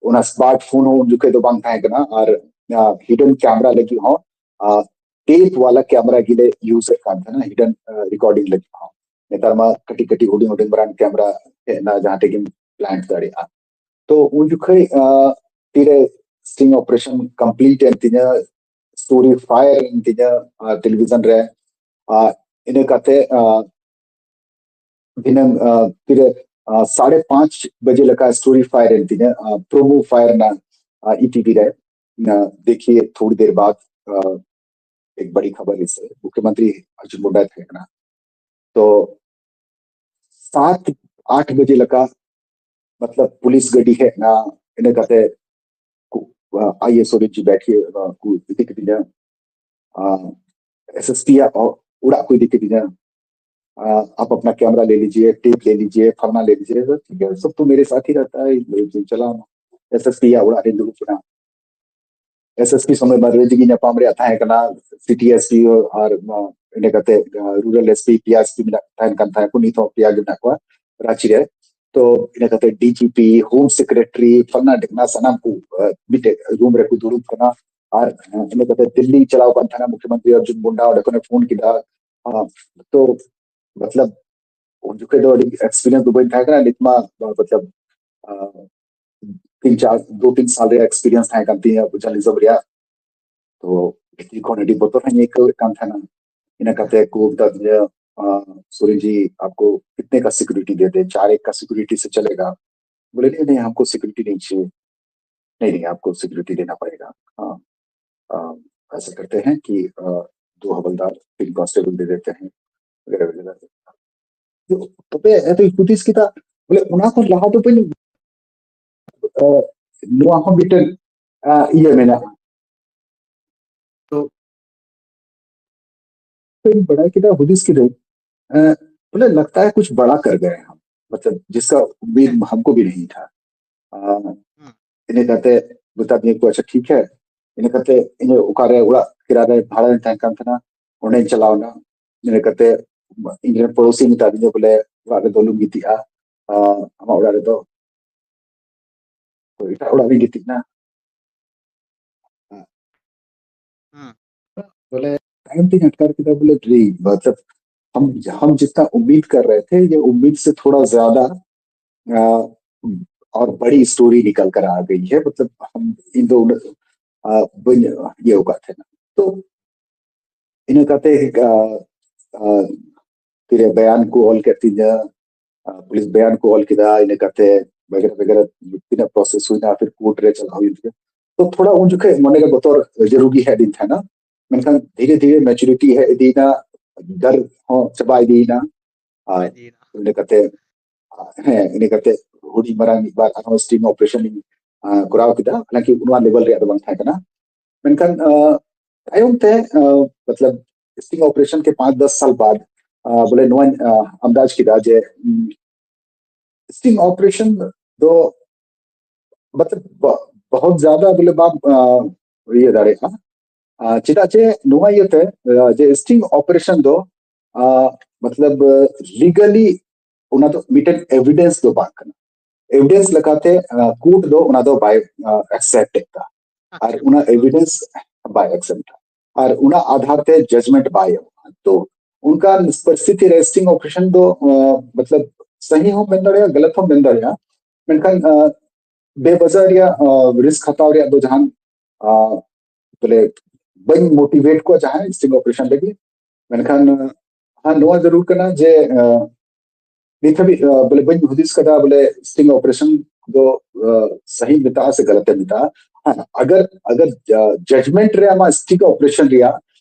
ᱚᱱᱟ ᱥᱢᱟᱨᱴ ᱯᱷᱳᱱ ᱦᱚᱸ ᱩᱱ ᱡᱚᱠᱷᱮᱡ ᱫᱚ ᱵᱟᱝ ᱛᱟᱦᱮᱸ ᱠᱟᱱᱟ, ᱟᱨ ᱦᱤᱰᱮᱱ ᱠᱮᱢᱮᱨᱟ ᱞᱟᱹᱜᱤᱫ ᱦᱚᱸ ᱴᱮᱯ ᱣᱟᱞᱟ ᱠᱮᱢᱮᱨᱟ ᱜᱮᱞᱮ ᱤᱭᱩᱡ ᱮᱫ ᱠᱟᱱ ᱛᱟᱦᱮᱱᱟ, ᱦᱤᱰᱮᱱ ᱨᱮᱠᱚᱨᱰᱤᱝ ᱞᱟᱹᱜᱤᱫ ᱦᱚᱸ᱾ ᱱᱮᱛᱟᱨ ᱢᱟ ᱠᱟᱹᱴᱤᱡ ᱠᱟᱹᱴᱤᱡ ᱦᱩᱰᱤᱧ ᱦᱩᱰᱤᱧ ᱢᱟᱨᱟᱝ ᱠᱮᱢᱮᱨᱟ ᱦᱮᱡ ᱮᱱᱟ, ᱡᱟᱦᱟᱸ ᱴᱷᱮᱡ ᱜᱮᱢ ᱯᱞᱟᱱᱴ ᱫᱟᱲᱮᱭᱟᱜᱼᱟ᱾ ᱛᱚ ᱩᱱ ᱡᱚᱠᱷᱚᱡ ᱛᱤᱨᱮ ᱥᱴᱤᱝ ᱚᱯᱟᱨᱮᱥᱚᱱ ᱠᱚᱢᱯᱞᱤᱴ ᱮᱱ ᱛᱤᱧᱟ, ᱥᱴᱳᱨᱤ ᱯᱷᱟᱭᱟᱨ ᱮᱱ ᱛᱤᱧᱟ ᱴᱮᱞᱤᱵᱷᱤᱡᱚᱱ ᱨᱮ᱾ ᱤᱱᱟᱹ ᱠᱟᱛᱮ ᱫᱷᱤᱱᱟᱹᱝ ᱛᱤᱨᱮ ᱥᱟᱲᱮ ᱯᱟᱸᱪ ᱵᱟᱡᱮ ᱞᱮᱠᱟ ᱥᱴᱳᱨᱤ ᱯᱷᱟᱭᱟᱨ ᱮᱱ ᱛᱤᱧᱟ, ᱯᱨᱳᱢᱳ ᱯᱷᱟᱭᱟᱨ ᱨᱮᱱᱟᱜ ईटीवी ᱨᱮ, ᱱᱟ, ᱫᱮᱠᱷᱤᱭᱮ ᱛᱷᱳᱲᱤ ᱫᱮᱨ ᱵᱟᱫ, ᱟ, ᱮᱠ ᱵᱟᱲᱤ ᱠᱷᱟᱵᱟᱨ ᱤᱥᱮ ᱢᱩᱠᱷᱭᱚᱢᱚᱱᱛᱨᱤ ᱚᱨᱡᱩᱱ ᱢᱩᱱᱰᱟ ᱛᱟᱦᱮᱸ ᱠᱟᱱᱟ᱾ ᱛᱚ ᱥᱟᱛ ᱟᱴ ᱵᱟᱡᱮ ᱞᱮᱠᱟ, ᱢᱚᱛᱞᱚᱵ, ᱯᱩᱞᱤᱥ ᱜᱟᱹᱰᱤ ᱦᱮᱡ ᱮᱱᱟ, ᱤᱱᱟᱹ ᱠᱟᱛᱮ ᱠᱩ, ᱟ, ᱟᱭᱮᱥ ᱚᱰᱤ ᱡᱤ ᱵᱮᱴᱷᱤᱭᱮ, ᱟ, ᱠᱩ ᱤᱫᱤ ᱠᱤᱫᱤᱧᱟ᱾ ᱟ, ᱮᱥᱮᱥᱯᱤ ᱭᱟᱜ ᱚ-, ᱚᱲᱟᱜ ᱠᱚ ᱤᱫᱤ ᱠᱤᱫᱤᱧᱟ᱾ ᱟ, "आप अपना कैमरा ले लीजिए, टेप ले लीजिए, फलना ले लीजिए।" तो ठीक है, सब तो मेरे साथ ही रहता है, ᱪᱟᱞᱟᱣ ᱮᱱᱟ᱾ ᱮᱥᱮᱥᱯᱤ ᱭᱟᱜ ᱚᱲᱟᱜ ᱨᱮ ᱫᱩᱲᱩᱵ ᱮᱱᱟ᱾ ᱮᱥᱮᱥᱯᱤ ᱥᱚᱸᱜᱮ ᱵᱟᱨᱭᱟ ᱡᱤᱜᱤ ᱧᱟᱯᱟᱢ ᱨᱮᱭᱟᱜ ᱛᱟᱦᱮᱸ ᱠᱟᱱᱟ, ᱥᱤᱴᱤ ᱮᱥᱯᱤ ᱟᱨ, ᱟ, ᱤᱱᱟᱹ ᱠᱟᱛᱮ, ᱟ, ᱨᱩᱨᱟᱞ ᱮᱥᱯᱤ, ᱯᱮᱭᱟ ᱮᱥᱯᱤ ᱢᱮᱱᱟᱜ, ᱛᱟᱦᱮᱱ ᱠᱟᱱ ᱛᱟᱦᱮᱸ ᱠᱚ, ᱱᱤᱛ ᱦᱚᱸ ᱯᱮᱭᱟ ᱜᱮ ᱢᱮᱱᱟᱜ ᱠᱚᱣᱟ ᱨᱟᱸᱪᱤ ᱨᱮ᱾ ᱛᱚ ᱤᱱᱟᱹ ᱠᱟᱛᱮ ᱰᱤᱡᱤᱯᱤ, ᱦᱳᱢ ᱥᱮᱠᱨᱮᱴᱟᱨᱤ, ᱯᱷᱟᱞᱱᱟ ᱰᱷᱤᱠᱱᱟ, ᱥᱟᱱᱟᱢ ᱠᱚ, ᱟ, ᱢᱤᱫᱴᱮᱡ ᱨᱩᱢ ᱨᱮᱠᱚ ᱫᱩᱲᱩᱵ ᱠᱟᱱᱟ᱾ ᱟᱨ, ᱟ, ᱤᱱᱟᱹ ᱠᱟᱛᱮ ᱫᱤᱞᱞᱤ ᱪᱟᱞᱟᱣ ᱠᱟᱱ ᱛᱟᱦᱮᱱᱟ ᱢᱩᱠᱷᱭᱚᱢᱚᱱᱛᱨᱤ ᱚᱨᱡᱩᱱ ᱢᱩᱱᱰᱟ, ᱚᱸᱰᱮ ᱠᱷᱚᱱᱮ ᱯᱷᱳᱱ ᱠᱮᱫᱟ᱾ ᱟ, ᱛᱚ ᱢᱚᱛᱞᱚᱵ ᱩᱱ ᱡᱚᱠᱷᱮᱡ ᱫᱚ ᱟᱹᱰᱤ ᱮᱠᱥᱯᱤᱨᱤᱭᱮᱱᱥ ᱫᱚ ᱵᱟᱹᱧ ᱛᱟᱦᱮᱸ ᱠᱟᱱᱟ, ᱱᱤᱛ ᱢᱟ, ᱢᱚᱛᱞᱚᱵ, ᱟ, ᱛᱤᱱ ᱪᱟᱨ, ᱫᱩ ᱛᱤᱱ ᱥᱟᱞ ᱨᱮᱭᱟᱜ ᱮᱠᱥᱯᱤᱨᱤᱭᱮᱱᱥ ᱛᱟᱦᱮᱸ ᱠᱟᱱ ᱛᱤᱧᱟᱹ ᱡᱟᱨᱱᱟᱞᱤᱡᱚᱢ ᱨᱮᱭᱟᱜ᱾ ᱛᱚ ᱵᱷᱤᱛᱨᱤ ᱠᱷᱚᱱ ᱟᱹᱰᱤ ᱵᱚᱛᱚᱨ ᱦᱚᱸᱧ ᱟᱹᱭᱠᱟᱹᱣᱮᱫ ᱠᱟᱱ ᱛᱟᱦᱮᱱᱟ᱾ ᱤᱱᱟᱹ ᱠᱟᱛᱮ ᱠᱚ ᱢᱮᱛᱟ ᱫᱤᱧᱟ, "ᱟ, ᱥᱩᱨᱮᱱ ᱡᱤ, ᱟᱯᱠᱳ ᱠᱤᱛᱱᱮ ᱠᱟ ᱥᱤᱠᱩᱨᱤᱴᱤ ᱫᱮ ᱫᱮ, ᱪᱟᱨ ᱮᱠ ᱠᱟ ᱥᱤᱠᱩᱨᱤᱴᱤ ᱥᱮ ᱪᱟᱞᱮᱜᱟ?" ᱵᱚᱞᱮ, "ᱱᱦᱤᱸ, ᱱᱦᱤᱸ, ᱦᱟᱢᱠᱳ ᱥᱤᱠᱩᱨᱤᱴᱤ ᱱᱦᱤᱸ ᱪᱟᱦᱤᱭᱮ, ᱱᱦᱤᱸ, ᱱᱦᱤᱸ, ᱟᱯᱠᱳ ᱥᱤᱠᱩᱨᱤᱴᱤ ᱫᱮᱱᱟ ᱯᱟᱲᱮᱜᱟ, ᱦᱟᱸ, ᱟ, ᱮᱥᱟ ᱠᱟᱨᱛᱮ ᱦᱮᱸ ᱠᱤ, ᱟ, ᱫᱳ ᱦᱟᱵᱟᱞᱫᱟᱨ, ᱛᱤᱱ ᱠᱚᱱᱥᱴᱮᱵᱚᱞ ᱫᱮ ᱫᱮᱛᱮ ᱦᱮᱸ, ᱵᱚᱞᱮ, ᱵᱚᱞᱮ, ᱵᱚᱞᱮ, ᱛᱚᱵᱮ ᱮᱛᱚ ᱦᱩᱫᱤᱥ ᱠᱮᱫᱟ, ᱵᱚᱞᱮ, ᱚᱱᱟ ᱠᱷᱚᱱ ᱞᱟᱦᱟ ᱫᱚ ᱵᱟᱹᱧ, ᱟ, ᱱᱚᱣᱟ ᱦᱚᱸ ᱢᱤᱫᱴᱮᱱ, ᱟ, ᱤᱭᱟᱹ ᱢᱮᱱᱟᱜᱼᱟ᱾ ᱛᱚ ᱵᱟᱹᱧ ᱵᱟᱲᱟᱭ ᱠᱮᱫᱟ, ᱦᱩᱫᱤᱥ ᱠᱤᱫᱟᱹᱧ, ᱟ, ᱵᱚᱞᱮ, ᱞᱟᱜᱽᱛᱟ ᱦᱟᱭ ᱠᱩᱪᱷ ᱵᱟᱲᱟ ᱠᱟᱨ ᱜᱟᱭᱮ ᱦᱟᱢ, ᱢᱚᱛᱞᱚᱵ, ᱡᱤᱥᱠᱟ ᱩᱢᱢᱤᱫ ᱦᱟᱢᱠᱳ ᱵᱷᱤ ᱱᱟᱦᱤᱸ ᱛᱷᱟ᱾ ᱟ, ᱤᱱᱟᱹ ᱠᱟᱛᱮ ᱢᱮᱛᱟ ᱫᱤᱧᱟ ᱠᱚ, "ᱟᱪᱪᱷᱟ, ᱴᱷᱤᱠ ᱦᱮ᱾" ᱤᱱᱟᱹ ᱠᱟᱛᱮ ᱤᱧ ᱚᱠᱟᱨᱮ ᱚᱲᱟᱜ ᱠᱤᱨᱟ ᱨᱮ ᱵᱷᱟᱲᱟ ᱨᱮᱧ ᱛᱟᱦᱮᱸ ᱠᱟᱱ ᱛᱟᱦᱮᱱᱟ, ᱚᱸᱰᱮᱧ ᱪᱟᱞᱟᱣ ᱮᱱᱟ᱾ ᱤᱱᱟᱹ ᱠᱟᱛᱮ ᱤᱧ ᱨᱮᱱ ᱯᱚᱲᱚᱥᱤ ᱢᱮᱛᱟ ᱫᱤᱧᱟ ᱵᱚᱞᱮ, "ᱚᱲᱟᱜ ᱨᱮᱫᱚ ᱟᱞᱚᱢ ᱜᱤᱛᱤᱡᱼᱟ, ᱟ, ᱟᱢᱟᱜ ᱚᱲᱟᱜ ᱨᱮᱫᱚ ᱮᱴᱟᱜ ᱚᱲᱟᱜ ᱨᱮᱧ ᱜᱤᱛᱤᱡ ᱮᱱᱟ᱾" ᱦᱩᱸ᱾ ᱵᱚᱞᱮ ᱛᱟᱭᱚᱢ ᱛᱤᱧ ᱟᱴᱠᱟᱨ ᱠᱮᱫᱟ ᱵᱚᱞᱮ, ᱢᱚᱛᱞᱚᱵ, हम हम जितना उम्मीद कर रहे थे, ये उम्मीद से थोड़ा ज्यादा, आ, और बड़ी स्टोरी निकल कर आ गई है। मतलब हम इन दोनों, आ, बन, ये होगा थे ना। तो ᱤᱱᱟᱹ ᱠᱟᱛᱮ, ᱟ, ᱟ, ᱛᱤᱨᱮ ᱵᱟᱭᱟᱱ ᱠᱚ ᱚᱞ ᱠᱮᱫ ᱛᱤᱧᱟ, ᱟ, ᱯᱩᱞᱤᱥ ᱵᱟᱭᱟᱱ ᱠᱚ ᱚᱞ ᱠᱮᱫᱟ, ᱤᱱᱟᱹ ᱠᱟᱛᱮ ᱵᱟᱜᱮᱨᱟ ᱵᱟᱜᱮᱨᱟ ᱛᱤᱱᱟᱹᱜ ᱯᱨᱚᱥᱮᱥ ᱦᱩᱭᱱᱟ, ᱯᱷᱤᱨ ᱠᱳᱨᱴ ᱨᱮ ᱪᱟᱞᱟᱣ ᱦᱩᱭᱮᱱ ᱛᱤᱧᱟ᱾ ᱛᱚ ᱛᱷᱚᱲᱟ ᱩᱱ ᱡᱚᱠᱷᱮᱡ ᱢᱚᱱᱮ ᱨᱮ ᱵᱚᱛᱚᱨ ᱡᱟᱹᱨᱩᱲ ᱜᱮ ᱦᱮᱡ ᱟᱹᱫᱤᱧ ᱛᱟᱦᱮᱱᱟ᱾ ᱢᱮᱱᱠᱷᱟᱱ ᱫᱷᱤᱨᱮ ᱫᱷᱤᱨᱮ ᱢᱮᱪᱩᱨᱤᱴᱤ ᱦᱮᱡ ᱤᱫᱤᱭᱮᱱᱟ, ᱰᱟᱨ ᱦᱚᱸ ᱪᱟᱵᱟ ᱤᱫᱤᱭᱮᱱᱟ᱾ ᱟᱨ ᱤᱫᱤᱭᱮᱱᱟ᱾ ᱤᱱᱟᱹ ᱠᱟᱛᱮ, ᱦᱮᱸ, ᱤᱱᱟᱹ ᱠᱟᱛᱮ ᱦᱩᱰᱤᱧ ᱢᱟᱨᱟᱝ ᱢᱤᱫ ᱵᱟᱨ ᱟᱨᱦᱚᱸ ᱥᱴᱤᱝ ᱚᱯᱟᱨᱮᱥᱚᱱ ᱤᱧ ᱟᱸ, ᱠᱚᱨᱟᱣ ᱠᱮᱫᱟ, ᱦᱟᱞᱟᱝᱠᱤ ᱱᱚᱣᱟ ᱞᱮᱵᱮᱞ ᱨᱮᱭᱟᱜ ᱫᱚ ᱵᱟᱝ ᱛᱟᱦᱮᱸ ᱠᱟᱱᱟ᱾ ᱢᱮᱱᱠᱷᱟᱱ ᱟᱸ, ᱛᱟᱭᱚᱢ ᱛᱮ ᱟᱸ, ᱢᱚᱛᱞᱚᱵ ᱥᱴᱤᱝ ᱚᱯᱟᱨᱮᱥᱚᱱ ᱠᱮ ᱯᱟᱸᱪ ᱫᱚᱥ ᱥᱟᱞ ᱵᱟᱫ ᱟᱸ, ᱵᱚᱞᱮ ᱱᱚᱣᱟᱧ ᱟᱸ, ᱟᱱᱫᱟᱡ ᱠᱮᱫᱟ ᱡᱮ ᱩᱢ, ᱥᱴᱤᱝ ᱚᱯᱟᱨᱮᱥᱚᱱ ᱫᱚ ᱢᱚᱛᱞᱚᱵ ᱵᱚ- ᱵᱚᱦᱩᱛ ᱡᱟᱫᱟ ᱵᱚᱞᱮ ᱵᱟᱢ ᱟᱸ, ᱤᱭᱟᱹ ᱫᱟᱲᱮᱭᱟᱜᱼᱟ᱾ ᱟᱸ, ᱪᱮᱫᱟᱜ ᱡᱮ ᱱᱚᱣᱟ ᱤᱭᱟᱹᱛᱮ ᱟᱸ, ᱡᱮ ᱥᱴᱤᱝ ᱚᱯᱟᱨᱮᱥᱚᱱ ᱫᱚ ᱟᱸ, ᱢᱚᱛᱞᱚᱵ ᱞᱤᱜᱟᱞᱤ ᱚᱱᱟ ᱫᱚ ᱢᱤᱫᱴᱮᱱ ᱮᱵᱤᱰᱮᱱᱥ ᱫᱚ ᱵᱟᱝ ᱠᱟᱱᱟ᱾ ᱮᱵᱤᱰᱮᱱᱥ ᱞᱮᱠᱟᱛᱮ ᱠᱳᱨᱴ ᱫᱚ ᱚᱱᱟ ᱫᱚ ᱵᱟᱭ ᱮᱠᱥᱮᱯᱴ ᱮᱫᱟ᱾ ᱟᱨ ᱟᱪᱪᱷᱟ᱾ ᱚᱱᱟ ᱮᱵᱤᱰᱮᱱᱥ ᱵᱟᱭ ᱮᱠᱥᱮᱯᱴᱟ, ᱟᱨ ᱚᱱᱟ ᱟᱫᱷᱟᱨ ᱛᱮ ᱡᱟᱡᱢᱮᱱᱴ ᱵᱟᱭ ᱮᱢᱚᱜᱼᱟ᱾ ᱛᱚ ᱚᱱᱠᱟᱱ ᱯᱚᱨᱤᱥᱛᱷᱤᱛᱤ ᱨᱮ ᱥᱴᱤᱝ ᱚᱯᱟᱨᱮᱥᱚᱱ ᱫᱚ ᱟᱸ, ᱢᱚᱛᱞᱚᱵ ᱥᱟᱹᱦᱤ ᱦᱚᱸ ᱢᱮᱱ ᱫᱟᱲᱮᱭᱟᱜᱼᱟ, ᱜᱟᱞᱟᱛ ᱦᱚᱸ ᱢᱮᱱ ᱫᱟᱲᱮᱭᱟᱜᱼᱟ᱾ ᱢᱮᱱᱠᱷᱟᱱ ᱟᱸ, ᱵᱮᱵᱟᱡᱟ ᱨᱮᱭᱟᱜ ᱨᱤᱥᱠ ᱦᱟᱛᱟᱣ ᱨᱮᱭᱟᱜ ᱫᱚ ᱡᱟᱦᱟᱱ ᱟᱸ, ᱵᱚᱞᱮ ᱵᱟᱹᱧ ᱢᱳᱴᱤᱵᱷᱮᱴ ᱠᱚᱣᱟ ᱡᱟᱦᱟᱸᱭ ᱥᱴᱤᱝ ᱚᱯᱟᱨᱮᱥᱚᱱ ᱞᱟᱹᱜᱤᱫ᱾ ᱢᱮᱱᱠᱷᱟᱱ ᱦᱮᱸ, ᱱᱚᱣᱟ ᱡᱟᱹᱨᱩᱲ ᱠᱟᱱᱟ ᱡᱮ ᱟᱸ, ᱱᱤᱛ ᱦᱟᱹᱵᱤᱡ ᱟᱸ, ᱵᱚᱞᱮ ᱵᱟᱹᱧ ᱦᱩᱫᱤᱥ ᱠᱟᱫᱟ ᱵᱚᱞᱮ ᱥᱴᱤᱝ ᱚᱯᱟᱨᱮᱥᱚᱱ ᱫᱚ ᱟᱸ, ᱥᱟᱹᱦᱤ ᱢᱮᱛᱟᱜᱼᱟ ᱥᱮ ᱜᱟᱞᱟᱛ ᱮ ᱢᱮᱛᱟᱜᱼᱟ᱾ ᱦᱮᱸ, ᱟᱜᱟᱨ ᱟᱜᱟᱨ ᱡᱟᱡᱢᱮᱱᱴ ᱨᱮ ᱟᱢᱟᱜ ᱥᱴᱤᱝ ᱚᱯᱟᱨᱮᱥᱚᱱ ᱨᱮᱭᱟᱜ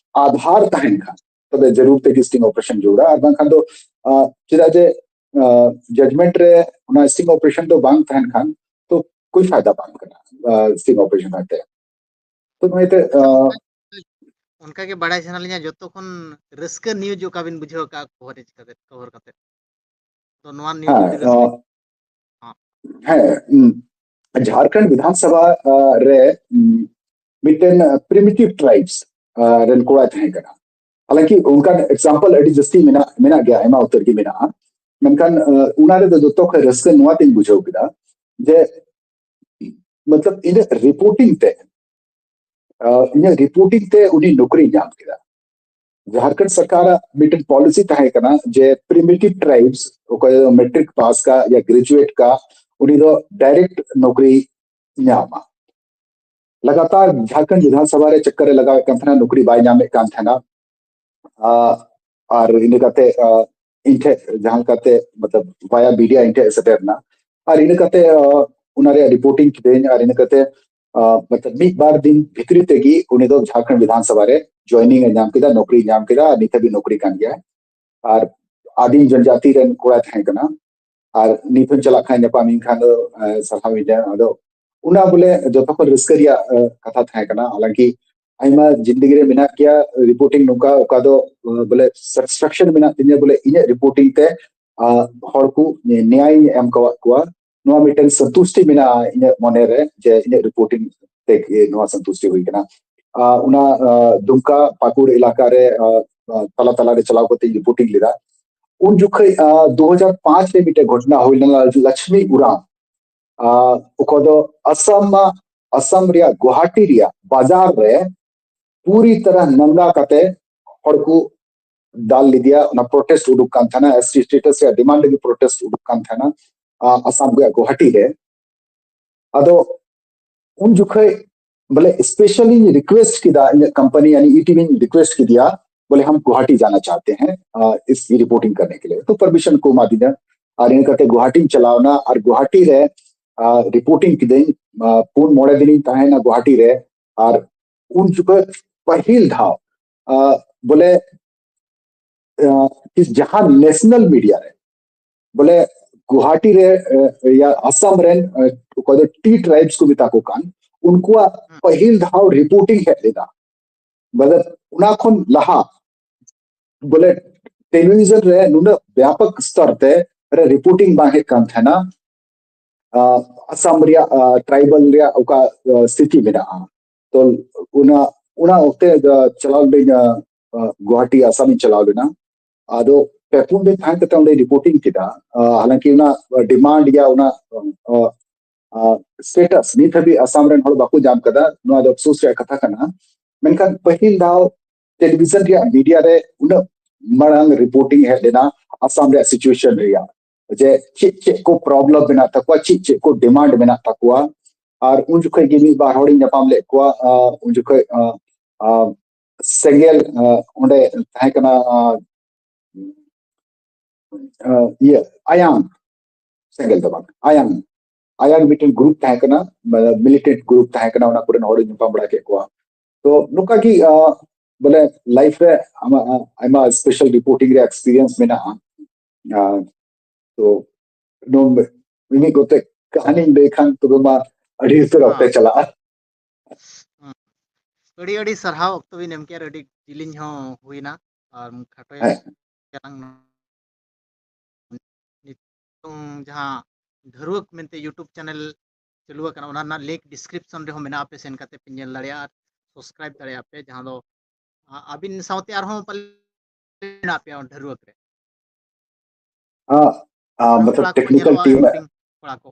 ᱟᱫᱷᱟᱨ ᱛᱟᱦᱮᱱ ᱠᱷᱟᱱ, ᱛᱚᱵᱮ ᱡᱟᱹᱨᱩᱲ ᱛᱮᱜᱮ ᱥᱴᱤᱝ ᱚᱯᱟᱨᱮᱥᱚᱱ ᱡᱟᱹᱨᱩᱲᱟ᱾ ᱟᱨ ᱵᱟᱝᱠᱷᱟᱱ ᱫᱚ ᱟᱸ, ᱪᱮᱫᱟᱜ ᱡᱮ ᱡᱟᱡᱢᱮᱱᱴ ᱨᱮ ᱚᱱᱟ ᱥᱴᱤᱝ ᱚᱯᱟᱨᱮᱥᱚᱱ ᱫᱚ ᱵᱟᱝ ᱛᱟᱦᱮᱱ ᱠᱷᱟᱱ ᱛᱚ ᱠᱳᱭ ᱯᱷᱟᱭᱫᱟ ᱵᱟᱝ ᱠᱟᱱᱟ ᱥᱴᱤᱝ ᱚᱯᱟᱨᱮᱥᱚᱱ ᱠᱟᱛᱮ᱾ ᱛᱚ ᱱᱚᱣᱟᱛᱮ ᱟᱸ, ᱚᱱᱠᱟᱜᱮ ᱵᱟᱲᱟᱭ ᱥᱟᱱᱟ ᱞᱤᱧᱟ, ᱡᱚᱛᱚ ᱠᱷᱚᱱ ᱨᱟᱹᱥᱠᱟᱹ ᱱᱤᱭᱩᱡᱽ ᱚᱠᱟ ᱵᱤᱱ ᱵᱩᱡᱷᱟᱹᱣ ᱟᱠᱟᱫᱼᱟ ᱠᱚᱵᱷᱟᱨᱮᱡᱽ ᱠᱟᱛᱮ, ᱠᱚᱵᱷᱟᱨ ᱠᱟᱛᱮ? ᱛᱚ ᱱᱚᱣᱟ ᱱᱤᱭᱩᱡᱽ ᱦᱮᱸ, ᱡᱩᱫᱤ ᱨᱟᱹᱥᱠᱟᱹ ᱟᱸ, ᱦᱮᱸ, ᱩᱸ, ᱡᱷᱟᱲᱠᱷᱚᱸᱰ ᱵᱤᱫᱷᱟᱱ ᱥᱚᱵᱷᱟ ᱟᱸ, ᱨᱮ ᱩᱸ, ᱢᱤᱫᱴᱮᱱ ᱯᱨᱤᱢᱤᱴᱤᱵᱷ ᱴᱨᱟᱭᱤᱵᱥ ᱨᱮᱱ ᱠᱚᱲᱟᱭ ᱛᱟᱦᱮᱸ ᱠᱟᱱᱟ᱾ ᱦᱟᱞᱟᱝᱠᱤ ᱚᱱᱠᱟᱱ ᱮᱠᱥᱟᱢᱯᱚᱞ ᱟᱹᱰᱤ ᱡᱟᱹᱥᱛᱤ ᱢᱮᱱᱟᱜ ᱢᱮᱱᱟᱜ ᱜᱮᱭᱟ, ᱟᱭᱢᱟ ᱩᱛᱟᱹᱨ ᱜᱮ ᱢᱮᱱᱟᱜᱼᱟ᱾ ᱢᱮᱱᱠᱷᱟᱱ ᱟᱸ, ᱚᱱᱟ ᱨᱮᱫᱚ ᱡᱚᱛᱚ ᱠᱷᱚᱱ ᱨᱟᱹᱥᱠᱟᱹ ᱱᱚᱣᱟ ᱛᱤᱧ ᱵᱩᱡᱷᱟᱹᱣ ᱠᱮᱫᱟ ᱡᱮ ᱢᱚᱛᱞᱚᱵ ᱤᱧᱟᱹᱜ ᱨᱤᱯᱳᱨᱴᱤᱝ ᱛᱮ ᱟᱸ, ᱤᱧᱟᱹᱜ ᱨᱤᱯᱳᱨᱴᱤᱝ ᱛᱮ ᱩᱱᱤ ᱱᱚᱠᱨᱤ ᱧᱟᱢ ᱠᱮᱫᱟ᱾ ᱡᱷᱟᱲᱠᱷᱚᱸᱰ ᱥᱚᱨᱠᱟᱨᱟᱜ ᱢᱤᱫᱴᱮᱱ ᱯᱚᱞᱤᱥᱤ ᱛᱟᱦᱮᱸ ᱠᱟᱱᱟ ᱡᱮ ᱯᱨᱤᱢᱤᱴᱤᱵᱷ ᱴᱨᱟᱭᱤᱵᱥ, ᱚᱠᱚᱭ ᱫᱚ ᱢᱮᱴᱨᱤᱠ ᱯᱟᱥ ᱠᱟᱜ ᱭᱟ ᱜᱨᱮᱡᱩᱭᱮᱴ ᱠᱟᱜ, ᱩᱱᱤ ᱫᱚ ᱰᱟᱭᱨᱮᱠᱴ ᱱᱚᱠᱨᱤ ᱧᱟᱢᱟ᱾ ᱞᱟᱜᱟᱛᱟᱨ ᱡᱷᱟᱲᱠᱷᱚᱸᱰ ᱵᱤᱫᱷᱟᱱ ᱥᱚᱵᱷᱟ ᱨᱮ ᱪᱚᱠᱠᱚᱨ ᱨᱮ ᱞᱟᱜᱟᱣᱮᱫ ᱠᱟᱱ ᱛᱟᱦᱮᱱᱟ, ᱱᱚᱠᱨᱤ ᱵᱟᱭ ᱧᱟᱢᱮᱫ ᱠᱟᱱ ᱛᱟᱦᱮᱱᱟ᱾ ᱟᱸ, ᱟᱨ ᱤᱱᱟᱹ ᱠᱟᱛᱮ ᱟᱸ, ᱤᱧ ᱴᱷᱮᱱ ᱡᱟᱦᱟᱸ ᱞᱮᱠᱟᱛᱮ ᱢᱚᱛᱞᱚᱵ ᱵᱟᱭᱟ ᱢᱤᱰᱤᱭᱟ ᱤᱧ ᱴᱷᱮᱱ ᱥᱮᱴᱮᱨ ᱮᱱᱟ᱾ ᱟᱨ ᱤᱱᱟᱹ ᱠᱟᱛᱮ ᱚᱱᱟ ᱨᱮᱭᱟᱜ ᱨᱤᱯᱳᱨᱴᱤᱝ ᱠᱤᱫᱟᱹᱧ᱾ ᱟᱨ ᱤᱱᱟᱹ ᱠᱟᱛᱮ ᱢᱤᱫ ᱵᱟᱨ ᱫᱤᱱ ᱵᱷᱤᱛᱨᱤ ᱛᱮᱜᱮ ᱩᱱᱤ ᱫᱚ ᱡᱷᱟᱲᱠᱷᱚᱸᱰ ᱵᱤᱫᱷᱟᱱ ᱥᱚᱵᱷᱟ ᱨᱮ ᱡᱚᱭᱮᱱᱤᱝ ᱮ ᱧᱟᱢ ᱠᱮᱫᱟ, ᱱᱚᱠᱨᱤ ᱧᱟᱢ ᱠᱮᱫᱟ᱾ ᱟᱨ ᱱᱤᱛ ᱦᱟᱹᱵᱤᱡ ᱱᱚᱠᱨᱤ ᱠᱟᱱ ᱜᱮᱭᱟ᱾ ᱟᱨ ᱟᱹᱫᱤᱢ ᱡᱚᱱᱡᱟᱛᱤ ᱨᱮᱱ ᱠᱚᱲᱟᱭ ᱛᱟᱦᱮᱸ ᱠᱟᱱᱟ᱾ ᱟᱨ ᱱᱤᱛ ᱦᱚᱸ ᱪᱟᱞᱟᱜ ᱠᱷᱟᱱ ᱧᱟᱯᱟᱢᱤᱧ ᱠᱷᱟᱱ ᱫᱚ ᱥᱟᱨᱦᱟᱣ ᱤᱧᱟ᱾ ᱟᱫᱚ ᱚᱱᱟ ᱵᱚᱞᱮ ᱡᱚᱛᱚ ᱠᱷᱚᱱ ᱨᱟᱹᱥᱠᱟᱹ ᱨᱮᱭᱟᱜ ᱠᱟᱛᱷᱟ ᱛᱟᱦᱮᱸ ᱠᱟᱱᱟ᱾ ᱦᱟᱞᱟᱝᱠᱤ ᱟᱭᱢᱟ ᱡᱤᱱᱫᱮᱜᱤ ᱨᱮ ᱢᱮᱱᱟᱜ ᱜᱮᱭᱟ ᱨᱤᱯᱳᱨᱴᱤᱝ ᱱᱚᱝᱠᱟ, ᱚᱠᱟ ᱫᱚ ᱵᱚᱞᱮ ᱥᱟᱴᱤᱥᱯᱷᱮᱠᱥᱚᱱ ᱢᱮᱱᱟᱜ ᱛᱤᱧᱟᱹ ᱵᱚᱞᱮ ᱤᱧᱟᱹᱜ ᱨᱤᱯᱳᱨᱴᱤᱝ ᱛᱮ ᱦᱚᱲ ᱠᱚ ᱱᱮᱭᱟᱭᱤᱧ ᱮᱢ ᱠᱟᱣᱟᱫ ᱠᱚᱣᱟ᱾ ᱱᱚᱣᱟ ᱢᱤᱫᱴᱮᱱ ᱥᱚᱱᱛᱩᱥᱴᱤ ᱢᱮᱱᱟᱜᱼᱟ ᱤᱧᱟᱹᱜ ᱢᱚᱱᱮᱨᱮ ᱡᱮ ᱤᱧᱟᱹᱜ ᱨᱤᱯᱳᱨᱴᱤᱝ ᱛᱮ ᱱᱚᱣᱟ ᱥᱚᱱᱛᱩᱥᱴᱤ ᱦᱩᱭ ᱠᱟᱱᱟ᱾ ᱚᱱᱟ ᱫᱩᱢᱠᱟ ᱯᱟᱹᱠᱩᱲ ᱮᱞᱟᱠᱟ ᱨᱮ ᱛᱟᱞᱟ ᱛᱟᱞᱟ ᱨᱮ ᱪᱟᱞᱟᱣ ᱠᱟᱛᱮ ᱨᱤᱯᱳᱨᱴᱤᱝ ᱞᱮᱫᱟ᱾ ᱩᱱ ᱡᱚᱠᱷᱚᱱ ᱫᱩ ᱦᱟᱡᱟᱨ ᱯᱟᱸᱪ ᱨᱮ ᱢᱤᱫᱴᱮᱱ ᱜᱷᱚᱴᱚᱱᱟ ᱦᱩᱭ ᱞᱮᱱᱟ, ᱞᱚᱠᱥᱢᱤ ᱩᱨᱟᱝ, ᱚᱠᱟ ᱫᱚ ᱟᱥᱟᱢ ᱟᱥᱟᱢ ᱨᱮᱭᱟᱜ ᱜᱩᱣᱟᱦᱟᱴᱤ ᱨᱮᱭᱟᱜ ᱵᱟᱡᱟᱨ ᱨᱮ ᱯᱩᱨᱤ ᱛᱟᱨᱟ ᱱᱟᱝᱜᱟ ᱠᱟᱛᱮ ᱦᱚᱲ ᱠᱚ ᱫᱟᱞ ᱞᱮᱫᱮᱭᱟ᱾ ᱚᱱᱟ ᱯᱨᱚᱴᱮᱥᱴ ᱩᱰᱩᱠ ᱠᱟᱱ ᱛᱟᱦᱮᱱᱟ, ᱮᱥᱴᱤ ᱥᱴᱮᱴᱟᱥ ᱨᱮᱭᱟᱜ ᱰᱤᱢᱟᱱᱰ ᱞᱟᱹᱜᱤᱫ ᱯᱨᱚᱴᱮᱥᱴ ᱩᱰᱩᱠ ᱠᱟᱱ ᱛᱟᱦᱮᱱᱟ ᱟᱥᱟᱢ ᱨᱮᱭᱟᱜ ᱜᱩᱣᱟᱦᱟᱴᱤ ᱨᱮ᱾ ᱟᱫᱚ ᱩᱱ ᱡᱚᱠᱷᱚᱱ ᱵᱚᱞᱮ ᱥᱯᱮᱥᱟᱞᱤᱧ ᱨᱤᱠᱩᱭᱮᱥᱴ ᱠᱮᱫᱟ, ᱤᱧᱟᱹᱜ ᱠᱳᱢᱯᱟᱱᱤ ᱭᱟᱱᱤ ᱤ ᱴᱤ ᱵᱷᱤᱧ ᱨᱤᱠᱩᱭᱮᱥᱴ ᱠᱮᱫᱮᱭᱟ, ᱵᱚᱞᱮ ᱦᱟᱢ ᱜᱩᱣᱟᱦᱟᱴᱤ ᱡᱟᱱᱟ ᱪᱟᱦᱛᱮ ᱦᱮᱸ ᱤᱥ ᱨᱤᱯᱳᱨᱴᱤᱝ ᱠᱟᱨᱱᱮ ᱠᱮ ᱞᱤᱭᱮ, ᱛᱚ ᱯᱟᱨᱢᱤᱥᱚᱱ ᱠᱚ ᱮᱢᱟ ᱫᱤᱧᱟ᱾ ᱟᱨ ᱤᱱᱟᱹ ᱠᱟᱛᱮ ᱜᱩᱣᱟᱦᱟᱴᱤᱧ ᱪᱟᱞᱟᱣ ᱮᱱᱟ᱾ ᱟᱨ ᱜᱩᱣᱟᱦᱟᱴᱤ ᱨᱮ ᱨᱤᱯᱳᱨᱴᱤᱝ ᱠᱤᱫᱟᱹᱧ᱾ ᱯᱩᱱ ᱢᱚᱬᱮ ᱫᱤᱱᱤᱧ ᱛᱟᱦᱮᱸᱭᱮᱱᱟ ᱜᱩᱣᱟᱦᱟᱴᱤ ᱨᱮ᱾ ᱟᱨ ᱩᱱ ᱡᱚᱠᱷᱚᱱ ᱯᱟᱹᱦᱤᱞ ᱫᱷᱟᱣ ᱵᱚᱞᱮ ᱡᱟᱦᱟᱸ ᱱᱮᱥᱱᱟᱞ ᱢᱤᱰᱤᱭᱟ ᱨᱮ ᱵᱚᱞᱮ ᱜᱩᱣᱟᱦᱟᱴᱤ ᱨᱮ ᱟᱥᱟᱢ ᱨᱮᱱ ᱚᱠᱚᱭ ᱫᱚ ᱴᱤ ᱴᱨᱟᱭᱤᱵᱥ ᱠᱚ ᱢᱮᱛᱟ ᱠᱚ ᱠᱟᱱ, ᱩᱱᱠᱩᱣᱟᱜ ᱯᱟᱹᱦᱤᱞ ᱫᱷᱟᱣ ᱨᱤᱯᱳᱨᱴᱤᱝ ᱦᱮᱡ ᱞᱮᱱᱟ᱾ ᱢᱚᱛᱞᱚᱵ ᱚᱱᱟ ᱠᱷᱚᱱ ᱞᱟᱦᱟ ᱵᱚᱞᱮ ᱴᱮᱞᱤᱵᱷᱤᱡᱚᱱ ᱨᱮ ᱱᱩᱱᱟᱹᱜ ᱵᱮᱯᱚᱠ ᱥᱛᱚᱨ ᱛᱮ ᱨᱤᱯᱳᱨᱴᱤᱝ ᱵᱟᱝ ᱦᱮᱡ ᱠᱟᱱ ᱛᱟᱦᱮᱱᱟ᱾ ᱟᱥᱟᱢ ᱨᱮᱭᱟᱜ ᱴᱨᱟᱭᱵᱟᱞ ᱨᱮᱭᱟᱜ ᱚᱠᱟ ᱥᱛᱷᱤᱛᱤ ᱢᱮᱱᱟᱜᱼᱟ, ᱛᱚ ᱚᱱᱟ ᱚᱱᱟ ᱚᱠᱛᱮ ᱪᱟᱞᱟᱣ ᱞᱮᱱᱟᱹᱧ ᱜᱩᱣᱟᱦᱟᱴᱤ, ᱟᱥᱟᱢ ᱤᱧ ᱪᱟᱞᱟᱣ ᱞᱮᱱᱟ᱾ ᱟᱫᱚ ᱯᱮ ᱯᱩᱱ ᱫᱤᱱ ᱛᱟᱦᱮᱸ ᱠᱟᱛᱮ ᱚᱸᱰᱮ ᱨᱤᱯᱳᱨᱴᱤᱝ ᱠᱮᱫᱟ᱾ ᱦᱟᱞᱟᱝᱠᱤ ᱚᱱᱟ ᱰᱤᱢᱟᱱᱰ ᱭᱟ ᱚᱱᱟ ᱥᱴᱮᱴᱟᱥ ᱱᱤᱛ ᱦᱟᱹᱵᱤᱡ ᱟᱥᱟᱢ ᱨᱮᱱ ᱦᱚᱲ ᱵᱟᱠᱚ ᱧᱟᱢ ᱠᱟᱫᱟ᱾ ᱱᱚᱣᱟ ᱫᱚ ᱟᱯᱥᱳᱥ ᱨᱮᱭᱟᱜ ᱠᱟᱛᱷᱟ ᱠᱟᱱᱟ᱾ ᱢᱮᱱᱠᱷᱟᱱ ᱯᱟᱹᱦᱤᱞ ᱫᱷᱟᱣ ᱴᱮᱞᱤᱵᱷᱤᱡᱚᱱ ᱨᱮᱭᱟᱜ ᱢᱤᱰᱤᱭᱟ ᱨᱮ ᱩᱱᱟᱹᱜ ᱢᱟᱲᱟᱝ ᱨᱤᱯᱳᱨᱴᱤᱝ ᱦᱮᱡ ᱞᱮᱱᱟ ᱟᱥᱟᱢ ᱨᱮᱭᱟᱜ ᱥᱤᱪᱩᱭᱮᱥᱚᱱ ᱨᱮᱭᱟᱜ, ᱡᱮ ᱪᱮᱫ ᱪᱮᱫ ᱠᱚ ᱯᱨᱚᱵᱞᱮᱢ ᱢᱮᱱᱟᱜ ᱛᱟᱠᱚᱣᱟ, ᱪᱮᱫ ᱪᱮᱫ ᱠᱚ ᱰᱤᱢᱟᱱᱰ ᱢᱮᱱᱟᱜ ᱛᱟᱠᱚᱣᱟ᱾ ᱟᱨ ᱩᱱ ᱡᱚᱠᱷᱚᱱ ᱜᱮ ᱢᱤᱫ ᱵᱟᱨ ᱦᱚᱲᱤᱧ ᱧᱟᱯᱟᱢ ᱞᱮᱫ ᱠᱚᱣᱟ᱾ ᱩᱱ ᱡᱚᱠᱷᱚᱱ ᱥᱮᱸᱜᱮᱞ ᱚᱸᱰᱮ ᱛᱟᱦᱮᱸ ᱠᱟᱱᱟ ᱤᱭᱟᱹ ᱟᱭᱟᱝ ᱥᱮᱸᱜᱮᱞ ᱫᱚ ᱵᱟᱝ, ᱟᱭᱟᱝ, ᱟᱭᱟᱝ ᱢᱤᱫᱴᱮᱱ ᱜᱨᱩᱯ ᱛᱟᱦᱮᱸ ᱠᱟᱱᱟ, ᱢᱤᱞᱤᱴᱮᱱᱴ ᱜᱨᱩᱯ ᱛᱟᱦᱮᱸ ᱠᱟᱱᱟ, ᱚᱱᱟ ᱠᱚᱨᱮᱱ ᱦᱚᱲᱤᱧ ᱧᱟᱯᱟᱢ ᱵᱟᱲᱟ ᱠᱮᱫ ᱠᱚᱣᱟ᱾ ᱛᱚ ᱱᱚᱝᱠᱟ ᱜᱮ ᱵᱚᱞᱮ ᱞᱟᱭᱤᱯᱷ ᱨᱮ ᱟᱭᱢᱟ ᱥᱯᱮᱥᱟᱞ ᱨᱤᱯᱳᱨᱴᱤᱝ ᱨᱮ ᱮᱠᱥᱯᱤᱨᱤᱭᱮᱱᱥ ᱢᱮᱱᱟᱜᱼᱟ᱾ ᱛᱚ ᱢᱤᱢᱤᱫ ᱜᱚᱛᱮ ᱠᱟᱹᱦᱱᱤᱧ ᱞᱟᱹᱭ ᱠᱷᱟᱱ ᱛᱚᱵᱮ ᱢᱟ ᱟᱹᱰᱤ ᱩᱛᱟᱹᱨ ᱚᱠᱛᱮ ᱪᱟᱞᱟᱜᱼᱟ᱾ ᱟᱹᱰᱤ ᱟᱹᱰᱤ ᱥᱟᱨᱦᱟᱣ, ᱚᱠᱛᱚ ᱵᱤᱱ ᱮᱢ ᱠᱮᱫᱟ, ᱟᱹᱰᱤ ᱡᱤᱞᱤᱧ ᱦᱚᱸ ᱦᱩᱭᱱᱟ ᱟᱨ ᱠᱷᱟᱴᱚᱭᱮᱱ ᱜᱮᱞᱟᱝ᱾ ᱱᱤᱛᱚᱝ ᱡᱟᱦᱟᱸ ᱰᱷᱟᱹᱨᱣᱟᱹᱜ ᱢᱮᱱᱛᱮ YouTube ᱪᱮᱱᱮᱞ ᱪᱟᱹᱞᱩ ᱟᱠᱟᱱᱟ, ᱚᱱᱟ ᱨᱮᱱᱟᱜ ᱞᱤᱝᱠ ᱰᱤᱥᱠᱨᱤᱯᱥᱚᱱ ᱨᱮᱦᱚᱸ ᱢᱮᱱᱟᱜᱼᱟ, ᱟᱯᱮ ᱥᱮᱱ ᱠᱟᱛᱮ ᱯᱮ ᱧᱮᱞ ᱫᱟᱲᱮᱭᱟᱜᱼᱟ ᱟᱨ ᱥᱟᱵᱥᱠᱨᱟᱭᱤᱵ ᱫᱟᱲᱮᱭᱟᱜᱼᱟ ᱯᱮ, ᱡᱟᱦᱟᱸ ᱫᱚ ᱟ-, ᱟᱹᱵᱤᱱ ᱥᱟᱶᱛᱮ ᱟᱨᱦᱚᱸ ᱯᱟᱞᱮ ᱢᱮᱱᱟᱜ ᱯᱮᱭᱟ ᱰᱷᱟᱹᱨᱣᱟᱹᱜ ᱨᱮ᱾ ᱟᱨ ᱢᱚᱛᱞᱚᱵ ᱠᱚᱲᱟ ᱠᱚ ᱴᱮᱠᱱᱤᱠᱟᱞ ᱧᱮᱞᱚᱜᱼᱟ, ᱴᱤᱢ ᱨᱮᱠᱚᱨᱰᱤᱝ ᱠᱚᱲᱟ ᱠᱚ᱾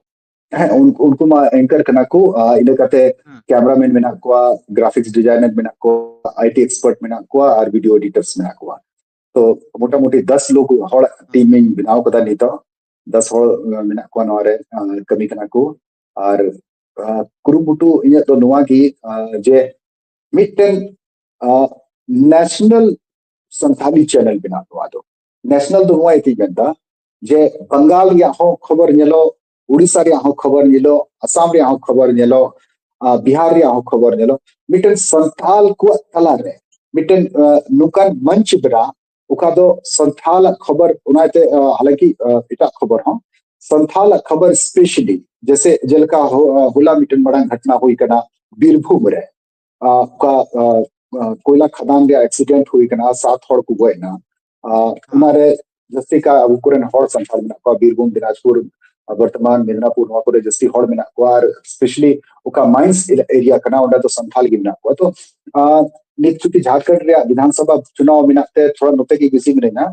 ᱦᱮᱸ, ᱩᱱ-, ᱩᱱᱠᱩ ᱢᱟ ᱮᱝᱠᱟᱨ ᱠᱟᱱᱟ ᱠᱚ, ᱟᱨ ᱤᱱᱟᱹ ᱠᱟᱛᱮ ᱦᱩᱸ᱾ ᱠᱮᱢᱨᱟᱢᱮᱱ ᱢᱮᱱᱟᱜ ᱠᱚᱣᱟ, ᱜᱨᱟᱯᱷᱤᱠᱥ ᱰᱤᱡᱟᱭᱱᱟᱨ ᱢᱮᱱᱟᱜ ᱠᱚᱣᱟ, ᱟᱭᱴᱤ ᱮᱠᱥᱯᱟᱨᱴ ᱢᱮᱱᱟᱜ ᱠᱚᱣᱟ, ᱟᱨ ᱵᱷᱤᱰᱤᱭᱳ ᱮᱰᱤᱴᱟᱨᱥ ᱢᱮᱱᱟᱜ ᱠᱚᱣᱟ᱾ ᱛᱚ ᱢᱚᱴᱟᱢᱩᱴᱤ ᱫᱚᱥ ᱞᱳᱜ ᱦᱚᱲ ᱴᱤᱢ ᱤᱧ ᱵᱮᱱᱟᱣ ᱠᱟᱫᱟ ᱱᱤᱛᱚᱜ᱾ ᱫᱚᱥ ᱦᱚᱲ ᱢᱮᱱᱟᱜ ᱠᱚᱣᱟ ᱱᱚᱣᱟ ᱨᱮ, ᱟᱨ ᱠᱟᱹᱢᱤ ᱠᱟᱱᱟ ᱠᱚ᱾ ᱟᱨ ᱟᱨ ᱠᱩᱨᱩᱢᱩᱴᱩ ᱤᱧᱟᱹᱜ ᱫᱚ ᱱᱚᱣᱟ ᱜᱮ, ᱟᱨ ᱡᱮ ᱢᱤᱫᱴᱮᱱ ᱱᱮᱥᱱᱟᱞ ᱥᱟᱱᱛᱟᱞᱤ ᱪᱮᱱᱮᱞ ᱵᱮᱱᱟᱣ᱾ ᱱᱚᱣᱟ ᱫᱚ ᱱᱮᱥᱱᱟᱞ ᱫᱚ ᱱᱚᱣᱟ ᱤᱭᱟᱹᱛᱮᱧ ᱢᱮᱱᱫᱟ ᱡᱮ ᱵᱟᱝᱜᱟᱞ ᱨᱮᱭᱟᱜ ᱦᱚᱸ ᱠᱷᱚᱵᱚᱨ ᱧᱮᱞᱚᱜ, ᱩᱲᱤᱥᱥᱟ ᱨᱮᱭᱟᱜ ᱦᱚᱸ ᱠᱷᱚᱵᱚᱨ ᱧᱮᱞᱚᱜ, ᱟᱥᱟᱢ ᱨᱮᱭᱟᱜ ᱦᱚᱸ ᱠᱷᱚᱵᱚᱨ ᱧᱮᱞᱚᱜ, ᱟᱨ ᱵᱤᱦᱟᱨ ᱨᱮᱭᱟᱜ ᱦᱚᱸ ᱠᱷᱚᱵᱚᱨ ᱧᱮᱞᱚᱜ, ᱢᱤᱫᱴᱮᱱ ᱥᱟᱱᱛᱟᱞ ᱠᱚᱣᱟᱜ ᱛᱟᱞᱟᱨᱮ ᱢᱤᱫᱴᱮᱱ ᱟᱨ ᱱᱚᱝᱠᱟᱱ ᱢᱚᱧᱪ ᱵᱮᱱᱟᱣ, ᱚᱠᱟ ᱫᱚ ᱥᱟᱱᱛᱟᱞᱟᱜ ᱠᱷᱚᱵᱚᱨ, ᱚᱱᱟᱛᱮ ᱟᱨ ᱦᱟᱞᱟᱸᱠᱤ ᱟᱨ ᱮᱴᱟᱜ ᱠᱷᱚᱵᱚᱨ ᱦᱚᱸ, ᱥᱟᱱᱛᱟᱞᱟᱜ ᱠᱷᱚᱵᱚᱨ ᱥᱯᱮᱥᱟᱞᱤ ᱡᱮᱥᱮ ᱡᱮᱞᱮᱠᱟ ᱦᱚ-, ᱦᱚᱞᱟ ᱢᱤᱫᱴᱮᱱ ᱢᱟᱲᱟᱝ ᱜᱷᱚᱴᱱᱟ ᱦᱩᱭ ᱠᱟᱱᱟ ᱵᱤᱨᱵᱷᱩᱢ ᱨᱮ, ᱟᱨ ᱚᱠᱟ ᱟᱨ, ᱟᱨ ᱠᱚᱭᱞᱟ ᱠᱷᱟᱫᱟᱱ ᱨᱮᱭᱟᱜ ᱮᱠᱥᱤᱰᱮᱱᱴ ᱦᱩᱭ ᱠᱟᱱᱟ, ᱥᱟᱛ ᱦᱚᱲ ᱠᱚ ᱜᱚᱡ ᱮᱱᱟ᱾ ᱟᱨ ᱚᱱᱟᱨᱮ ᱡᱟᱹᱥᱛᱤ ᱠᱟ ᱟᱵᱚ ᱠᱚᱨᱮᱱ ᱦᱚᱲ ᱥᱟᱱᱛᱟᱲ ᱢᱮᱱᱟᱜ ᱠᱚᱣᱟ, ᱵᱤᱨᱵᱷᱩᱢ, ᱫᱤᱱᱟᱡᱽᱯᱩᱨ, ᱟᱨ ᱵᱚᱨᱛᱚᱢᱟᱱ ᱢᱮᱫᱽᱱᱟᱯᱩᱨ, ᱱᱚᱣᱟ ᱠᱚᱨᱮ ᱡᱟᱹᱥᱛᱤ ᱦᱚᱲ ᱢᱮᱱᱟᱜ ᱠᱚᱣᱟ᱾ ᱟᱨ ᱥᱯᱮᱥᱟᱞᱤ ᱚᱠᱟ ᱢᱟᱭᱤᱱᱥ ᱮᱨᱤᱭᱟ ᱠᱟᱱᱟ, ᱚᱸᱰᱮ ᱫᱚ ᱥᱟᱱᱛᱟᱲ ᱜᱮ ᱢᱮᱱᱟᱜ ᱠᱚᱣᱟ᱾ ᱛᱚ ᱟᱨ ᱱᱤᱛ ᱪᱩᱸᱠᱤ ᱡᱷᱟᱲᱠᱷᱚᱸᱰ ᱨᱮᱭᱟᱜ ᱵᱤᱫᱷᱟᱱ ᱥᱚᱵᱷᱟ ᱪᱩᱱᱟᱣ ᱢᱮᱱᱟᱜ ᱛᱮ ᱛᱷᱚᱲᱟ ᱱᱚᱛᱮ ᱜᱮ ᱵᱤᱡᱤ ᱢᱤᱱᱟᱹᱧᱟ᱾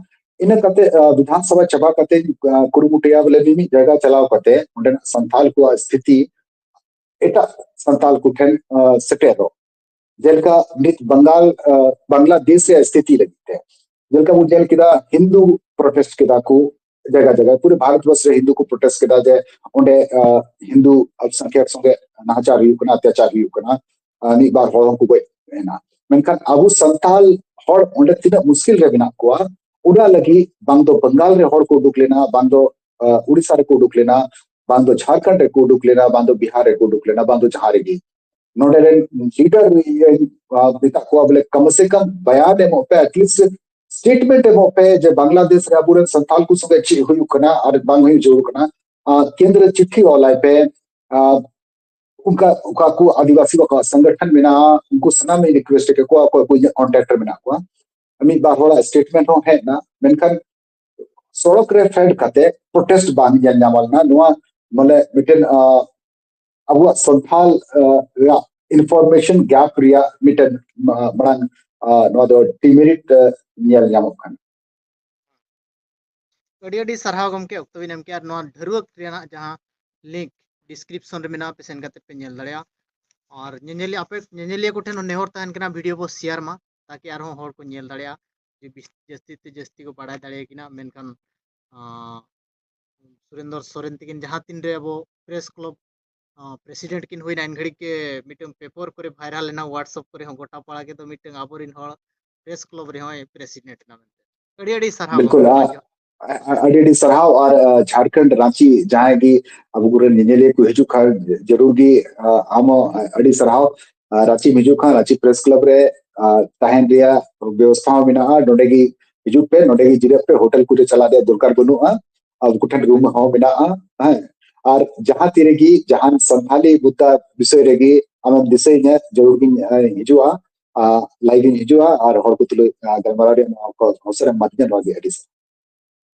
ᱤᱱᱟᱹ ᱠᱟᱛᱮ ᱟᱨ ᱵᱤᱫᱷᱟᱱ ᱥᱚᱵᱷᱟ ᱪᱟᱵᱟ ᱠᱟᱛᱮ ᱟᱨ ᱠᱩᱨᱩᱢᱩᱴᱩᱭᱟ ᱵᱚᱞᱮ ᱢᱤᱢᱤᱫ ᱡᱟᱭᱜᱟ ᱪᱟᱞᱟᱣ ᱠᱟᱛᱮ ᱚᱸᱰᱮᱱᱟᱜ ᱥᱟᱱᱛᱟᱲ ᱠᱚᱣᱟᱜ ᱥᱛᱷᱤᱛᱤ ᱮᱴᱟᱜ ᱥᱟᱱᱛᱟᱲ ᱠᱚᱴᱷᱮᱱ ᱟᱨ ᱥᱮᱴᱮᱨᱚᱜ᱾ ᱡᱮᱞᱮᱠᱟ ᱱᱤᱛ ᱵᱟᱝᱜᱟᱞ, ᱟᱨ ᱵᱟᱝᱞᱟᱫᱮᱥ ᱨᱮᱭᱟᱜ ᱥᱛᱷᱤᱛᱤ ᱞᱟᱹᱜᱤᱫ ᱛᱮ, ᱡᱮᱞᱮᱠᱟ ᱵᱚᱱ ᱧᱮᱞ ᱠᱮᱫᱟ, ᱦᱤᱱᱫᱩ ᱯᱨᱚᱴᱮᱥᱴ ᱠᱮᱫᱟ ᱠᱚ ᱡᱟᱭᱜᱟ ᱡᱟᱭᱜᱟ, ᱯᱩᱨᱟᱹ ᱵᱷᱟᱨᱚᱛ ᱵᱚᱨᱥ ᱨᱮ ᱦᱤᱱᱫᱩ ᱠᱚ ᱯᱨᱚᱴᱮᱥᱴ ᱠᱮᱫᱟ ᱡᱮ ᱚᱸᱰᱮ ᱟᱨ ᱦᱤᱱᱫᱩ ᱟᱞᱯᱥᱚᱝᱠᱷᱭᱟᱠ ᱥᱚᱸᱜᱮ ᱱᱟᱦᱟᱪᱟᱨ ᱦᱩᱭᱩᱜ ᱠᱟᱱᱟ, ᱚᱛᱛᱟᱪᱟᱨ ᱦᱩᱭᱩᱜ ᱠᱟᱱᱟ, ᱟᱨ ᱢᱤᱫ ᱵᱟᱨ ᱦᱚᱲ ᱦᱚᱸᱠᱚ ᱜᱚᱡ ᱮᱱᱟ᱾ ᱢᱮᱱᱠᱷᱟᱱ ᱟᱵᱚ ᱥᱟᱱᱛᱟᱲ ᱦᱚᱲ ᱚᱸᱰᱮ ᱛᱤᱱᱟᱹᱜ ᱢᱩᱥᱠᱤᱞ ᱨᱮ ᱢᱮᱱᱟᱜ ᱠᱚᱣᱟ, ᱚᱱᱟ ᱞᱟᱹᱜᱤᱫ ᱵᱟᱝ ᱫᱚ ᱵᱟᱝᱜᱟᱞ ᱨᱮ ᱦᱚᱲ ᱠᱚ ᱩᱰᱩᱠ ᱞᱮᱱᱟ, ᱵᱟᱝ ᱫᱚ ᱩᱲᱤᱥᱥᱟ ᱨᱮᱠᱚ ᱩᱰᱩᱠ ᱞᱮᱱᱟ, ᱵᱟᱝ ᱫᱚ ᱡᱷᱟᱲᱠᱷᱚᱸᱰ ᱨᱮᱠᱚ ᱩᱰᱩᱠ ᱞᱮᱱᱟ, ᱵᱟᱝ ᱫᱚ ᱵᱤᱦᱟᱨ ᱨᱮᱠᱚ ᱩᱰᱩᱠ ᱞᱮᱱᱟ, ᱵᱟᱝ ᱫᱚ ᱡᱟᱦᱟᱸ ᱨᱮᱜᱮ᱾ ᱱᱚᱰᱮ ᱨᱮᱱ ᱞᱤᱰᱟᱨ ᱢᱮᱛᱟᱜ ᱠᱚᱣᱟ ᱵᱚᱞᱮ ᱠᱚᱢ ᱥᱮ ᱠᱚᱢ ᱵᱟᱭᱟᱱ ᱮᱢᱚᱜ ᱯᱮ, ᱮᱴᱞᱤᱥᱴ ᱥᱴᱮᱴᱢᱮᱱᱴ ᱮᱢᱚᱜ ᱯᱮ ᱡᱮ ᱵᱟᱝᱞᱟᱫᱮᱥ ᱨᱮ ᱟᱵᱚᱨᱮᱱ ᱥᱟᱱᱛᱟᱞ ᱠᱚ ᱥᱚᱸᱜᱮ ᱪᱮᱫ ᱦᱩᱭᱩᱜ ᱠᱟᱱᱟ ᱟᱨ ᱵᱟᱝ ᱦᱩᱭᱩᱜ ᱡᱟᱹᱨᱩᱲ ᱠᱟᱱᱟ᱾ ᱠᱮᱱᱫᱨᱚ ᱪᱤᱴᱷᱤ ᱚᱞᱟᱭ ᱯᱮ᱾ ᱚᱱᱠᱟ ᱚᱠᱟ ᱠᱚ ᱟᱹᱫᱤᱵᱟᱹᱥᱤ ᱠᱚᱣᱟᱜ ᱥᱚᱝᱜᱚᱴᱷᱚᱱ ᱢᱮᱱᱟᱜᱼᱟ, ᱩᱱᱠᱩ ᱥᱟᱱᱟᱢ ᱤᱧ ᱨᱤᱠᱩᱭᱮᱥᱴ ᱠᱮᱠᱚᱣᱟ, ᱚᱠᱚᱭ ᱠᱚ ᱤᱧᱟᱹᱜ ᱠᱚᱱᱴᱟᱠᱴ ᱨᱮ ᱢᱮᱱᱟᱜ ᱠᱚᱣᱟ᱾ ᱢᱤᱫ ᱵᱟᱨ ᱦᱚᱲᱟᱜ ᱥᱴᱮᱴᱢᱮᱱᱴ ᱦᱚᱸ ᱦᱮᱡ ᱮᱱᱟ, ᱢᱮᱱᱠᱷᱟᱱ ᱥᱚᱲᱚᱠ ᱨᱮ ᱯᱷᱮᱰ ᱠᱟᱛᱮ ᱯᱨᱚᱴᱮᱥᱴ ᱵᱟᱝ ᱧᱮᱞ ᱧᱟᱢ ᱞᱮᱱᱟ᱾ ᱱᱚᱣᱟ ᱢᱟᱱᱮ ᱢᱤᱫᱴᱮᱱ ᱟᱵᱚᱣᱟᱜ ᱥᱟᱱᱛᱷᱟᱞ ᱨᱮᱭᱟᱜ ᱤᱱᱯᱷᱚᱨᱢᱮᱥᱚᱱ ᱜᱮᱯ ᱨᱮᱭᱟᱜ ᱢᱤᱫᱴᱮᱱ ᱢᱟᱲᱟᱝ ᱱᱚᱣᱟ ᱫᱚ ᱰᱤᱢᱮᱨᱤᱴ ᱧᱮᱞ ᱧᱟᱢᱚᱜ ᱠᱟᱱᱟ᱾ ᱟᱹᱰᱤ ᱟᱹᱰᱤ ᱥᱟᱨᱦᱟᱣ ᱜᱚᱢᱠᱮ, ᱚᱠᱛᱚ ᱵᱤᱱ ᱮᱢ ᱠᱮᱜᱼᱟ᱾ ᱱᱚᱣᱟ ᱰᱷᱟᱹᱨᱣᱟᱹᱜ ᱨᱮᱱᱟᱜ ᱡᱟᱦᱟᱸ ᱞᱤᱝᱠ ᱰᱤᱥᱠᱨᱤᱯᱥᱚᱱ ᱨᱮ ᱢᱮᱱᱟᱜᱼᱟ, ᱯᱮ ᱥᱮᱱ ᱠᱟᱛᱮ ᱯᱮ ᱧᱮᱞ ᱫᱟᱲᱮᱭᱟᱜᱼᱟ᱾ ᱟᱨ ᱧᱮᱧᱮᱞᱤᱭᱟᱹ ᱟᱯᱮ ᱧᱮᱧᱮᱞᱤᱭᱟᱹ ᱠᱚᱴᱷᱮᱱ ᱦᱚᱸ ᱱᱮᱦᱚᱨ ᱛᱟᱦᱮᱱ ᱠᱟᱱᱟ, ᱵᱷᱤᱰᱤᱭᱳ ᱵᱚ ᱥᱮᱭᱟᱨ ᱢᱟ, ᱛᱟᱠᱤ ᱟᱨᱦᱚᱸ ᱦᱚᱲ ᱠᱚ ᱧᱮᱞ ᱫᱟᱲᱮᱭᱟᱜᱼᱟ, ᱡᱮ ᱵᱤᱥ- ᱡᱟᱹᱥᱛᱤ ᱛᱮ ᱡᱟᱹᱥᱛᱤ ᱠᱚ ᱵᱟᱲᱟᱭ ᱫᱟᱲᱮᱭᱟᱜ ᱠᱤᱱᱟ᱾ ᱢᱮᱱᱠᱷᱟᱱ ᱟᱸ, ᱥᱩᱨᱮᱱᱫᱨᱚ ᱥᱚᱨᱮᱱ ᱛᱤᱠᱤᱱ ᱡᱟᱦᱟᱸ ᱛᱤᱱᱨᱮ ᱟᱵᱚ ᱯᱨᱮᱥ ᱠᱞᱟᱵᱽ ᱯᱨᱮᱥᱤᱰᱮᱱᱴ ᱠᱤᱱ ᱦᱩᱭᱱᱟ, ᱮᱱ ᱜᱷᱟᱹᱲᱤᱡ ᱜᱮ ᱢᱤᱫᱴᱟᱝ ᱯᱮᱯᱟᱨ ᱠᱚᱨᱮ ᱵᱷᱟᱭᱨᱟᱞ ᱮᱱᱟ, ᱦᱳᱣᱟᱴᱥᱮᱯ ᱠᱚᱨᱮ ᱦᱚᱸ ᱜᱚᱴᱟ ᱯᱟᱲᱟ ᱜᱮ ᱫᱚ ᱢᱤᱫᱴᱟᱝ ᱟᱵᱚᱨᱮᱱ ᱦᱚᱲ ᱯᱨᱮᱥ ᱠᱞᱟᱵᱽ ᱨᱮᱦᱚᱸᱭ ᱯᱨᱮᱥᱤᱰᱮᱱᱴ ᱮᱱᱟ ᱢᱮᱱᱛᱮ᱾ ᱟᱹᱰᱤ ᱟᱹᱰᱤ ᱥᱟᱨᱦᱟᱣ ᱵᱤᱞᱠᱩᱞ, ᱜᱚᱢᱠᱮ᱾ ᱟ-, ᱟ-, ᱟᱹᱰᱤ ᱟᱹᱰᱤ ᱥᱟᱨᱦᱟᱣ᱾ ᱟᱨ ᱟᱸ, ᱡᱷᱟᱲᱠᱷᱚᱸᱰ ᱨᱟᱸᱪᱤ ᱡᱟᱦᱟᱸᱭ ᱜᱮ ᱟᱵᱚ ᱠᱚᱨᱮᱱ ᱧᱮᱧᱮᱞᱤᱭᱟᱹ ᱠᱚ ᱦᱤᱡᱩᱜ ᱠᱷᱟᱱ ᱡᱟᱹᱨᱩᱲ ᱜᱮ ᱟᱸ, ᱟᱢ ᱦᱚᱸ ᱟᱹᱰᱤ ᱥᱟᱨᱦᱟᱣ᱾ ᱟᱨ ᱨᱟᱸᱪᱤᱢ ᱦᱤᱡᱩᱜ ᱠᱷᱟᱱ ᱨᱟᱸᱪᱤ ᱯᱨᱮᱥ ᱠᱞᱟᱵᱽ ᱨᱮ ᱟᱸ, ᱛᱟᱦᱮᱱ ᱨᱮᱭᱟᱜ ᱵᱮᱵᱚᱥᱛᱷᱟ ᱦᱚᱸ ᱢᱮᱱᱟᱜᱼᱟ᱾ ᱱᱚᱰᱮ ᱜᱮ ᱦᱤᱡᱩᱜ ᱯᱮ, ᱱᱚᱰᱮ ᱜᱮ ᱡᱤᱨᱟᱹᱜ ᱯᱮ, ᱦᱳᱴᱮᱞ ᱠᱚᱨᱮ ᱪᱟᱞᱟᱜ ᱨᱮᱭᱟᱜ ᱫᱚᱨᱠᱟᱨ ᱵᱟᱹᱱᱩᱜᱼᱟ᱾ ᱟᱨ ᱩᱱᱠᱩ ᱴᱷᱮᱱ ᱨᱩᱢ ᱦᱚᱸ ᱢᱮᱱᱟᱜᱼᱟ᱾ ᱦᱮᱸ, ᱟᱨ ᱡᱟᱦᱟᱸ ᱛᱤ ᱨᱮᱜᱮ ᱡᱟᱦᱟᱱ ᱥᱟᱱᱛᱷᱟᱞᱤ ᱢᱩᱫᱽᱫᱟ ᱵᱤᱥᱚᱭ ᱨᱮᱜᱮ ᱟᱢᱮᱢ ᱫᱤᱥᱟᱹᱭᱤᱧᱟ, ᱡᱟᱹᱨᱩᱲ ᱜᱤᱧ ᱟᱸ, ᱦᱤᱡᱩᱜᱼᱟ, ᱟᱨ ᱞᱟᱭᱤᱵᱷ ᱤᱧ ᱦᱤᱡᱩᱜᱼᱟ ᱟᱨ ᱦᱚᱲ ᱠᱚ ᱛᱩᱞᱩᱡ ᱟᱸ, ᱜᱟᱞᱢᱟᱨᱟᱣ ᱨᱮᱭᱟᱜ ᱱᱚᱣᱟ ᱠᱚ ᱚᱵᱥᱚᱨ ᱮᱢ ᱮᱢᱟᱫᱤᱧᱟ, ᱱᱚᱣᱟ ᱜᱮ ᱟᱹᱰᱤ ᱥᱟᱨᱦᱟᱣ᱾